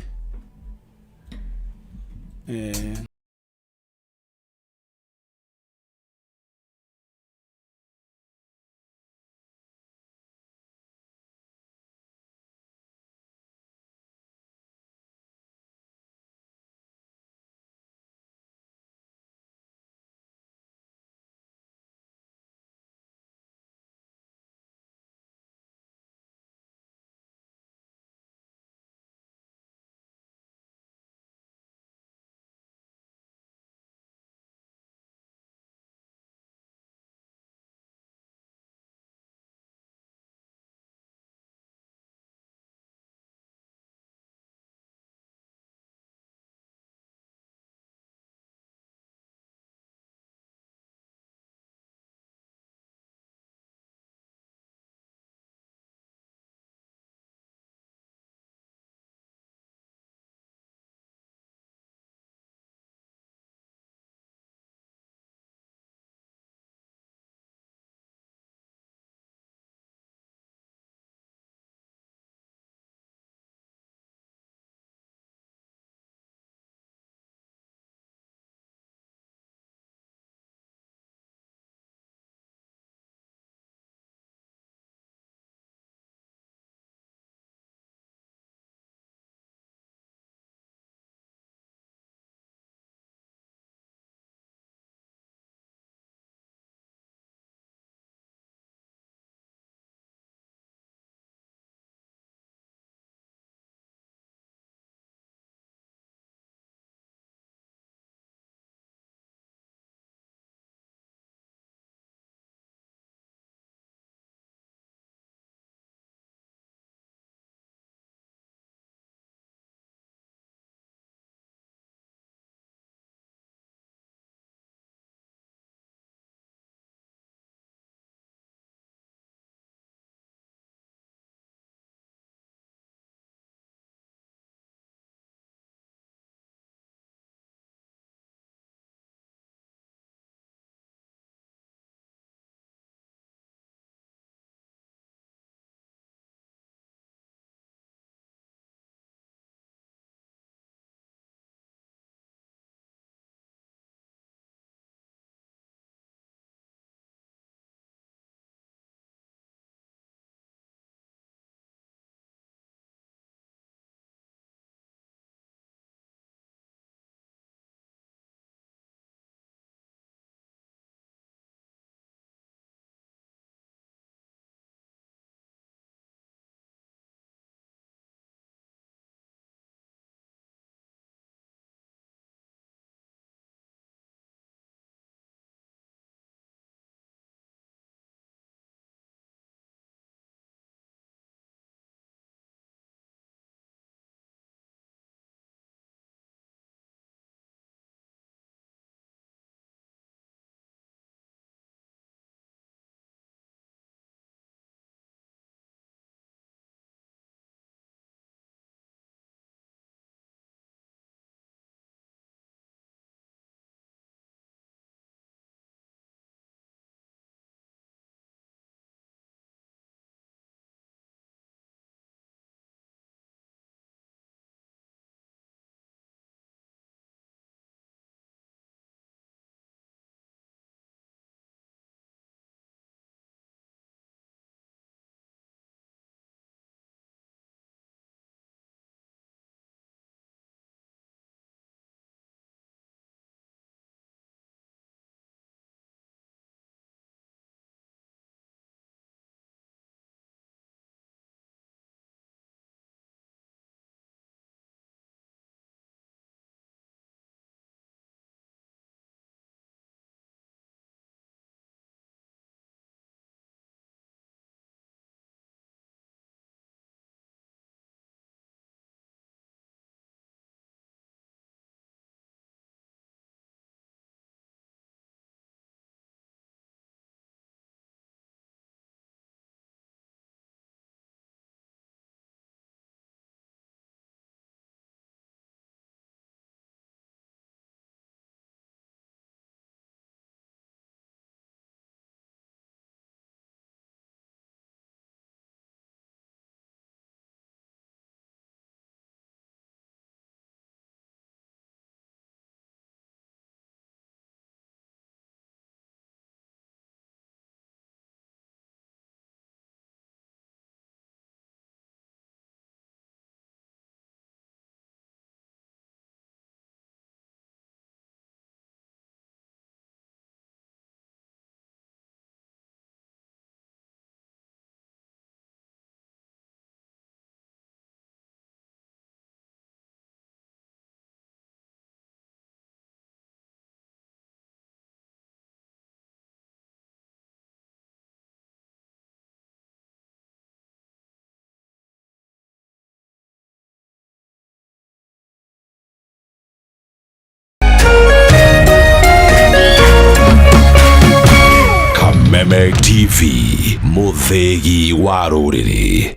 [SPEAKER 17] TV, mũthĩgi wa rũrĩrĩ.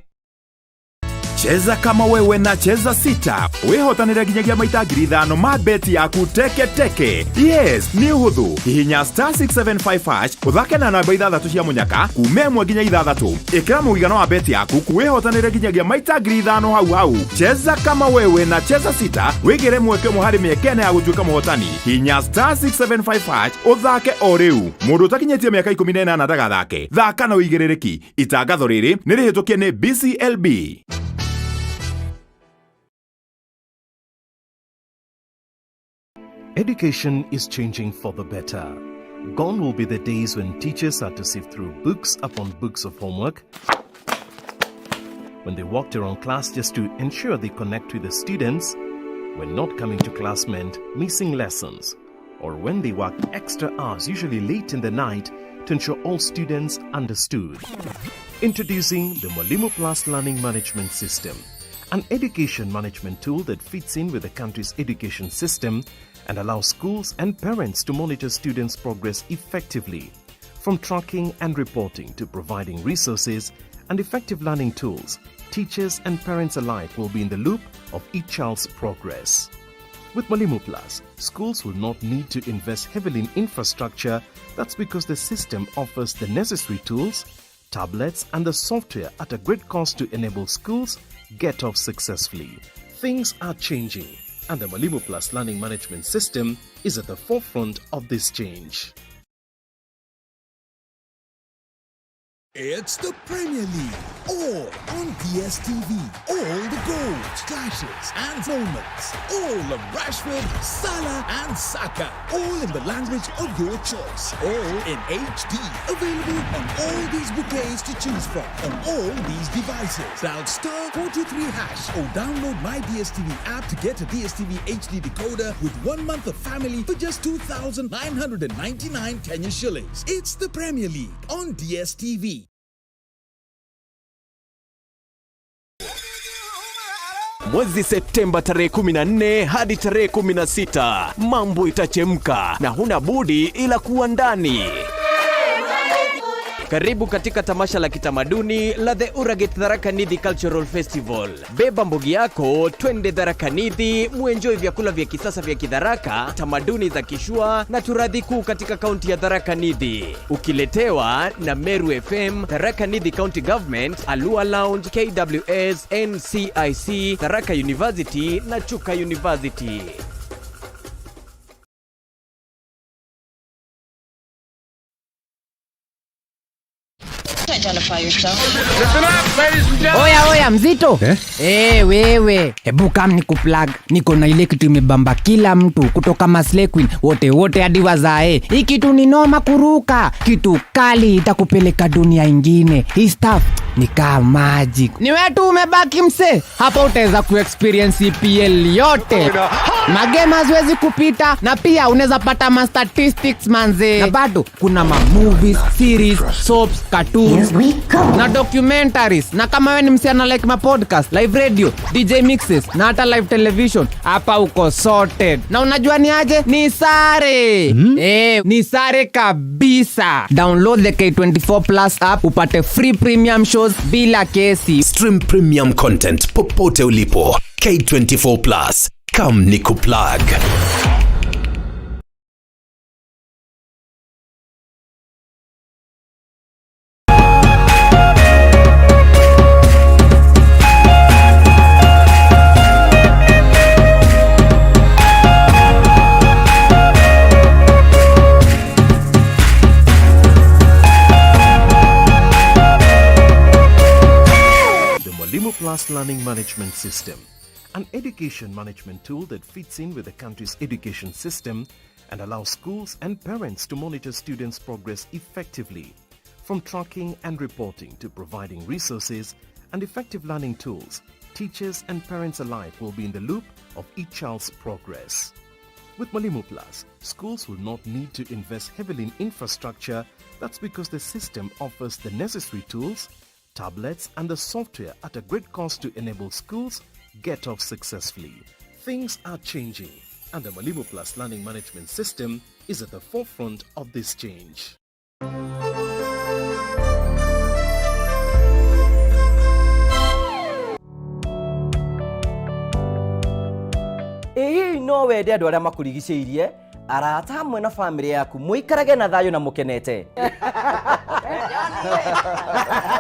[SPEAKER 18] Cheza kama wewe na Cheza Sita wĩhotanĩre nginyagia maita 5,000 ma beti yaku teke teke. Yes, nĩ ũhũthũ. Hihinya star 675 hash ũthake na namba ithathatũ cia mũnyaka kuma 1 nginya 6. Ĩkĩra mũigana wa beti yaku wĩhotanĩre nginyagia maita 5,000 hau hau. Cheza kama wewe na Cheza Sita wĩgĩre mweke ũmwe harĩ mĩeke ĩna ya gũtuĩka mũhotani. Hihinya star 675 hash ũthake o rĩu. Mũndũ ũtakinyĩtie mĩaka 18 ndagathake. Thaka na ũigĩrĩrĩki. Itangatho rĩrĩ nĩ rĩhĩtũkie nĩ BCLB.
[SPEAKER 19] Education is changing for the better. Gone will be the days when teachers had to sift through books upon books of homework, when they walked around class just to ensure they connect with the students, when not coming to class meant missing lessons, or when they worked extra hours, usually late in the night, to ensure all students understood. Introducing the Mwalimu Plus Learning Management System, an education management tool that fits in with the country's education system and allows schools and parents to monitor students' progress effectively. From tracking and reporting to providing resources and effective learning tools, teachers and parents alike will be in the loop of each child's progress. With Mwalimu Plus, schools will not need to invest heavily in infrastructure. That's because the system offers the necessary tools, tablets, and the software at a great cost to enable schools get off successfully. Things are changing, and the Mwalimu Plus Learning Management System is at the forefront of this change.
[SPEAKER 20] It's the Premier League, all on DSTV. All the goals, clashes, and moments. All of Rashford, Salah, and Saka. All in the language of your choice. All in HD. Available on all these bouquets to choose from. On all these devices. Dial star 423 hash or download my DSTV app to get a DSTV HD decoder with 1 month of family for just 2,999 Kenya shillings. It's the Premier League on DSTV.
[SPEAKER 21] Mwezi Septemba tarehe 14 hadi tarehe 16, mambo itachemka na huna budi ila kuwa ndani. Karibu katika tamasha la kitamaduni la The Uraget Tharaka Nithi Cultural Festival. Beba mbugi yako, twende Tharaka Nithi, muenjoy vyakula vya kisasa vya Kidharaka, tamaduni za Kishua na turathi kuu katika kaunti ya Tharaka Nithi. Ukiletewa na Meru FM, Tharaka Nithi County Government, Alua Lounge, KWS, NCIC, Tharaka University na Chuka University.
[SPEAKER 22] Identify yourself.
[SPEAKER 16] Oya oya mzito eh? Hey, wewe hebu kam ni kuplug, niko na ile kitu imebamba kila mtu kutoka Maslay Queen wote wote hadi wazae. Hii kitu ni noma kuruka, kitu kali itakupeleka dunia ingine. Hii stuff ni kama magic. Ni wewe tu umebaki mse, hapa utaweza kuexperience EPL yote. Magame haziwezi kupita na pia unaweza pata ma statistics manze. Na bado kuna ma movies, series, soaps, cartoons na documentaries. Na kama wewe ni msichana like ma podcast, live radio, DJ mixes na hata live television, hapa uko sorted. Na unajua ni aje? Ni sare. Ni sare kabisa. Download the K24 Plus app upate free premium shows bila kesi.
[SPEAKER 9] Stream premium content popote ulipo. K24 Plus. Come nikuplug.
[SPEAKER 19] The Mwalimu Plus Learning Management System, an education management tool that fits in with the country's education system and allows schools and parents to monitor students' progress effectively. From tracking and reporting to providing resources and effective learning tools, teachers and parents alike will be in the loop of each child's progress. With Mwalimu Plus, schools will not need to invest heavily in infrastructure. That's because the system offers the necessary tools, tablets, and the software at a great cost to enable schools get off successfully. Things are changing, and the Mwalimu Plus Learning Management System is at the forefront of this change.
[SPEAKER 21] No wende andũ arĩa makũrigicĩirie, arata hamwe na bamĩrĩ yaku mũikarage na thayũ na mũkenete?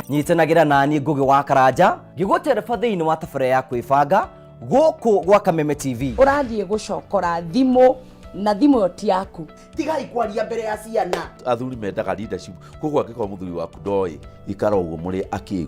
[SPEAKER 21] Nyitanagĩra nani Ngũgĩ wa Karanja ngĩgũtereba thĩinĩ wa tabarĩra ya kwĩbanga gũkũ gwa Kameme TV.
[SPEAKER 3] Ũrathiĩ gũcokora thimũ na thimũ ĩyo ti yaku.
[SPEAKER 22] Tigai kwaria mbere ya ciana.
[SPEAKER 23] Athuri mendaga leadership, koguo angĩkorwo mũthuri waku ndoĩ, ikara ũguo mũrĩ akĩgu.